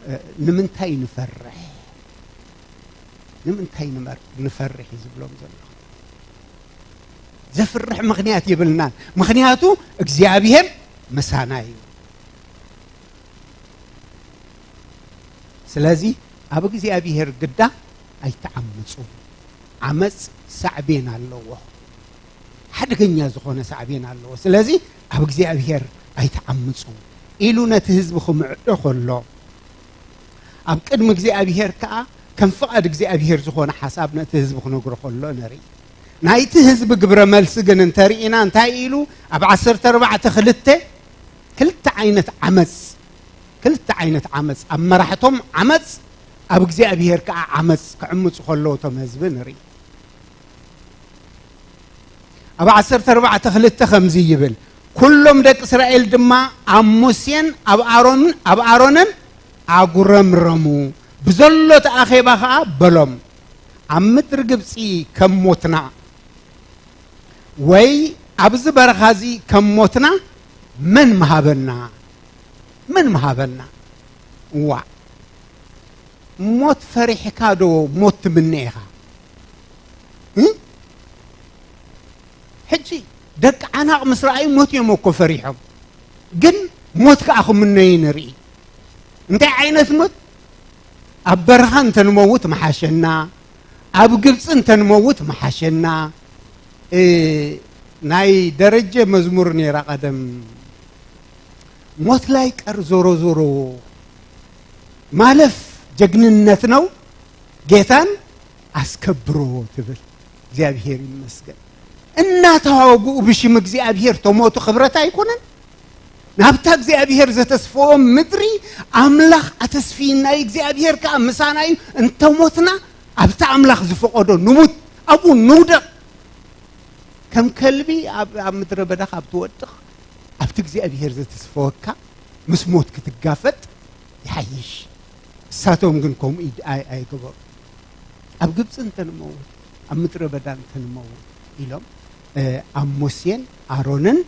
እ፣ ንምንታይ ንፈርሕ? ንምንታይ ንመር-፣ ንፈርሕ እዩ ዝብሎም ዘሎ። ዘፍርሕ ምኽንያት የብልናን። ምኽንያቱ እግዚኣብሔር ምሳና እዩ። ስለዚ ኣብ እግዚኣብሔር ግዳ ኣይትዓምፁ። ዓመፅ ሳዕቤን ኣለዎ፣ ሓደገኛ ዝኾነ ሳዕቤን ኣለዎ። ስለዚ ኣብ እግዚኣብሔር ኣይትዓምፁ ኢሉ ነቲ ህዝቢ ክምዕዶ ከሎ፣ ኣብ ቅድሚ እግዚኣብሔር ከኣ ከም ፍቓድ እግዚኣብሔር ዝኾነ ሓሳብ ነቲ ህዝቢ ክነግሮ ከሎ ንርኢ። ናይቲ ህዝቢ ግብረ መልሲ ግን እንተርኢና እንታይ ኢሉ? ኣብ ዓሰርተ ኣርባዕተ ክልተ ክልተ ዓይነት ዓመፅ፣ ክልተ ዓይነት ዓመፅ፣ ኣብ መራሕቶም ዓመፅ፣ ኣብ እግዚኣብሔር ከኣ ዓመፅ ክዕምፁ ከለዉ እቶም ህዝቢ ንርኢ። ኣብ ዓሰርተ ኣርባዕተ ክልተ ከምዚ ይብል፣ ኩሎም ደቂ እስራኤል ድማ ኣብ ሙሴን ኣብ ኣሮን ኣብ ኣሮንን ኣጉረምረሙ። ብዘሎ እቲ ኣኼባ ኸዓ በሎም፣ ኣብ ምድሪ ግብፂ ከም ሞትና ወይ ኣብዚ በረኻ እዚ ከም ሞትና መን ምሃበና? መን ምሃበና? እዋ፣ ሞት ፈሪሕካ ዶ ሞት ትምነ ኢኻ? እ? ሕጂ ደቂ ዓናቕ ምስ ረኣዩ ሞት እዮም እኮ ፈሪሖም። ግን ሞት ከኣ ክምነዩ ንርኢ። እንታይ ዓይነት ሞት? ኣብ በረኻ እንተንመውት ምሓሸና፣ ኣብ ግብፂ እንተንመውት ምሓሸና። እ፣ ናይ ደረጀ መዝሙር ነይራ ቀደም፣ ሞት ላይ ቀር ዞሮ ዞሮ ማለፍ ጀግንነት ነው፣ ጌታን አስከብሮ ትብል። እግዚኣብሔር ይመስገን። እናተዋግኡ ብሽም እግዚኣብሔር ተሞቱ ክብረት ኣይኮነን? ናብታ እግዚኣብሔር ዘተስፈዎም ምድሪ ኣምላኽ ኣተስፊና እዩ፣ እግዚኣብሔር ከኣ ምሳና እዩ። እንተሞትና ኣብቲ ኣምላኽ ዝፈቐዶ ንሙት፣ ኣብኡ ንውደቕ። ከም ከልቢ ኣብ ኣብ ምድረ በዳ ካብ ትወድቕ፣ ኣብቲ እግዚኣብሔር ዘተስፈወካ ምስ ሞት ክትጋፈጥ ይሓይሽ። እሳቶም ግን ከምኡ ኢድ-፣ ኣይ-፣ ኣይገበሩ። ኣብ ግብፂ እንተንመውት፣ ኣብ ምድረ በዳ እንተንመውት ኢሎም፣ እ፣ ኣብ ሙሴን ኣሮንን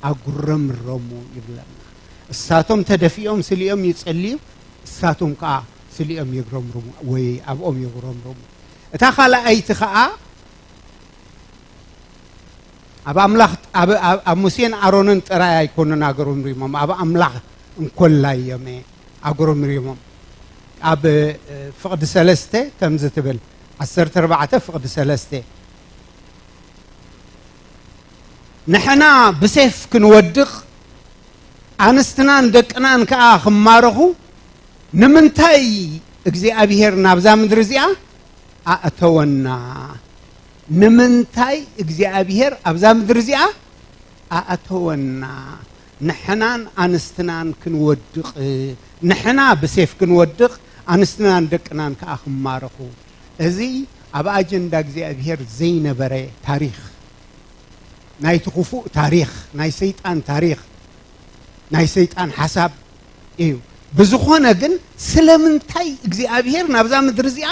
ኣጉረምረሙ ይብለና። እሳቶም ተደፊኦም ስሊኦም ይጸልዩ፣ እሳቶም ከኣ ስሊኦም የጉረምርሙ ወይ ኣብኦም የጉረምርሙ። እታ ካልኣይቲ ከኣ ኣብ ኣምላኽ፣ ኣብ፣ ኣብ፣ ኣብ ሙሴን ኣሮንን ጥራይ ኣይኮኑን ኣጉረምሪሞም፣ ኣብ ኣምላኽ እንኮላይ እዮም ኣጉረምሪሞም። ኣብ፣ እ፣ ፍቕዲ ሰለስተ ከምዚ ትብል፣ ዓሰርተ ኣርባዕተ ፍቕዲ ሰለስተ፣ ንሕና ብሴፍ ክንወድቕ፣ ኣንስትናን ደቅናን ከኣ ክማረኹ፣ ንምንታይ እግዚኣብሔር ናብዛ ምድሪ እዚኣ ኣእተወና? ንምንታይ እግዚኣብሔር ኣብዛ ምድሪ እዚኣ ኣእተወና? ንሕናን ኣንስትናን ክንወድቕ፣ ንሕና ብሴፍ ክንወድቕ፣ ኣንስትናን ደቅናን ከኣ ክማረኹ። እዚ ኣብ ኣጀንዳ እግዚኣብሔር ዘይነበረ ታሪኽ፣ ናይቲ ክፉእ ታሪኽ፣ ናይ ሰይጣን ታሪኽ፣ ናይ ሰይጣን ሓሳብ እዩ። ብዝኾነ ግን ስለምንታይ እግዚኣብሔር ናብዛ ምድሪ እዚኣ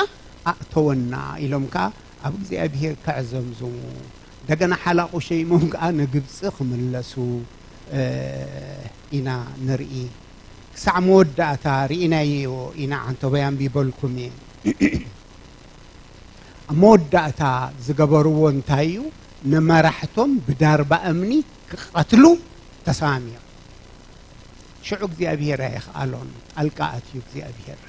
ኣእተወና ኢሎም ከኣ ኣብ እግዚኣብሔር ከዕዘምዝሙ፣ እንደገና ሓላቑ ሸይሞም ከኣ ንግብፂ ክምለሱ፣ እ፣ ኢና ንርኢ። ክሳዕ መወዳእታ ርኢናዮ ኢና። ዓንተቦይ ኣንቢበልኩም እየ። ኣብ መወዳእታ ዝገበርዎ እንታይ እዩ? ንመራሕቶም ብዳርባ እምኒ ክቐትሉ ተሰማሚዮም። ሽዑ እግዚኣብሔር ኣየኽኣሎን፣ ጣልቃ ኣትዩ እግዚኣብሔር።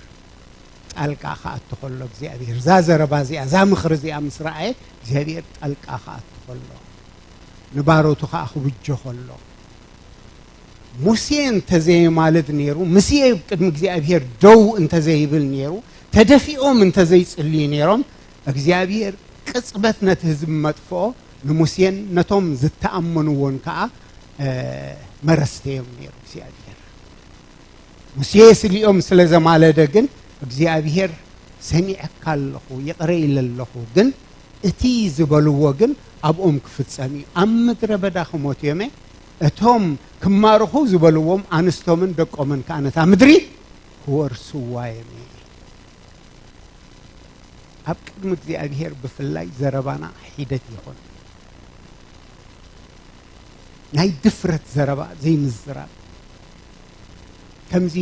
ጣልቃ ክኣቱ ከሎ እግዚኣብሔር፣ እዛ ዘረባ እዚኣ፣ እዛ ምኽሪ እዚኣ ምስ ረኣየ እግዚኣብሔር ጣልቃ ክኣቱ ከሎ፣ ንባሮቱ ከኣ ክብጆ ከሎ፣ ሙሴ እንተዘየማልድ ነይሩ፣ ሙሴ ቅድሚ እግዚኣብሔር ደው እንተዘይብል ነይሩ፣ ተደፊኦም እንተዘይጽልዩ ነይሮም፣ እግዚኣብሔር ቅጽበት ነቲ ህዝቢ መጥፍኦ፣ ንሙሴን ነቶም ዝተኣመንዎን ከኣ፣ እ፣ መረስተዮም ነይሩ እግዚኣብሔር። ሙሴ ስሊኦም ስለ ዘማለደ ግን እግዚኣብሔር ሰሚዐካ ኣለኹ፣ ይቕረ ኢለ ኣለኹ፣ ግን እቲ ዝበልዎ ግን ኣብኦም ክፍጸም እዩ። ኣብ ምድረ በዳ ክሞቱ እዮም፣ እቶም ክማርኹ ዝበልዎም ኣንስቶምን ደቆምን ከኣ ነታ ምድሪ ክወርስዋ እዮም። ኣብ ቅድሚ እግዚኣብሔር ብፍላይ ዘረባና ሒደት ይኹን። ናይ ድፍረት ዘረባ ዘይምዝራብ። ከምዚ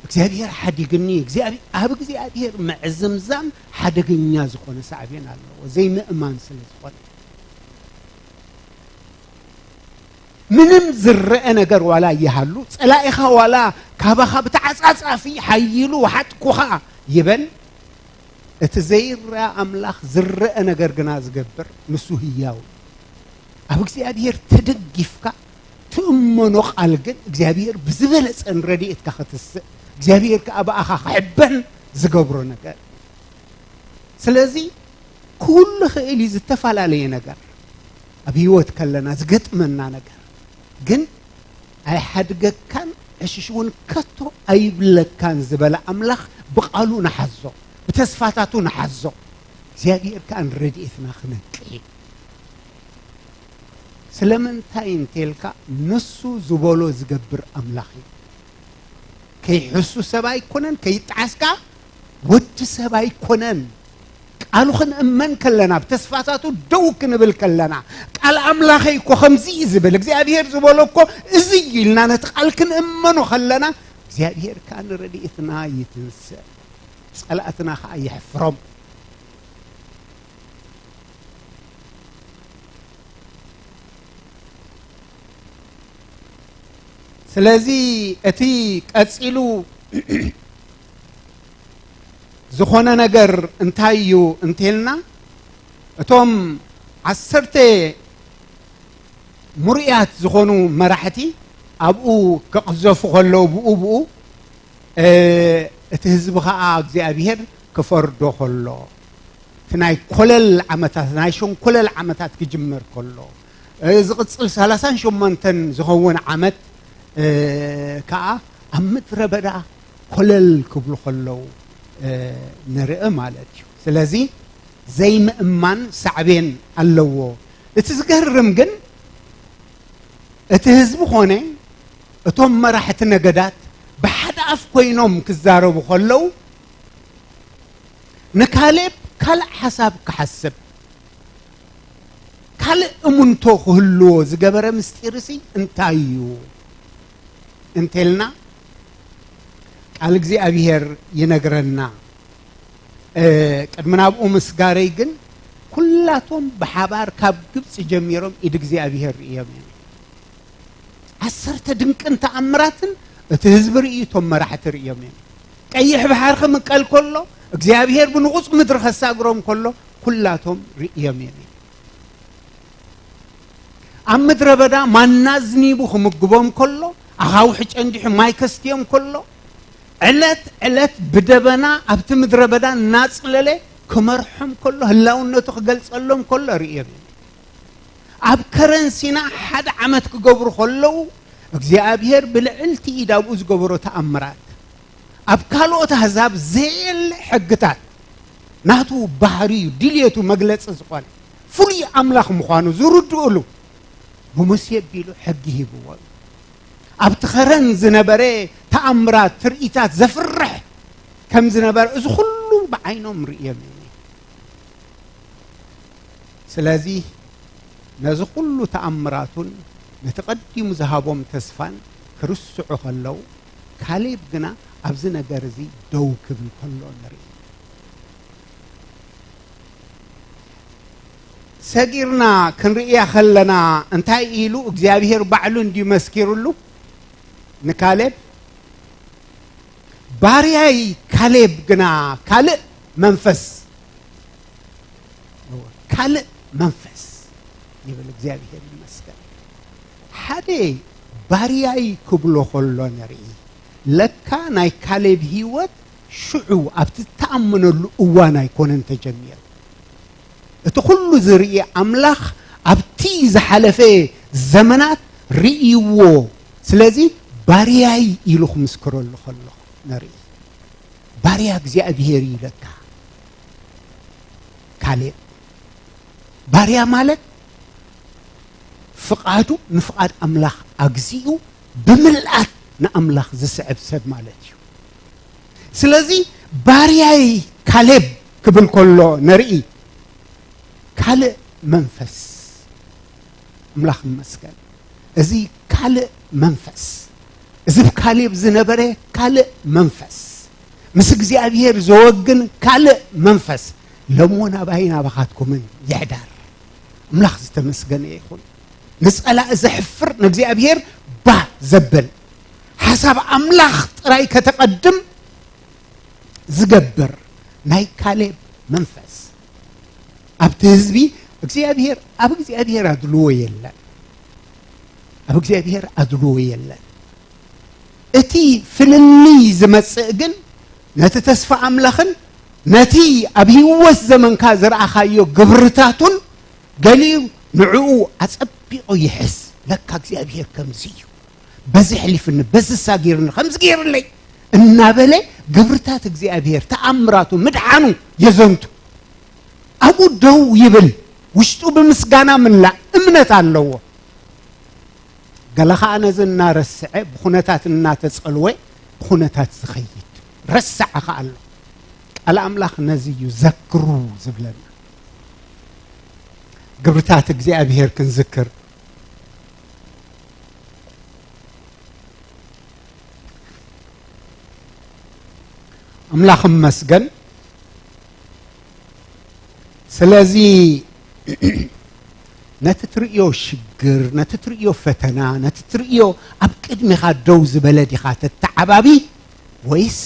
እግዚኣብሔር ሓዲግኒ፣ እግዚኣብ-፣ ኣብ እግዚኣብሔር ምዕዝምዛም ሓደገኛ ዝኾነ ሳዕቤን ኣለዎ፣ ዘይምእማን ስለ ዝኾነ። ምንም ዝረአ ነገር ዋላ ይሃሉ፣ ጸላኢኻ ዋላ ካባኻ ብተዓጻጻፊ ሓይሉ ወሓጥኩኻ ይበል፣ እቲ ዘይረኣ ኣምላኽ ዝረአ ነገር ግና ዝገብር ንሱ ህያው እዩ። ኣብ እግዚኣብሔር ተደጊፍካ ትእመኖ ቃል ግን እግዚኣብሔር ብዝበለጸን ረድኤትካ ክትስእ፣ እግዚኣብሔር ከኣ ብኣኻ ክሕበን፣ ዝገብሮ ነገር። ስለዚ ክህሉ ክእል እዩ ዝተፈላለየ ነገር ኣብ ህይወት ከለና ዝገጥመና ነገር፣ ግን ኣይሓድገካን ዕሽሽ እውን ከቶ ኣይብለካን ዝበለ ኣምላኽ ብቓሉ ንሓዞ፣ ብተስፋታቱ ንሓዞ። እግዚኣብሔር ከኣ ንረድኤትና ክነቅሕ እዩ። ስለምንታይ እንተልካ ንሱ ዝበሎ ዝገብር ኣምላኽ እዩ። ከይሕሱ ሰብ ኣይኮነን፣ ከይጠዓስ ከኣ ወዲ ሰብ ኣይኮነን። ቃሉ ክንእመን ከለና፣ ብተስፋታቱ ደው ክንብል ከለና፣ ቃል ኣምላኸይ እኮ ከምዚ እዩ ዝብል፣ እግዚኣብሔር ዝበሎ እኮ እዚ እዩ ኢልና ነቲ ቃል ክንእመኖ ከለና፣ እግዚኣብሔር ከኣ ንረድኤትና ይትንስእ፣ ጸላእትና ከኣ የሕፍሮም። ስለዚ እቲ ቀጺሉ ዝኾነ ነገር እንታይ እዩ እንተልና፣ እቶም ዓሰርተ ምሩያት ዝኾኑ መራሕቲ ኣብኡ ክቕዘፉ ከለዉ፣ ብኡ ብኡ፣ እ፣ እቲ ህዝቢ ኸኣ እግዚኣብሔር ክፈርዶ ከሎ፣ እቲ ናይ ኮለል ዓመታት፣ ናይ ሸንኮለል ዓመታት ክጅመር ከሎ፣ እ፣ ዝቕጽል ሰላሳን ሸሞንተን ዝኸውን ዓመት፣ እ፣ ከኣ ኣብ ምድረ በዳ ኮለል ክብሉ ከለዉ፣ እ፣ ንርኢ ማለት እዩ። ስለዚ ዘይምእማን ሳዕቤን ኣለዎ። እቲ ዝገርም ግን እቲ ህዝቢ ኾነ እቶም መራሕቲ ነገዳት ብሓደ ኣፍ ኮይኖም ክዛረቡ ከለዉ፣ ንካሌብ ካልእ ሓሳብ ክሓስብ፣ ካልእ እሙንቶ ክህልዎ ዝገበረ ምስጢርሲ እንታይ እዩ እንተልና፣ ቃል እግዚኣብሔር ይነግረና። እ፣ ቅድሚ ናብኡ ምስጋረይ ግን፣ ኩላቶም ብሓባር ካብ ግብጺ ጀሚሮም ኢድ እግዚኣብሔር ርእዮም እዮም። ዓሰርተ ድንቅን ተኣምራትን እቲ ህዝቢ ርእዩ፣ እቶም መራሕቲ ርእዮም እዮም። ቀይሕ ባሕሪ ክምቀል ከሎ፣ እግዚኣብሔር ብንቑጽ ምድሪ ከሳግሮም ከሎ፣ ኩላቶም ርእዮም እዮም። ኣብ ምድረ በዳ ማና ኣዝኒቡ ክምግቦም ከሎ፣ ኣኻውሕ ጨንዲሑ ማይ ከስትዮም ከሎ፣ ዕለት ዕለት ብደበና ኣብቲ ምድረ በዳ እናጽለለ ክመርሖም ከሎ፣ ህላውነቱ ክገልጸሎም ከሎ ርእዮም እዮም። ኣብ ከረን ሲና ሓደ ዓመት ክገብሩ ከለዉ፣ እግዚኣብሔር ብልዕልቲ ኢድ ኣብኡ ዝገበሮ ተኣምራት፣ ኣብ ካልኦት ኣህዛብ ዘየለ ሕግታት፣ ናቱ ባህርዩ ድልየቱ መግለጺ ዝኾነ ፍሉይ ኣምላኽ ምዃኑ ዝርድኡሉ፣ ብሙሴ ኣቢሉ ሕጊ ሂብዎ እዩ። ኣብቲ ኸረን ዝነበረ ተኣምራት፣ ትርኢታት ዘፍርሕ ከም ዝነበረ፣ እዚ ኩሉ ብዓይኖም ርእዮም እዮም። ስለዚ ነዚ ኩሉ ተኣምራቱን ነቲ ቀዲሙ ዝሃቦም ተስፋን ክርስዑ ከለዉ፣ ካሌብ ግና ኣብዚ ነገር እዚ ደው ክብል ከሎ ንርኢ። ሰጊርና ክንርእያ ከለና፣ እንታይ ኢሉ እግዚኣብሔር ባዕሉ እንድዩ መስኪሩሉ ንካሌብ? "ባርያይ ካሌብ ግና ካልእ መንፈስ፣ ካልእ መንፈስ" ይብል። እግዚኣብሔር ይመስገን። ሓደ ባርያይ ክብሎ ከሎ ንርኢ። ለካ ናይ ካሌብ ህይወት ሽዑ ኣብቲ ዝተኣመነሉ እዋን ኣይኮነን ተጀሚሩ። እቲ ኩሉ ዝርኢ ኣምላኽ ኣብቲ ዝሓለፈ ዘመናት ርእይዎ። ስለዚ ባርያይ ኢሉ ክምስክረሉ ከሎ ንርኢ። ባርያ እግዚኣብሔር እዩ ለካ ካሌብ። ባርያ ማለት ፍቓዱ ንፍቓድ ኣምላኽ ኣግዚኡ ብምልኣት ንኣምላኽ ዝስዕብ ሰብ ማለት እዩ። ስለዚ ባርያይ ካሌብ ክብል ከሎ ንርኢ። ካልእ መንፈስ፣ ኣምላኽ ይመስገን። እዚ ካልእ መንፈስ፣ እዚ ብ ካሌብ ዝነበረ ካልእ መንፈስ፣ ምስ እግዚኣብሔር ዘወግን ካልእ መንፈስ፣ ሎሚ እውን ኣባይን ኣባኻትኩምን ይሕደር። ኣምላኽ ዝተመስገነ ይኹን። ንጸላኢ ዘሕፍር፣ ንእግዚኣብሔር ባህ ዘብል፣ ሓሳብ ኣምላኽ ጥራይ ከተቐድም ዝገብር ናይ ካሌብ መንፈስ። ኣብቲ ህዝቢ እግዚኣብሔር፣ ኣብ እግዚኣብሔር ኣድልዎ የለን። ኣብ እግዚኣብሔር ኣድልዎ የለን። እቲ ፍልልይ ዝመጽእ ግን ነቲ ተስፋ ኣምላኽን ነቲ ኣብ ህይወት ዘመንካ ዝረኣኻዮ ግብርታቱን ገሊኡ ንዕኡ ኣጸቢቑ ይሕዝ። ለካ እግዚኣብሔር ከምዚ እዩ፣ በዚ ኣሕሊፍኒ፣ በዚ ሳጊርኒ፣ ከምዚ ገይርለይ እናበለ ግብርታት እግዚኣብሔር፣ ተኣምራቱ፣ ምድሓኑ የዘንቱ። ኣብኡ ደው ይብል። ውሽጡ ብምስጋና ምላእ እምነት ኣለዎ። ገለ ኸኣ ነዚ እናረስዐ፣ ብኹነታት እናተጸልወ፣ ብኹነታት ዝኸይድ ረሳዕ ኸኣ ኣሎ። ቃል ኣምላኽ ነዚ እዩ ዘክሩ ዝብለና። ግብርታት እግዚኣብሔር ክንዝክር። ኣምላኽ ይመስገን። ስለዚ ነቲ ትርእዮ ሽግር፣ ነቲ ትርእዮ ፈተና፣ ነቲ ትርእዮ ኣብ ቅድሚኻ ደው ዝበለ ዲኻ ተተዓባቢ፣ ወይስ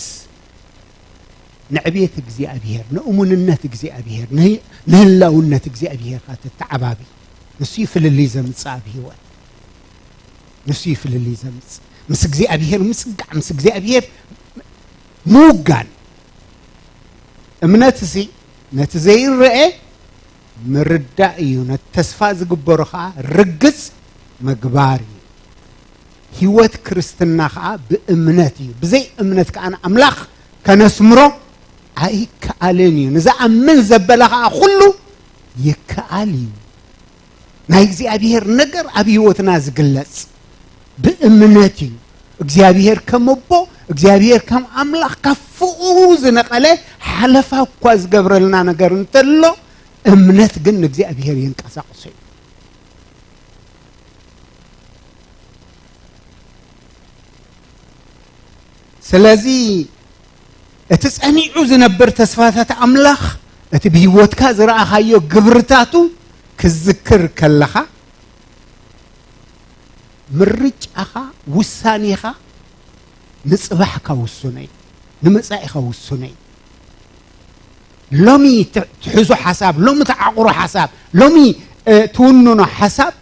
ንዕቤት እግዚኣብሔር፣ ንእሙንነት እግዚኣብሔር፣ ንህ-፣ ንህላውነት እግዚኣብሔር ኢኻ ተተዓባቢ? ንሱ እዩ ፍልልይ ዘምጽእ ኣብ ህይወት። ንሱ እዩ ፍልልይ ዘምጽእ። ምስ እግዚኣብሔር ምጽጋዕ፣ ምስ እግዚኣብሔር ምውጋን። እምነትሲ ነቲ ዘይረአ ምርዳእ እዩ፣ ነቲ ተስፋ ዝግበሮ ኸኣ ርግጽ ምግባር እዩ። ህይወት ክርስትና ኸኣ ብእምነት እዩ። ብዘይ እምነት ከኣ ንኣምላኽ ከነስምሮ ኣይከኣልን እዩ። ንዝኣምን ዘበለ ኸኣ ኩሉ ይከኣል እዩ። ናይ እግዚኣብሔር ነገር ኣብ ህይወትና ዝግለጽ ብእምነት እዩ። እግዚኣብሔር ከም ኣቦ፣ እግዚኣብሔር ከም ኣምላኽ ካብ ፍቕሩ ዝነቐለ ሓለፋ እኳ ዝገብረልና ነገር እንተሎ፣ እምነት ግን ንእግዚኣብሔር የንቀሳቕሶ እዩ። ስለዚ እቲ ጸኒዑ ዝነብር ተስፋታት ኣምላኽ፣ እቲ ብህይወትካ ዝረኣኻዮ ግብርታቱ ክዝክር ከለኻ፣ ምርጫኻ፣ ውሳኔኻ ንጽባሕካ ውሱነይ፣ ንመጻኢኻ ውሱነይ። ሎሚ ት-፣ ትሕዞ ሓሳብ፣ ሎሚ ትዓቑሮ ሓሳብ፣ ሎሚ፣ እ፣ ትውንኖ ሓሳብ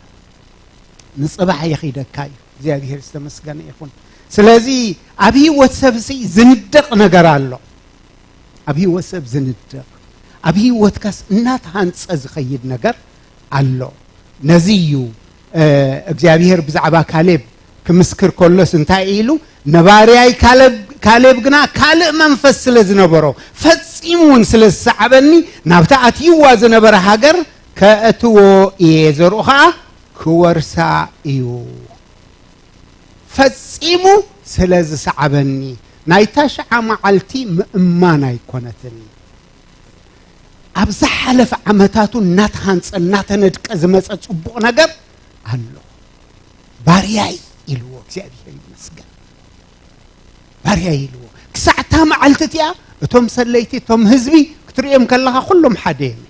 ንጽባሕ የኺደካ እዩ። እግዚኣብሔር ዝተመስገነ ይኹን። ስለዚ ኣብ ህይወት ሰብሲ ዝንደቕ ነገር ኣሎ። ኣብ ህይወት ሰብ ዝንደቕ፣ ኣብ ህይወትካስ እናተሃንጸ ዝኸይድ ነገር ኣሎ። ነዚ እዩ፣ እ፣ እግዚኣብሔር ብዛዕባ ካሌብ ክምስክር ከሎስ እንታይ ኢሉ? ነባርያይ ካሌብ፣ ካሌብ ግና ካልእ መንፈስ ስለ ዝነበሮ፣ ፈጺሙ እውን ስለ ዝሰዓበኒ፣ ናብታ ኣትይዋ ዝነበረ ሃገር ከእትዎ እየ፣ ዘርኡ ኸኣ ክወርሳ እዩ። ፈጺሙ ስለ ዝሰዓበኒ፣ ናይ ታሽዓ መዓልቲ ምእማን ኣይኮነትን። ኣብ ዝሓለፈ ዓመታቱ እናተሃንጸ፣ እናተነድቀ ዝመጸ ጽቡቕ ነገር ኣሎ። ባርያይ ኢልዎ፣ እግዚኣብሔር ይመስገን። ባርያይ ኢልዎ። ክሳዕ እታ መዓልቲ እቲኣ፣ እቶም ሰለይቲ፣ እቶም ህዝቢ ክትርእዮም ከለኻ፣ ኩሎም ሓደ እዮም።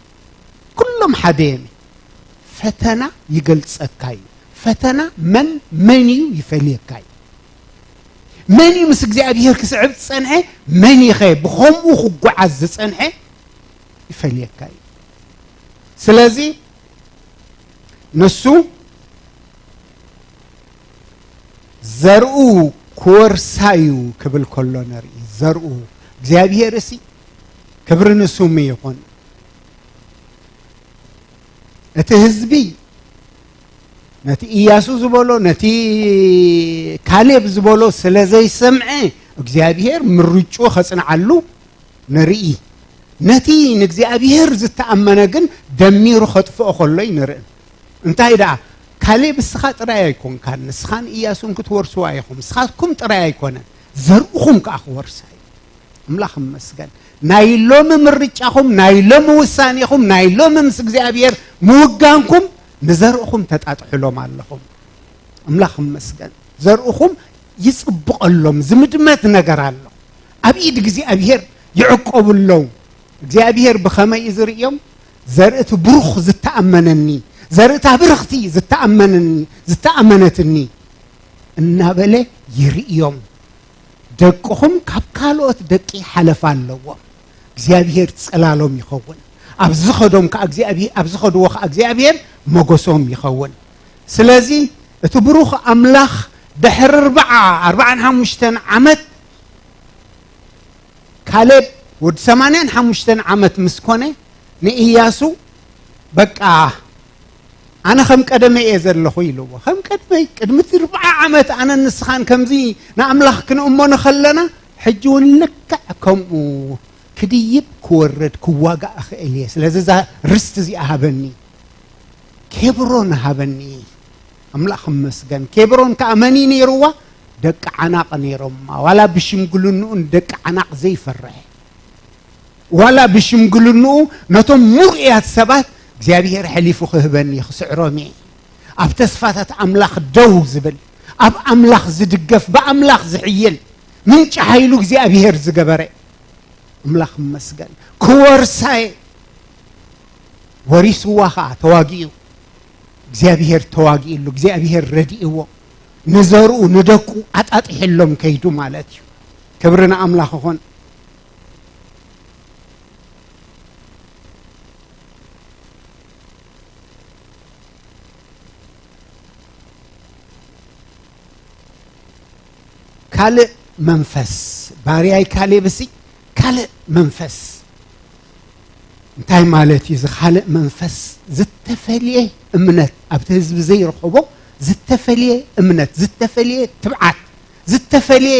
ኩሎም ሓደ እዮም። ፈተና ይገልጸካ እዩ። ፈተና መን፣ መን እዩ ይፈልየካ እዩ። መን እዩ ምስ እግዚኣብሔር ክስዕብ ዝጸንሐ፣ መን ይኸ ብኸምኡ ክጓዓዝ ዝጸንሐ ይፈልየካ እዩ። ስለዚ ንሱ ዘርኡ ክወርሳ እዩ ክብል ከሎ ንርኢ። ዘርኡ እግዚኣብሔር እሲ ክብሪ ንስሙ ይኹን። እቲ ህዝቢ ነቲ ኢያሱ ዝበሎ፣ ነቲ ካሌብ ዝበሎ ስለ ዘይሰምዐ፣ እግዚኣብሔር ምርጭኡ ከጽንዓሉ ንርኢ። ነቲ ንእግዚኣብሔር ዝተኣመነ ግን ደሚሩ ከጥፍኦ ከሎ ኣይንርእን። እንታይ ደኣ፣ ካሌብ እስኻ ጥራይ ኣይኮንካን፣ ንስኻን ኢያሱን ክትወርስዋ ኢኹም። ንስኻትኩም ጥራይ ኣይኮነን፣ ዘርእኹም ከኣ ክወርሳ እዩ። ኣምላኽ ይመስገን። ናይ ሎሚ ምርጫኹም፣ ናይ ሎሚ ውሳኔኹም፣ ናይ ሎሚ ምስ እግዚኣብሔር ምውጋንኩም ንዘርእኹም ተጣጥሕሎም ኣለኹም። ኣምላኽ ይመስገን። ዘርእኹም ይጽብቐሎም፣ ዝምድመት ነገር ኣሎ። ኣብ ኢድ እግዚኣብሔር ይዕቆቡ ኣለዉ። እግዚኣብሔር ብኸመይ እዩ ዝርእዮም? ዘርእቲ ብሩኽ ዝተኣመነኒ፣ ዘርእታ ብርኽቲ ዝተኣመነኒ፣ ዝተኣመነትኒ እናበለ ይርእዮም። ደቅኹም ካብ ካልኦት ደቂ ሓለፋ ኣለዎም። እግዚኣብሔር ጽላሎም ይኸውን። ኣብ ዝኸዶም ከኣ እግዚኣብሔር፣ ኣብ ዝኸድዎ ከኣ እግዚኣብሔር ሞገሶም ይኸውን። ስለዚ እቲ ብሩኽ ኣምላኽ ድሕሪ ኣርብዓ፣ ኣርብዓን ሓሙሽተን ዓመት ካሌብ ወዲ ሰማንያን ሓሙሽተን ዓመት ምስ ኮነ ንኢያሱ፣ በቃ ኣነ ከም ቀደመይ እየ ዘለኹ ኢልዎ። ከም ቀደመይ፣ ቅድሚ ኣርብዓ ዓመት ኣነን ንስኻን ከምዚ ንኣምላኽ ክንእመኖ ከለና፣ ሕጂ እውን ልክዕ ከምኡ ክድይብ ክወርድ ክዋጋእ እኽእል እየ። ስለዚ እዛ ርስቲ እዚኣ ሃበኒ፣ ኬብሮን ሃበኒ። ኣምላኽ ይመስገን። ኬብሮን ከኣ መን እዩ ነይርዋ? ደቂ ዓናቕ ነይሮማ። ዋላ ብሽምግልንኡ ንደቂ ዓናቕ ዘይፈርሕ፣ ዋላ ብሽምግልንኡ ነቶም ምርኡያት ሰባት እግዚኣብሔር ኣሕሊፉ ክህበኒ ክስዕሮም እየ። ኣብ ተስፋታት ኣምላኽ ደው ዝብል፣ ኣብ ኣምላኽ ዝድገፍ፣ ብኣምላኽ ዝሕይል፣ ምንጪ ሓይሉ እግዚኣብሔር ዝገበረ ኣምላኽ ይመስገን። ክወርሳ እየ። ወሪስዋ ኸዓ ተዋጊኡ። እግዚኣብሔር ተዋጊእሉ፣ እግዚኣብሔር ረዲእዎ። ንዘርኡ ንደቁ ኣጣጢሕሎም ከይዱ ማለት እዩ። ክብሪ ንኣምላኽ ይኹን። ካልእ መንፈስ፣ ባርያይ ካሌብሲ ካልእ መንፈስ። እንታይ ማለት እዩ እዚ ካልእ መንፈስ? ዝተፈልየ እምነት፣ ኣብቲ ህዝቢ ዘይረኸቦ ዝተፈልየ እምነት፣ ዝተፈልየ ትብዓት፣ ዝተፈልየ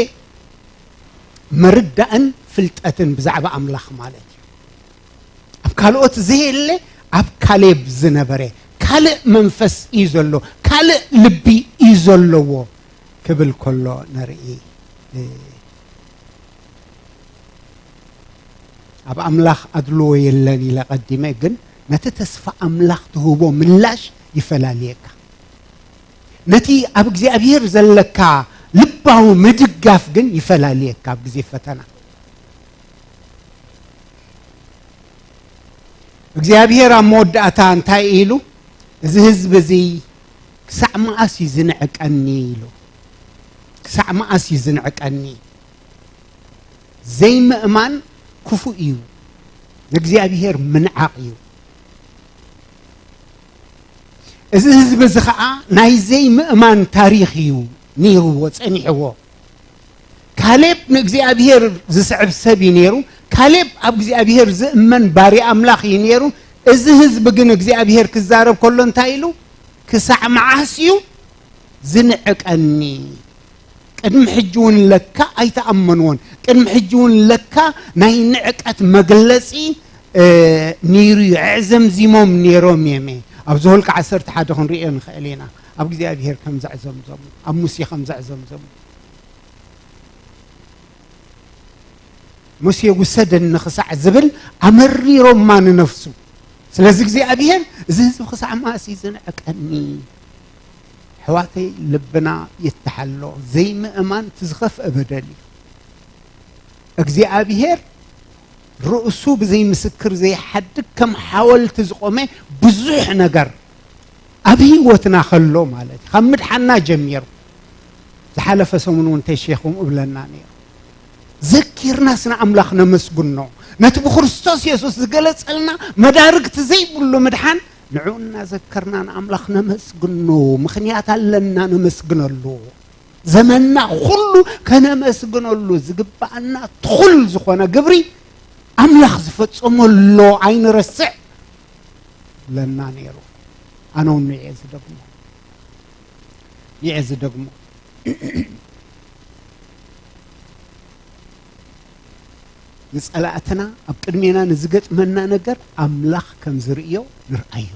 መርዳእን ፍልጠትን ብዛዕባ ኣምላኽ ማለት እዩ። ኣብ ካልኦት ዘየለ ኣብ ካሌብ ዝነበረ ካልእ መንፈስ እዩ ዘሎ፣ ካልእ ልቢ እዩ ዘለዎ ክብል ከሎ ንርኢ። ኣብ ኣምላኽ ኣድልዎ የለን ኢለ ቀዲመ፣ ግን ነቲ ተስፋ ኣምላኽ ትህቦ ምላሽ ይፈላልየካ። ነቲ ኣብ እግዚኣብሔር ዘለካ ልባዊ ምድጋፍ ግን ይፈላልየካ ኣብ ግዜ ፈተና። እግዚኣብሔር ኣብ መወዳእታ እንታይ ኢሉ? "እዚ ህዝቢ እዚ ክሳዕ መኣስ እዩ ዝንዕቀኒ?" ኢሉ። "ክሳዕ መኣስ እዩ ዝንዕቀኒ?" ዘይምእማን ክፉእ እዩ። ንእግዚኣብሔር ምንዓቕ እዩ። እዚ ህዝቢ እዚ ኸዓ ናይ ዘይምእማን ታሪኽ እዩ ነይርዎ፣ ጸኒሕዎ። ካሌብ ንእግዚኣብሔር ዝስዕብ ሰብ እዩ ነይሩ። ካሌብ ኣብ እግዚኣብሔር ዝእመን ባርያ ኣምላኽ እዩ ነይሩ። እዚ ህዝቢ ግን እግዚኣብሔር ክዛረብ ከሎ እንታይ ኢሉ? "ክሳዕ መዓስ እዩ ዝንዕቀኒ?" ቅድሚ ሕጂ እውን ለካ ኣይተኣመንዎን። ቅድሚ ሕጂ እውን ለካ ናይ ንዕቀት መግለጺ፣ እ፣ ነይሩ እዩ። ኣዕዘምዚሞም ነይሮም እዮም። ኣብ ዘኍልቍ ዓሰርተ ሓደ ክንሪኦ ንኽእል ኢና። ኣብ እግዚኣብሔር ከም ዘዕዘምዘሙ፣ ኣብ ሙሴ ከም ዘዕዘምዘሙ። "ሙሴ ውሰደኒ" ክሳዕ ዝብል ኣመሪሮማ ንነፍሱ። ስለዚ እግዚኣብሔር፣ "እዚ ህዝቢ ክሳዕ መኣስ እዩ ዝንዕቀኒ?" ኣሕዋተይ፣ ልብና ይተሓሎ። ዘይምእማን እቲ ዝኸፍአ በደል እዩ። እግዚኣብሔር ርእሱ ብዘይ ምስክር ዘይሓድግ ከም ሓወልቲ ዝቖመ ብዙሕ ነገር ኣብ ህይወትና ከሎ ማለት እዩ። ካብ ምድሓና ጀሚሩ፣ ዝሓለፈ ሰሙን እውን ተሼኹም እብለና ነይሩ። ዘኪርናስ ንኣምላኽ ነመስግኖ። ነቲ ብክርስቶስ የሱስ ዝገለጸልና መዳርግቲ ዘይብሉ ምድሓን ንዕኡ እናዘከርና ንኣምላኽ ነመስግኖ። ምኽንያት ኣለና ነመስግነሉ። ዘመንና ኩሉ ከነመስግነሉ ዝግብኣና ትኹል ዝኾነ ግብሪ ኣምላኽ ዝፈጸመሎ ኣይንረስዕ ለና ነይሩ። ኣነ እውን ንዕየ ዝደግሞ፣ ንዕየ ዝደግሞ። ንጸላእትና ኣብ ቅድሜና ንዝገጥመና ነገር ኣምላኽ ከም ዝርእዮ ንርኣዮ።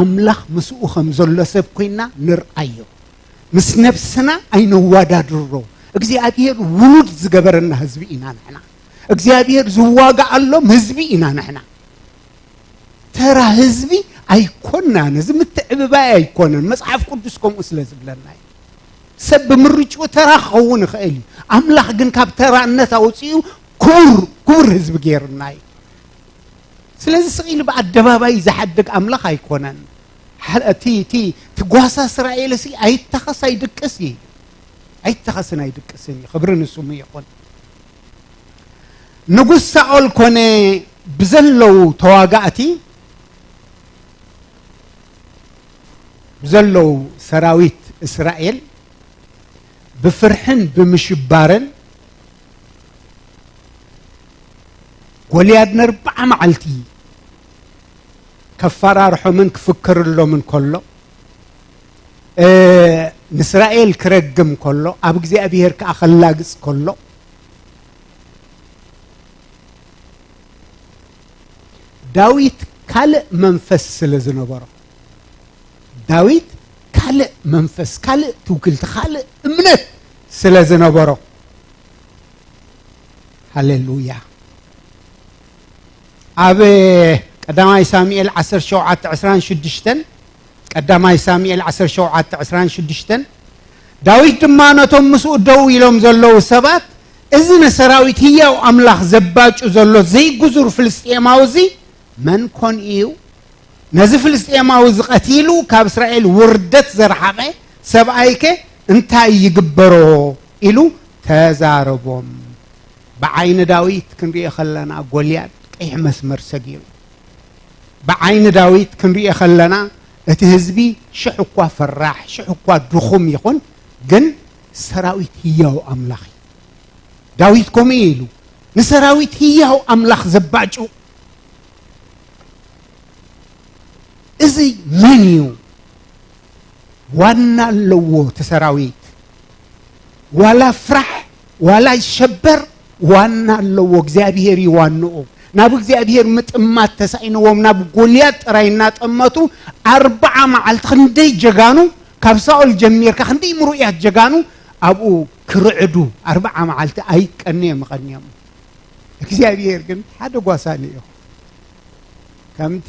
ኣምላኽ ምስኡ ከም ዘሎ ሰብ ኮይና ንርኣዮ። ምስ ነብስና ኣይነዋዳድሮ። እግዚኣብሔር ውሉድ ዝገበረና ህዝቢ ኢና ንሕና። እግዚኣብሔር ዝዋጋኣሎም ህዝቢ ኢና ንሕና። ተራ ህዝቢ ኣይኮናን። እዚ ምትዕብባይ ኣይኮነን። መጽሓፍ ቅዱስ ከምኡ ስለ ዝብለና እዩ። ሰብ ብምርጭኡ ተራ ክኸውን ይኽእል እዩ። ኣምላኽ ግን ካብ ተራነት ኣውጺኡ ክቡር፣ ክቡር ህዝቢ ገይሩና እዩ። ስለዚ ስቕ ኢሉ ብኣደባባይ ዝሓድግ ኣምላኽ ኣይኮነን። ሓ-፣ እቲ፣ እቲ፣ እቲ ጓሳ እስራኤል ሲ ኣይተኸስ ኣይድቅስ እዩ። ኣይተኸስን ኣይድቅስን እዩ። ክብሪ ንስሙ ይኹን። ንጉስ ሳኦል ኮነ ብዘለዉ ተዋጋእቲ፣ ብዘለዉ ሰራዊት እስራኤል ብፍርሕን ብምሽባርን ጎልያድ ነርብዓ መዓልቲ ከፈራርሖምን ክፍክርሎምን ከሎ፣ እ፣ ንእስራኤል ክረግም ከሎ፣ ኣብ እግዚኣብሔር ከኣ ከላግጽ ከሎ፣ ዳዊት ካልእ መንፈስ ስለ ዝነበሮ፣ ዳዊት ካልእ መንፈስ፣ ካልእ ትውክልቲ፣ ካልእ እምነት ስለ ዝነበሮ፣ ሃሌሉያ። ኣብ ቀዳማይ ሳሙኤል ዓሰርተ ሸውዓተ ዕስራን ሽዱሽተን፣ ቀዳማይ ሳሙኤል ዓሰርተ ሸውዓተ ዕስራን ሽዱሽተን፣ ዳዊት ድማ ነቶም ምስኡ ደው ኢሎም ዘለዉ ሰባት፣ "እዚ ንሰራዊት ህያው ኣምላኽ ዘባጩ ዘሎ ዘይግዙር ፍልስጤማዊ እዚ መን ኮን እዩ? ነዚ ፍልስጤማዊ እዚ ቀቲሉ ካብ እስራኤል ውርደት ዘርሓቐ ሰብኣይከ እንታይ ይግበሮ?" ኢሉ ተዛረቦም። ብዓይኒ ዳዊት ክንሪኦ ከለና፣ ጎልያድ ቀይሕ መስመር ሰጊሩ። ብዓይኒ ዳዊት ክንሪኦ ከለና፣ እቲ ህዝቢ ሽሕ እኳ ፈራሕ፣ ሽሕ እኳ ድኹም ይኹን፣ ግን ሰራዊት ህያው ኣምላኽ እዩ። ዳዊት ከምኡ ኢሉ፣ ንሰራዊት ህያው ኣምላኽ ዘባጩ፣ እዚ መን እዩ? ዋና ኣለዎ እቲ ሰራዊት። ዋላ ፍራሕ፣ ዋላ ይሸበር፣ ዋና ኣለዎ። እግዚኣብሔር እዩ ዋንኡ። ናብ እግዚኣብሔር ምጥማት ተሳኢንዎም፣ ናብ ጎልያድ ጥራይ እናጠመቱ፣ ኣርብዓ መዓልቲ ክንደይ ጀጋኑ፣ ካብ ሳኦል ጀሚርካ ክንደይ ምሩእያት ጀጋኑ ኣብኡ ክርዕዱ፣ ኣርብዓ መዓልቲ ኣይቀንዮም፣ ይቐንዮም። እግዚኣብሔር ግን ሓደ ጓሳ ልኢኹ። ከምቲ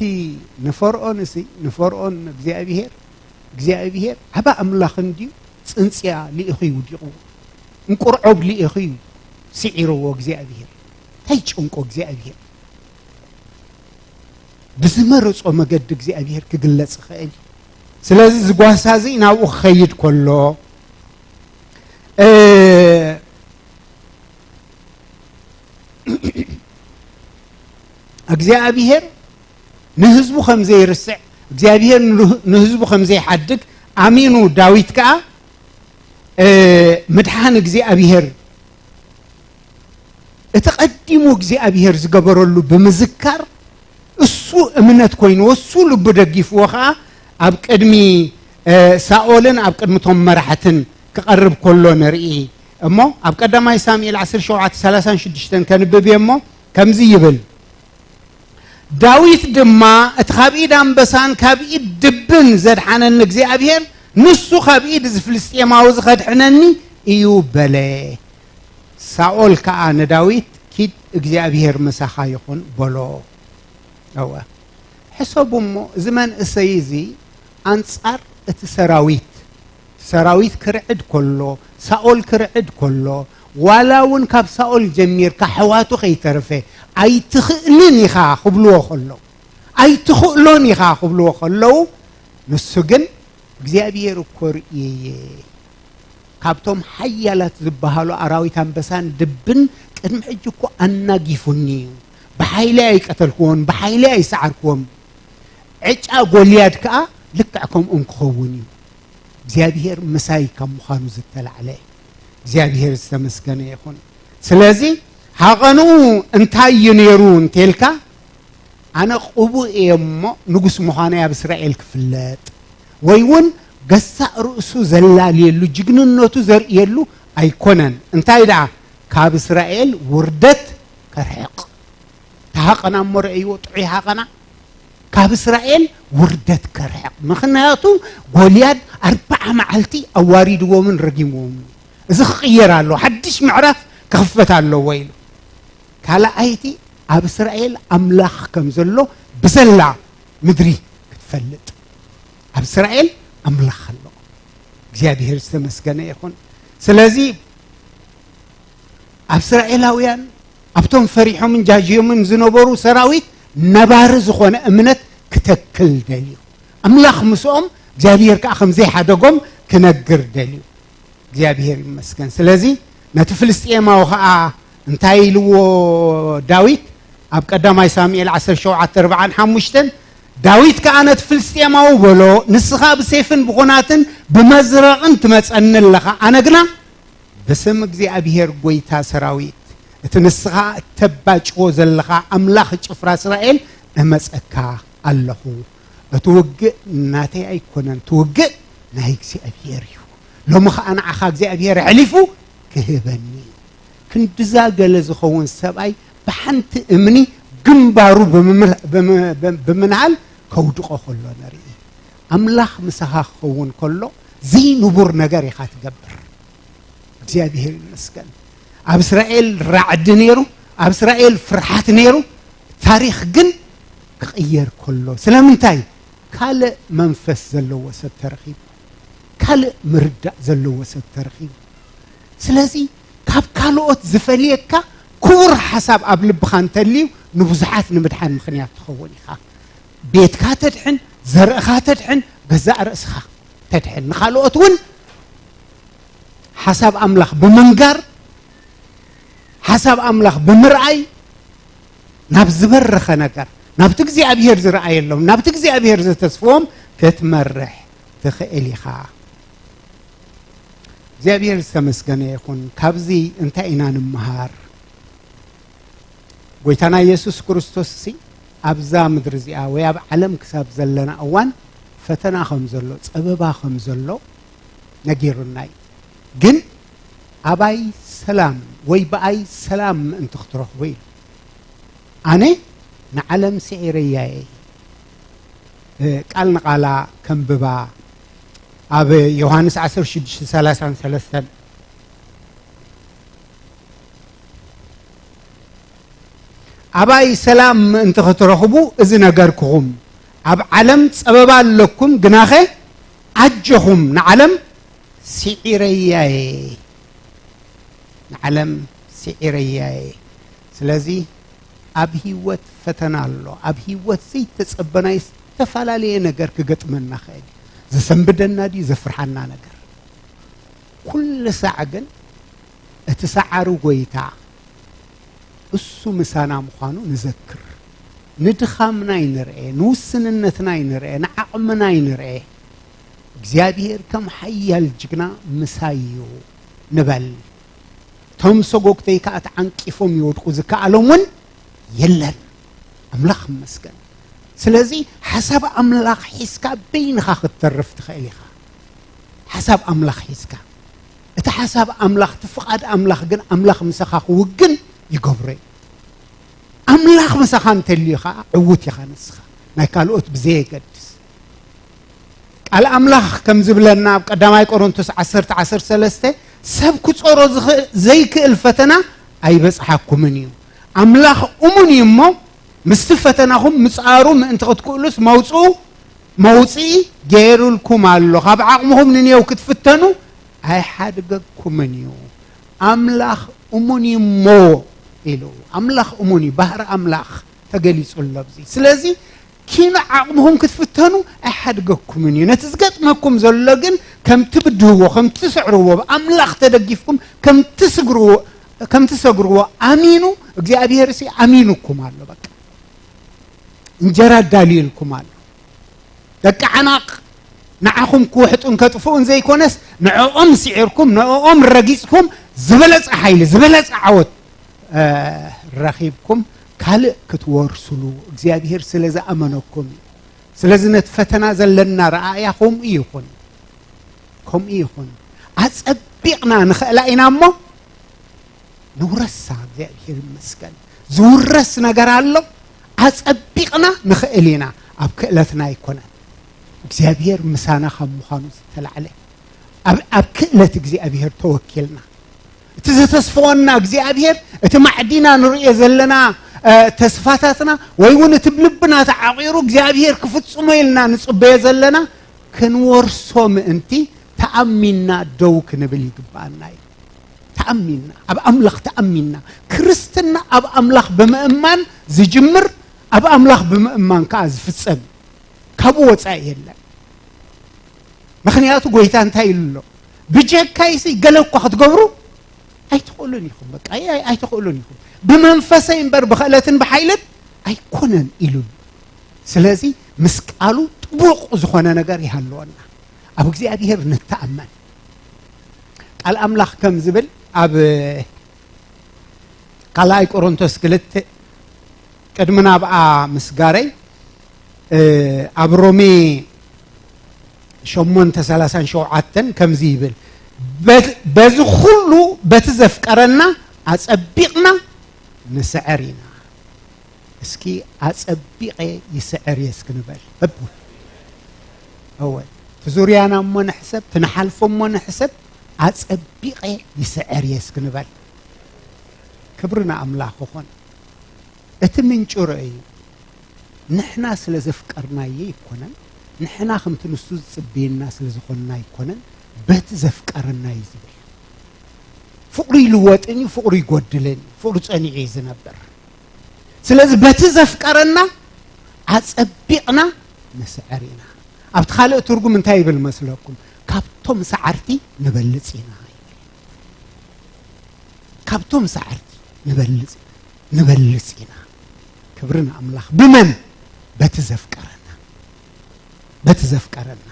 ንፈርዖን እሲ፣ ንፈርዖን እግዚኣብሔር፣ እግዚኣብሔር ዓባ ኣምላኽ እንድዩ፣ ጽንጽያ ልኢኹ እዩ ውዲቕዎ። እንቁርዖብ ልኢኹ እዩ ስዒርዎ እግዚኣብሔር። እንታይ ጨንቆ እግዚኣብሔር? ብዝመረጾ መገዲ እግዚኣብሔር ክግለጽ ይኽእል እዩ። ስለዚ እዚ ጓሳ እዚ ናብኡ ክኸይድ ከሎ፣ እ፣ እግዚኣብሔር ንህዝቡ ከም ዘይርስዕ፣ እግዚኣብሔር ንህ-፣ ንህዝቡ ከም ዘይሓድግ ኣሚኑ ዳዊት ከኣ፣ እ፣ ምድሓን እግዚኣብሔር፣ እቲ ቀዲሙ እግዚኣብሔር ዝገበረሉ ብምዝካር፣ እሱ እምነት ኮይንዎ፣ እሱ ልቡ ደጊፍዎ ኸኣ ኣብ ቅድሚ፣ እ፣ ሳኦልን ኣብ ቅድሚ ቶም መራሕትን ክቐርብ ከሎ ንርኢ። እሞ ኣብ ቀዳማይ ሳሙኤል ዓሰርተ ሸውዓተ ሰላሳን ሽዱሽተን ከንብብ እየ እሞ ከምዚ ይብል፣ "ዳዊት ድማ እቲ ካብ ኢድ ኣንበሳን ካብ ኢድ ድብን ዘድሓነኒ እግዚኣብሔር፣ ንሱ ካብ ኢድ እዚ ፍልስጤማዊ እዚ ከድሕነኒ እዩ" በለ። ሳኦል ከኣ ንዳዊት፣ "ኪድ፣ እግዚኣብሔር ምሳኻ ይኹን" በሎ። እወ፣ ሕሰቡ እሞ፣ እዚ መንእሰይ እዚ ኣንጻር እቲ ሰራዊት፣ ሰራዊት ክርዕድ ከሎ፣ ሳኦል ክርዕድ ከሎ፣ ዋላ እውን ካብ ሳኦል ጀሚርካ ኣሕዋቱ ከይተረፈ፣ "ኣይትኽእልን ኢኻ" ክብልዎ ከለዉ፣ "ኣይትኽእሎን ኢኻ" ክብልዎ ከለዉ፣ ንሱ ግን፣ "እግዚኣብሔር እኮ ርእየየ፣ ካብቶም ሓያላት ዝበሃሉ ኣራዊት ኣንበሳን ድብን ቅድሚ ሕጂ እኮ ኣናጊፉኒ እዩ። ብሓይለይ ኣይቀተልክዎን፣ ብሓይለይ ኣይሰዓርክዎም። ዕጫ ጎልያድ ከኣ ልክዕ ከምኦም ክኸውን እዩ። እግዚኣብሔር ምሳይ ካብ ምዃኑ ዝተላዕለ፣ እግዚኣብሔር ዝተመስገነ ይኹን። ስለዚ ሃቐንኡ እንታይ እዩ ነይሩ እንተልካ፣ ኣነ ቅቡእ እየ እሞ ንጉስ ምዃነይ ኣብ እስራኤል ክፍለጥ፣ ወይ እውን ገሳእ ርእሱ ዘላልየሉ፣ ጅግንነቱ ዘርእየሉ ኣይኮነን። እንታይ ደኣ፣ ካብ እስራኤል ውርደት ከርሕቕ። ተሃቐና እሞ ረእይዎ፣ ጥዑይ ሃቐና። ካብ እስራኤል ውርደት ከርሕቕ። ምኽንያቱ ጎልያድ ኣርብዓ መዓልቲ ኣዋሪድዎምን ረጊምዎምን። እዚ ክቕየር ኣለዎ፣ ሓድሽ ምዕራፍ ክኽፈት ኣለዎ ኢሉ። ካልኣይቲ፣ ኣብ እስራኤል ኣምላኽ ከም ዘሎ ብዘላ ምድሪ ክትፈልጥ። ኣብ እስራኤል ኣምላኽ ኣሎ። እግዚኣብሔር ዝተመስገነ ይኹን። ስለዚ ኣብ እስራኤላውያን፣ ኣብቶም ፈሪሖምን ጃጅዮምን ዝነበሩ ሰራዊት ነባሪ ዝኾነ እምነት ክተክል ደልዩ። ኣምላኽ ምስኦም፣ እግዚኣብሔር ከኣ ከም ዘይሓደጎም ክነግር ደልዩ። እግዚኣብሔር ይመስገን። ስለዚ ነቲ ፍልስጤማዊ ኸኣ እንታይ ኢልዎ ዳዊት? ኣብ ቀዳማይ ሳሙኤል ዓሰርተ ሸውዓተ ኣርብዓን ሓሙሽተን፣ ዳዊት ከኣ ነቲ ፍልስጤማዊ በሎ፣ "ንስኻ ብሴፍን ብኹናትን ብመዝረቕን ትመጸኒ ኣለኻ፣ ኣነ ግና ብስም እግዚኣብሔር ጐይታ ሰራዊት፣ እቲ ንስኻ እተባጭዎ ዘለኻ ኣምላኽ ጭፍራ እስራኤል እመጸካ ኣለኹ። እቲ ውግእ ናተይ ኣይኮነን፣ እቲ ውግእ ናይ እግዚኣብሔር እዩ። ሎሚ ኸኣ ንዓኻ እግዚኣብሔር ኣሕሊፉ ክህበኒ እዩ። ክንድዛ ገለ ዝኸውን ሰብኣይ ብሓንቲ እምኒ ግንባሩ ብምምል-፣ ብምም-፣ ብምንሃል ከውድቖ ከሎ ንርኢ። ኣምላኽ ምሳኻ ክኸውን ከሎ ዘይንቡር ነገር ኢኻ ትገብር። እግዚኣብሔር ይመስገን። ኣብ እስራኤል ራዕዲ ነይሩ፣ ኣብ እስራኤል ፍርሓት ነይሩ። ታሪኽ ግን ክቕየር ከሎ ስለምንታይ? ካልእ መንፈስ ዘለዎ ሰብ ተረኺቡ፣ ካልእ ምርዳእ ዘለዎ ሰብ ተረኺቡ። ስለዚ ካብ ካልኦት ዝፈልየካ ክቡር ሓሳብ ኣብ ልብኻ እንተልዩ ንብዙሓት ንምድሓን ምኽንያት ትኸውን ኢኻ። ቤትካ ተድሕን፣ ዘርእኻ ተድሕን፣ ገዛእ ርእስኻ ተድሕን፣ ንኻልኦት እውን ሓሳብ ኣምላኽ ብምንጋር፣ ሓሳብ ኣምላኽ ብምርኣይ ናብ ዝበረኸ ነገር፣ ናብቲ እግዚኣብሔር ዝረኣየሎም፣ ናብቲ እግዚኣብሔር ዝተስፍዎም ክትመርሕ ትኽእል ኢኻ። እግዚኣብሔር ዝተመስገነ ይኹን። ካብዚ እንታይ ኢና ንምሃር? ጎይታና የሱስ ክርስቶስ ሲ ኣብዛ ምድሪ እዚኣ ወይ ኣብ ዓለም ክሳብ ዘለና እዋን ፈተና ከም ዘሎ፣ ጸበባ ከም ዘሎ ነጊሩና እዩ። ግን ኣባይ ሰላም ወይ ብኣይ ሰላም ምእንቲ ክትረኽቡ ኢሉ። ኣነ ንዓለም ስዒረያ እየ። እ፣ ቃል ንቓላ ከንብባ ኣብ ዮሃንስ ዓሰርተ ሽዱሽተ ሰላሳን ሰለስተን ኣባይ ሰላም ምእንቲ ክትረኽቡ እዚ ነገርኩኹም። ኣብ ዓለም ጸበባ ኣለኩም፣ ግናኸ ኣጆኹም፣ ንዓለም ስዒረያ እየ። ንዓለም ስዒረያ እየ። ስለዚ ኣብ ህይወት ፈተና ኣሎ። ኣብ ህይወት ዘይተጸበናይ ዝተፈላለየ ነገር ክገጥመና ኽእል እዩ። ዘሰንብደና ድዩ ዘፍርሓና ነገር? ኩሉ ሳዕ ግን እቲ ሰዓሪ ጎይታ እሱ ምሳና ምዃኑ ንዘክር። ንድኻምና ይንርኤ፣ ንውስንነትና ይንርኤ፣ ንዓቕምና ይንርኤ። እግዚኣብሔር ከም ሓያል ጅግና ምሳይ እዩ ንበል። እቶም ሰጎግተይ ከኣ ተዓንቂፎም ይወድቁ፣ ዝከኣሎም እውን የለን። ኣምላኽ ይመስገን። ስለዚ ሓሳብ ኣምላኽ ሒዝካ በይንኻ ክትተርፍ ትኽእል ኢኻ። ሓሳብ ኣምላኽ ሒዝካ፣ እቲ ሓሳብ ኣምላኽ፣ እቲ ፍቓድ ኣምላኽ ግን ኣምላኽ ምሳኻ ክውግን ይገብሮ እዩ። ኣምላኽ ምሳኻ እንተልዩ ኸዓ ዕዉት ኢኻ ንስኻ። ናይ ካልኦት ብዘየገድስ። ቃል ኣምላኽ ከም ዝብለና ኣብ ቀዳማይ ቆሮንቶስ ዓሰርተ ዓሰርተ ሰለስተ፣ ሰብ ክጾሮ ዝኽእል፣ ዘይክእል ፈተና ኣይበጽሓኩምን እዩ። ኣምላኽ እሙን እዩ እሞ፣ ምስቲ ፈተናኹም ምጽኣሩ ምእንቲ ክትክእሉስ መውጽኡ፣ መውጽኢ ገይሩልኩም ኣሎ። ካብ ዓቕምኹም ንኔው ክትፍተኑ ኣይሓድገኩምን እዩ። ኣምላኽ እሙን እዩ እሞ ኢሉ። ኣምላኽ እሙን እዩ። ባህሪ ኣምላኽ ተገሊጹ ኣሎ ኣብዚ። ስለዚ ኪኖ ዓቕምኹም ክትፍተኑ ኣይሓድገኩምን እዩ። ነቲ ዝገጥመኩም ዘሎ ግን ከም ትብድህዎ፣ ከም ትስዕርዎ፣ ብኣምላኽ ተደጊፍኩም ከም ትስግርዎ፣ ከም ትሰግርዎ ኣሚኑ፣ እግዚኣብሔር ሲ ኣሚኑኩም ኣሎ። በቃ እንጀራ ኣዳልዩልኩም ኣሎ። ደቂ ዓናቕ ንዓኹም ክውሕጡን ከጥፍኡን ዘይኮነስ፣ ንዕኦም ስዒርኩም፣ ንዕኦም ረጊጽኩም፣ ዝበለጸ ሓይሊ፣ ዝበለጸ ዓወት፣ እ፣ ረኺብኩም ካልእ ክትወርስሉ እግዚኣብሔር ስለ ዝኣመነኩም እዩ። ስለዚ ነቲ ፈተና ዘለና ረኣያ ከምኡ ይኹን፣ ከምኡ ይኹን። ኣጸቢቕና ንኽእላ ኢና እሞ ንውረሳ። እግዚኣብሔር ይመስገን። ዝውረስ ነገር ኣሎ። ኣጸቢቕና ንኽእል ኢና። ኣብ ክእለትና ኣይኮነን። እግዚኣብሔር ምሳና ካብ ምዃኑ ዝተላዕለ ኣብ፣ ኣብ ክእለት እግዚኣብሔር ተወኪልና። እቲ ዘተስፈወና እግዚኣብሔር፣ እቲ ማዕዲና ንርእዮ ዘለና፣ እ፣ ተስፋታትና፣ ወይ እውን እቲ ብልብና ተዓቒሩ እግዚኣብሔር ክፍጽሞ ኢልና ንጽበዮ ዘለና፣ ክንወርሶ ምእንቲ ተኣሚንና ደው ክንብል ይግብኣና እዩ። ተኣሚንና፣ ኣብ ኣምላኽ ተኣሚንና። ክርስትና ኣብ ኣምላኽ ብምእማን ዝጅምር፣ ኣብ ኣምላኽ ብምእማን ከኣ ዝፍጸም እዩ። ካብኡ ወጻኢ የለን። ምኽንያቱ ጎይታ እንታይ ኢሉ ኣሎ? ብጀካይሲ ገለ እኳ ክትገብሩ ኣይትኽእሉን ኢኹም። በቃ፣ ኣይ-፣ ኣይ-፣ ኣይትኽእሉን ኢኹም። ብመንፈሰይ እምበር ብኽእለትን ብሓይልን ኣይኮነን ኢሉ ኣሎ። ስለዚ ምስ ቃሉ ጥቡቕ ዝኾነ ነገር ይሃልወና። ኣብ እግዚኣብሔር ንተኣመን። ቃል ኣምላኽ ከም ዝብል ኣብ፣ ካልኣይ ቆሮንቶስ ክልተ፣ ቅድሚ ናብኣ ምስጋረይ፣ እ፣ ኣብ ሮሜ ሸሞንተ ሰላሳን ሸውዓተን ከምዚ ይብል፣ "በ-፣ በዚ ኩሉ በቲ ዘፍቀረና ኣጸቢቕና ንስዕር ኢና." እስኪ "ኣጸቢቐ ይስዕር እየ" እስኪ ንበል። በቡ-፣ እወ፣ እቲ ዙርያና እሞ ንሕሰብ፣ እቲ ንሓልፎ እሞ ንሕሰብ፣ "ኣጸቢቐ ይስዕር እየ" እስኪ ንበል። ክብሪ ንኣምላኽ ይኹን። እቲ ምንጩ ርኣዩ። ንሕና ስለ ዘፍቀርናዮ ኣይኮነን፣ ንሕና ከምቲ ንሱ ዝጽበየና ስለ ዝኾንና ኣይኮነን፣ በቲ ዘፍቀረና እዩ ዝብል። ፍቕሩ ይልወጥን እዩ፣ ፍቕሩ ይጎድልን እዩ፣ ፍቕሩ ጸኒዑ እዩ ዝነብር። ስለዚ በቲ ዘፍቀረና ኣጸቢቕና ንስዕር ኢና። ኣብቲ ካልእ ትርጉም እንታይ ይብል መስለኩም? "ካብቶም ሰዓርቲ ንበልጽ ኢና" ይብል። "ካብቶም ሰዓርቲ ንበልጽ፣ ንበልጽ ኢና።" ክብሪ ንኣምላኽ። ብመን? በቲ ዘፍቀረና። በቲ ዘፍቀረና።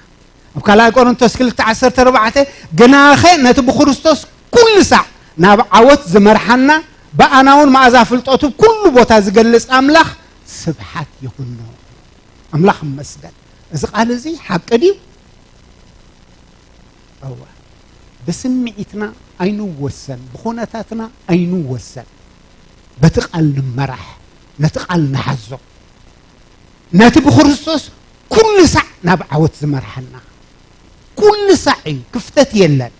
ኣብ ካልኣይ ቆሮንቶስ ክልተ ዓሰርተ ኣርባዕተ፣ "ግናኸ ነቲ ብክርስቶስ ኩሉ ሳዕ ናብ ዓወት ዝመርሓና፣ ብኣና እውን መኣዛ ፍልጠቱ ኩሉ ቦታ ዝገልጽ ኣምላኽ ስብሓት ይኹኖ።" ኣምላኽ ይመስገን። እዚ ቃል እዚ ሓቂ ድዩ? እወ። ብስምዒትና ኣይንወሰን፣ ብኹነታትና ኣይንወሰን። በቲ ቃል ንመራሕ፣ ነቲ ቃል ንሓዞ። ነቲ ብክርስቶስ ኩሉ ሳዕ ናብ ዓወት ዝመርሓና። ኩሉ ሳዕ እዩ፣ ክፍተት የለን።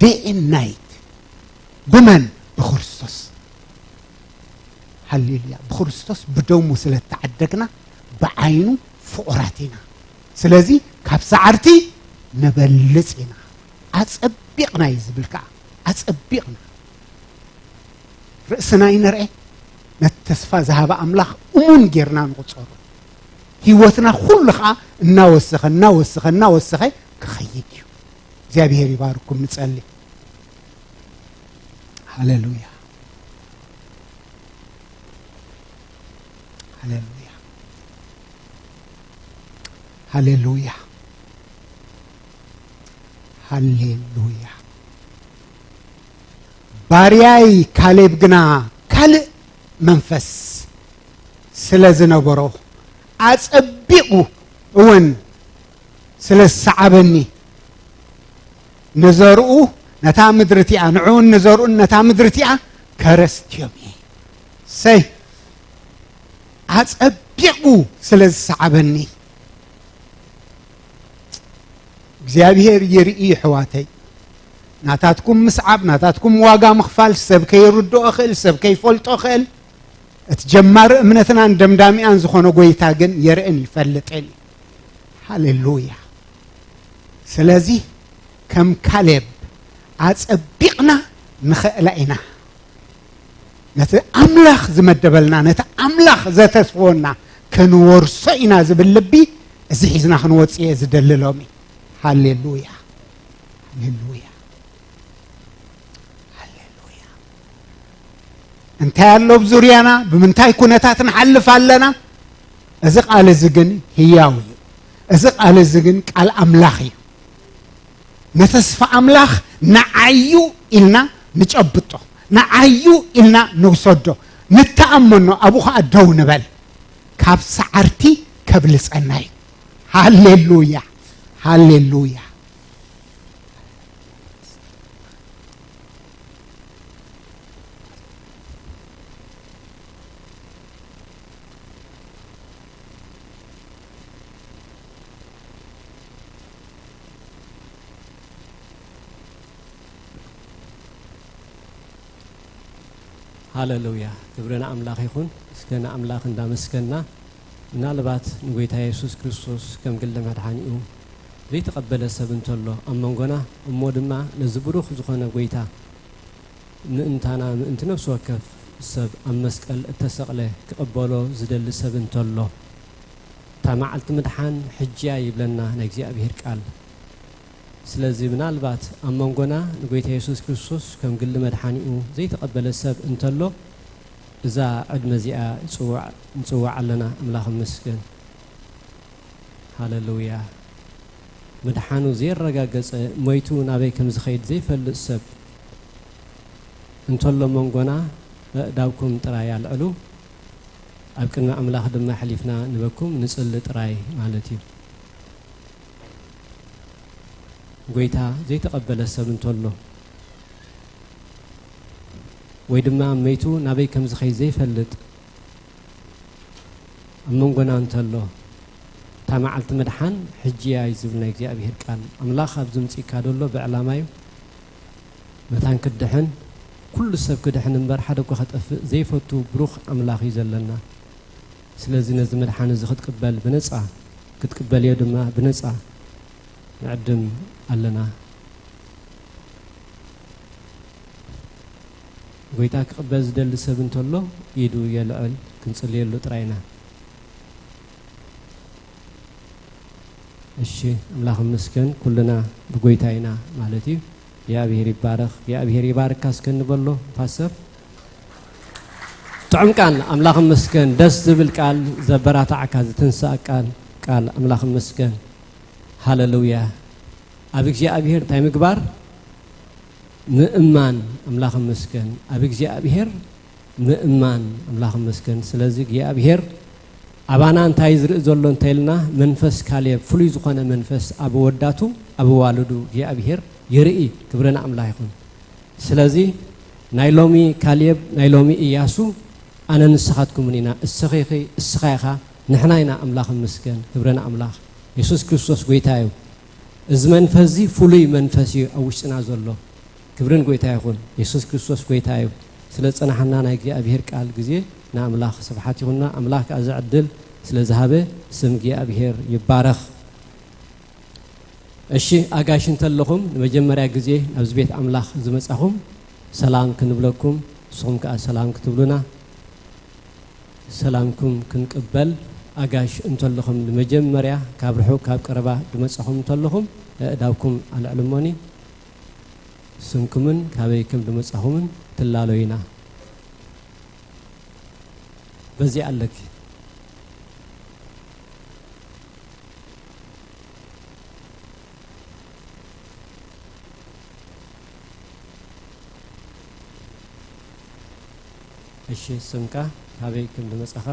Day and night። ብመን? ብክርስቶስ። ሃሌሉያ። ብክርስቶስ ብደሙ ስለ እተዓደግና ብዓይኑ ፍቑራት ኢና። ስለዚ ካብ ሰዓርቲ ንበልጽ ኢና። ኣጸቢቕና እዩ ዝብል ከኣ። ኣጸቢቕና። ርእስና ይንርኤ። ነቲ ተስፋ ዝሃበ ኣምላኽ እሙን ጌርና ንቑጸሮ። ህይወትና ኩሉ ከኣ እናወሰኸ፣ እናወሰኸ፣ እናወሰኸ ክኸይድ እዩ። እግዚኣብሔር ይባርኩም። ንጸሊ። ሃሌሉያ። ሃሌሉያ። ሃሌሉያ። ሃሌሉያ። ባርያይ ካሌብ ግና ካልእ መንፈስ ስለ ዝነበሮ፣ ኣጸቢቑ እውን ስለ ዝሰዓበኒ፣ ንዘርኡ ነታ ምድሪ እቲኣ፣ ንዕኡን ንዘርኡን ነታ ምድሪ እቲኣ ከረስትዮም እየ። ሰይ፣ ኣጸቢቑ ስለ ዝሰዓበኒ። እግዚኣብሔር ይርኢ፣ ኣሕዋተይ። ናታትኩም ምስዓብ፣ ናታትኩም ዋጋ ምኽፋል፣ ሰብ ከይርድኦ ኽእል፣ ሰብ ከይፈልጦ ኽእል። እቲ ጀማሪ እምነትናን ደምዳሚኣን ዝኾነ ጐይታ ግን የርእን ይፈልጥን እዩ። ሃሌሉያ። ስለዚ ከም ካሌብ ኣጸቢቕና ንኽእላ ኢና። ነቲ ኣምላኽ ዝመደበልና፣ ነቲ ኣምላኽ ዘተስፈወና ክንወርሶ ኢና ዝብል ልቢ፣ እዚ ሒዝና ክንወጽእ እየ ዝደሊ ሎሚ። ሃሌሉያ። ሃሌሉያ። ሃሌሉያ። እንታይ ኣሎ ኣብ ዙርያና? ብምንታይ ኩነታት ንሓልፍ ኣለና? እዚ ቃል እዚ ግን ህያው እዩ። እዚ ቃል እዚ ግን ቃል ኣምላኽ እዩ። ንተስፋ ኣምላኽ ንዓዩ ኢልና ንጨብጦ፣ ንዓዩ ኢልና ንውሰዶ፣ ንተኣመኖ፣ ኣብኡ ኸኣ ደው ንበል። ካብ ሰዓርቲ ከብልጸና እዩ። ሃሌሉያ፣ ሃሌሉያ። ሃሌሉያ፣ ክብሪ ንኣምላኽ ይኹን። እስከ ንኣምላኽ እንዳመስገና፣ ምናልባት ንጎይታ የሱስ ክርስቶስ ከም ግሊ መድሓኒኡ ዘይተቐበለ ሰብ እንተሎ ኣብ መንጎና፣ እሞ ድማ ነዚ ብሩኽ ዝኾነ ጎይታ ምእንታና፣ ምእንቲ ነፍሲ ወከፍ ሰብ ኣብ መስቀል እተሰቕለ ክቕበሎ ዝደሊ ሰብ እንተሎ፣ እታ መዓልቲ ምድሓን ሕጂ እያ ይብለና ናይ እግዚኣብሔር ቃል። ስለዚ ምናልባት ኣብ መንጎና ንጎይታ የሱስ ክርስቶስ ከም ግሊ መድሓኒኡ ዘይተቐበለ ሰብ እንተሎ፣ እዛ ዕድመ እዚኣ ይጽውዕ-፣ ንጽውዕ ኣለና። ኣምላኽ ይመስገን። ሃሌሉያ። ምድሓኑ ዘየረጋገጸ፣ ሞይቱ ናበይ ከም ዝኸይድ ዘይፈልጥ ሰብ፣ እንተሎ መንጎና ኣእዳውኩም ጥራይ ኣልዕሉ፣ ኣብ ቅድሚ ኣምላኽ ድማ ኣሕሊፍና ንበኩም ንጽሊ ጥራይ ማለት እዩ። ጎይታ ዘይተቐበለ ሰብ እንተሎ፣ ወይ ድማ መይቱ ናበይ ከም ዝኸይ ዘይፈልጥ ኣብ መንጎና እንተሎ፣ እታ መዓልቲ ምድሓን ሕጂ እያ እዩ ዝብል ናይ እግዚኣብሔር ቃል። ኣምላኽ ኣብዚ ምጽእካ ደሎ ብዕላማ እዩ። መታን ክትድሕን፣ ኩሉ ሰብ ክድሕን እምበር ሓደ እኳ ከጠፍእ ዘይፈቱ ብሩኽ ኣምላኽ እዩ ዘለና። ስለዚ ነዚ ምድሓን እዚ ክትቅበል ብነጻ፣ ክትቅበልዮ ድማ ብነጻ ንዕድም ኣለና። ጎይታ ክቕበል ዝደሊ ሰብ እንተሎ ኢዱ የልዕል፣ ክንጽልየሉ ጥራይ ኢና። እሺ፣ ኣምላኽ ይመስገን፣ ኩልና ብጎይታ ኢና ማለት እዩ። እግዚኣብሔር ይባረኽ፣ እግዚኣብሔር ይባርካ እስከ ንበሎ ፓስተር። ጥዑም ቃል፣ ኣምላኽ ይመስገን፣ ደስ ዝብል ቃል፣ ዘበራታዕካ፣ ዝትንሳእ ቃል፣ ቃል ኣምላኽ ይመስገን። ሃለሉያ። ኣብ እግዚኣብሔር እንታይ ምግባር? ምእማን። ኣምላኽ ይመስገን። ኣብ እግዚኣብሔር ምእማን። ኣምላኽ ይመስገን። ስለዚ እግዚኣብሔር ኣባና እንታይ ዝርኢ ዘሎ እንተኢልና፣ መንፈስ ካሌብ፣ ፍሉይ ዝኾነ መንፈስ ኣብ ወዳቱ፣ ኣብ ኣዋልዱ እግዚኣብሔር ይርኢ። ክብሪ ንኣምላኽ ይኹን። ስለዚ ናይ ሎሚ ካሌብ፣ ናይ ሎሚ ኢያሱ፣ ኣነ ንስኻትኩምን ኢና። እስኺ ኢኺ፣ እስኻ ኢኻ፣ ንሕና ኢና። ኣምላኽ ይመስገን። ክብሪ ንኣምላኽ። የሱስ ክርስቶስ ጎይታ እዩ። እዚ መንፈስ እዚ ፍሉይ መንፈስ እዩ ኣብ ውሽጥና ዘሎ። ክብርን ጎይታ ይኹን። የሱስ ክርስቶስ ጎይታ እዩ። ስለ ዝጸናሓና ናይ እግዚኣብሔር ቃል ግዜ ንኣምላኽ ስብሓት ይኹንና። ኣምላኽ ከኣ እዚ ዕድል ስለ ዝሃበ ስም እግዚኣብሔር ይባረኽ። እሺ፣ ኣጋይሽ እንተለኹም ንመጀመርያ ግዜ ናብዚ ቤት ኣምላኽ ዝመጻኹም ሰላም ክንብለኩም፣ ንስኹም ከኣ ሰላም ክትብሉና ሰላምኩም ክንቅበል። ኣጋይሽ እንተለኹም ንመጀመርያ ካብ ርሑቕ ካብ ቀረባ ዝመጻኹም እንተለኹም ኣእዳውኩም ኣልዕሉ እሞኒ ስምኩምን ካበይ ከም ዝመጻኹምን ትላለዩና። በዚ ኣለኪ። እሺ፣ ስምካ ካበይ ከም ዝመጻኻ?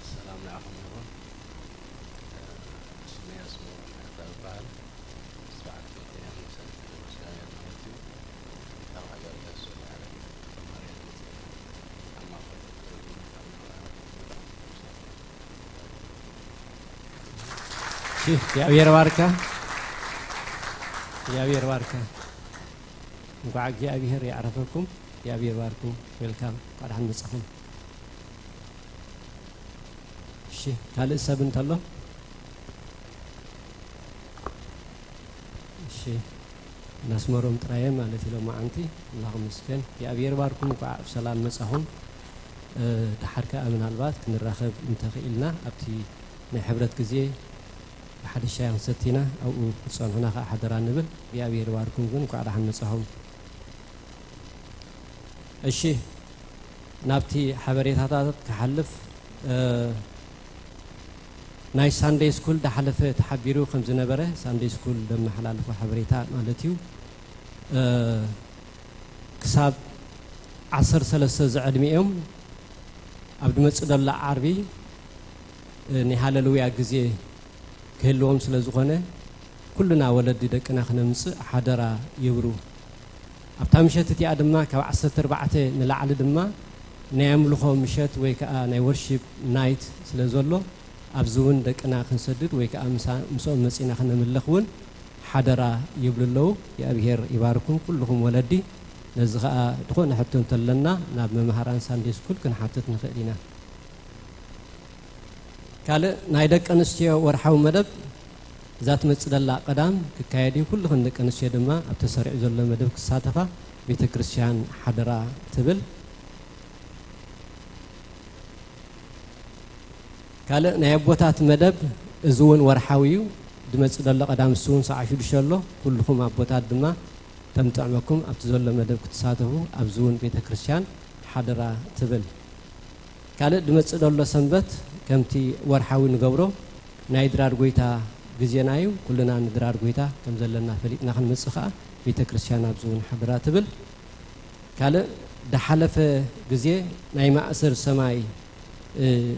ሰላም ንዓኹም ይኹን። ስመይ ኣስመሮም ኤርትራ ይበሃል። ስርዓት ክልተ መሰረት ቤተክርስትያን ማለት እዩ። ካብ ሃገር ኤርትራ ተማሪ እየ ዝመጽእ። ኣብ ማእከል እሺ፣ እግዚኣብሔር ባርካ። እግዚኣብሔር ባርካ። እንኳዕ እግዚኣብሔር ያዕረፈኩም። እግዚኣብሔር ባርኩም። ዌልካም። እንኳዕ ደሓን መጻኹም። እሺ፣ ካልእ ሰብ እንተሎ? እሺ፣ እናስመሮም ጥራየ ማለት እዩ ሎማዓንቲ። ኣምላኽ ይመስገን። እግዚኣብሔር ባርኩም፣ እንኳዕ ብሰላም መጻኹም። እ፣ ደሓር ከኣ ምናልባት ክንራኸብ እንተኽኢልና ኣብቲ ናይ ሕብረት ግዜ ብሓደ ሻሂ ክንሰቲ ኢና፣ ኣብኡ ክትጸንሑና ከኣ ሓደራ ንብል። እግዚኣብሔር ባርኩም ግን እንኳዕ ደሓን መጻኹም። እሺ፣ ናብቲ ሓበሬታታት ክሓልፍ፣ እ፣ ናይ ሳንደይ ስኩል ዳሓለፈ ተሓቢሩ ከም ዝነበረ፣ ሳንደይ ስኩል ዘመሓላልፎ ሓበሬታ ማለት እዩ። እ፣ ክሳብ ዓሰርተ ሰለስተ ዝዕድሚኦም ኣብ ዝመጽእ ዘሎ ዓርቢ፣ እ፣ ናይ ሃለሉያ ግዜ ክህልዎም ስለ ዝኾነ፣ ኩልና ወለዲ ደቅና ክነምጽእ ሓደራ ይብሩ። ኣብታ ምሸት እቲኣ ድማ ካብ ዓሰርተ ኣርባዕተ ንላዕሊ ድማ ናይ ኣምልኾ ምሸት ወይ ከኣ ናይ ወርሺፕ ናይት ስለ ዘሎ፣ ኣብዚ እውን ደቅና ክንሰድድ ወይ ከኣ ምሳ-፣ ምስኦም መጺና ክነምልኽ እውን ሓደራ ይብሉ ኣለዉ። እግዚኣብሔር ይባርኩም ኩልኹም ወለዲ። ነዚ ከኣ ዝኾነ ሕቶ እንተለና ናብ መምሃራን ሳንዴ ስኩል ክንሓትት ንኽእል ኢና። ካልእ ናይ ደቂ ኣንስትዮ ወርሓዊ መደብ እዛ ትመጽእ ዘላ ቀዳም ክካየድ እዩ። ኩልኽን ደቂ ኣንስትዮ ድማ ኣብ ተሰሪዑ ዘሎ መደብ ክሳተፋ ቤተ ክርስቲያን ሓደራ ትብል። ካልእ ናይ ኣቦታት መደብ፣ እዚ እውን ወርሓዊ እዩ። ዝመጽእ ዘሎ ቀዳም እሱ እውን ሰዓት ሽዱሽተ ኣሎ። ኩልኹም ኣቦታት ድማ ተምጥዕመኩም ኣብቲ ዘሎ መደብ ክትሳተፉ ኣብዚ እውን ቤተ ክርስቲያን ሓደራ ትብል። ካልእ ዝመጽእ ዘሎ ሰንበት ከምቲ ወርሓዊ ንገብሮ ናይ ድራር ጎይታ ግዜና እዩ። ኩልና ንድራር ጎይታ ከም ዘለና ፈሊጥና ክንመጽእ ከኣ ቤተ ክርስቲያን ኣብዚ እውን ሓደራ ትብል። ካልእ ዝሓለፈ ግዜ ናይ ማእሰር ሰማይ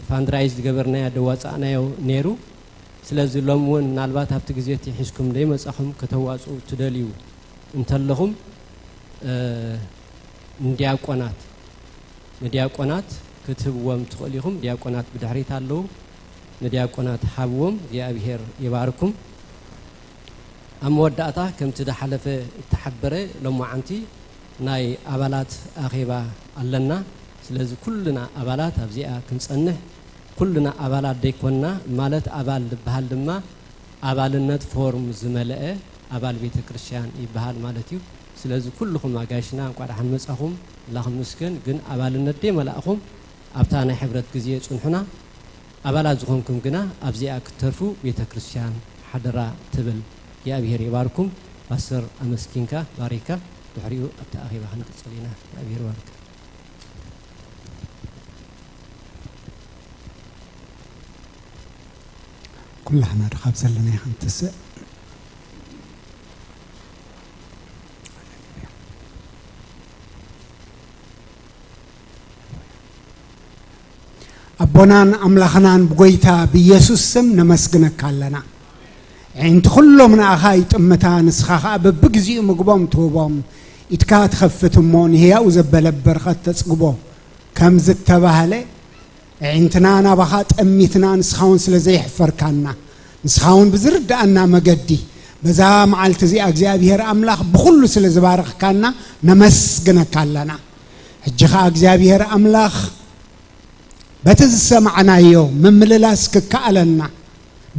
ፋንድራይዝ ዝገበርናዮ ደዋጻእናዮ ነይሩ። ስለዚ ሎም እውን ምናልባት ኣብቲ ግዜ እቲ ሒዝኩም ደይመጻኹም ከተዋጽኡ ትደልዩ እንተለኹም ንዲያቆናት ንዲያቆናት ክትህብዎም ትኽእሉ ኢኹም። ዲያቆናት ብድሕሪት ኣለዉ። ንዲያቆናት ሃብዎም። እግዚኣብሔር ይባርኩም። ኣብ መወዳእታ ከምቲ ዝሓለፈ እተሓበረ ሎማዓንቲ ናይ ኣባላት ኣኼባ ኣለና። ስለዚ ኩልና ኣባላት ኣብዚኣ ክንጸንሕ፣ ኩልና ኣባላት ዘይኮንና ማለት ኣባል ዝበሃል ድማ ኣባልነት ፎርም ዝመለአ ኣባል ቤተ ክርስቲያን ይበሃል ማለት እዩ። ስለዚ ኩልኹም ኣጋይሽና እንኳዕ ደሓን መጻኹም። ኣምላኽ ይመስገን። ግን ኣባልነት ደይመላእኹም ኣብታ ናይ ሕብረት ግዜ ጽንሑና። ኣባላት ዝኾንኩም ግና ኣብዚኣ ክትተርፉ ቤተ ክርስቲያን ሓደራ ትብል። እግዚኣብሔር ይባርኩም። ፓስተር ኣመስኪንካ ባሪካ ድሕሪኡ ኣብቲ ኣኼባ ክንቅጽል ኢና። እግዚኣብሔር ይባርክ። ኩላህና ድኻብ ዘለና ይኸንትስእ። ኣቦናን ኣምላኽናን ብጎይታ ብኢየሱስ ስም ነመስግነካ ኣለና። ኣዒንቲ ኩሎም ንኣኻ ይጥምታ፣ ንስኻ ኸኣ በብግዚኡ ምግቦም ትህቦም። ኢድካ ትኸፍት እሞ ንህያው ዘበለ በረኸት ተጽግቦ። ከም ዝተባህለ፣ ኣዒንትና ናባኻ ጠሚትና፣ ንስኻ እውን ስለ ዘየሕፈርካና፣ ንስኻ እውን ብዝርድኣና መገዲ በዛ መዓልቲ እዚኣ እግዚኣብሔር ኣምላኽ ብኹሉ ስለ ዝባረኽካና ነመስግነካ ኣለና። ሕጂ ኸኣ እግዚኣብሔር ኣምላኽ በቲ ዝሰማዕናዮ ምምልላስ ክከኣለና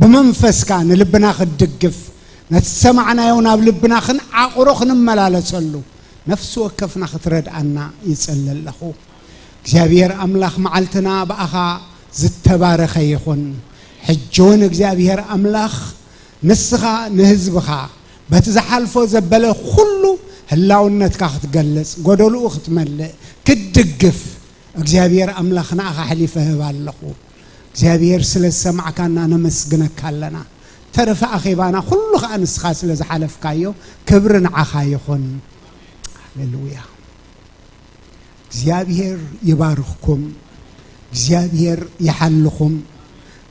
ብመንፈስካ ንልብና ክትድግፍ፣ ነቲ ዝሰማዕናዮ ናብ ልብና ክንዓቑሮ ክንመላለሰሉ ነፍሲ ወከፍና ክትረድኣና ይጽሊ ኣለኹ። እግዚኣብሔር ኣምላኽ መዓልትና ብኣኻ ዝተባረኸ ይኹን። ሕጂ እውን እግዚኣብሔር ኣምላኽ ንስኻ ንህዝብኻ በቲ ዝሓልፎ ዘበለ ኩሉ ህላውነትካ ክትገልጽ፣ ጎደልኡ ክትመልእ፣ ክትድግፍ እግዚኣብሔር ኣምላኽ ንኣኻ ኣሕሊፈ እህብ ኣለኹ። እግዚኣብሔር ስለ ዝሰማዕካና ነመስግነካ ኣለና። ተረፈ ኣኼባና ኩሉ ኸኣ ንስኻ ስለ ዝሓለፍካዮ ክብሪ ንዓኻ ይኹን። ሃሌሉያ። እግዚኣብሔር ይባርኽኩም። እግዚኣብሔር ይሓልኹም።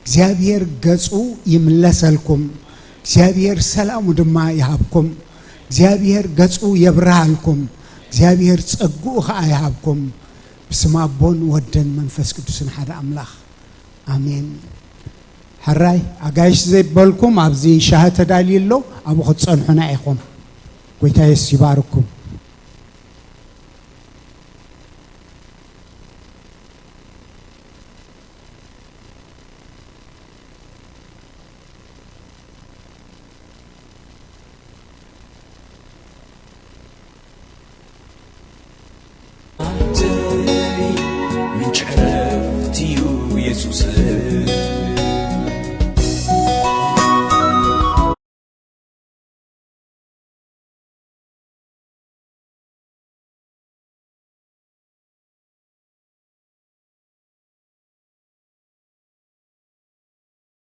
እግዚኣብሔር ገጹ ይምለሰልኩም። እግዚኣብሔር ሰላሙ ድማ ይሃብኩም። እግዚኣብሔር ገጹ የብርሃልኩም። እግዚኣብሔር ጸግኡ ኸኣ ይሃብኩም። ብስም ኣቦን ወደን መንፈስ ቅዱስን ሓደ ኣምላኽ ኣሜን። ሕራይ ኣጋይሽ ዘይበልኩም ኣብዚ ሻሂ ተዳልዩ ኣሎ፣ ኣብኡ ክትጸንሑና ኢኹም። ጎይታ የሱስ ይባርኩም።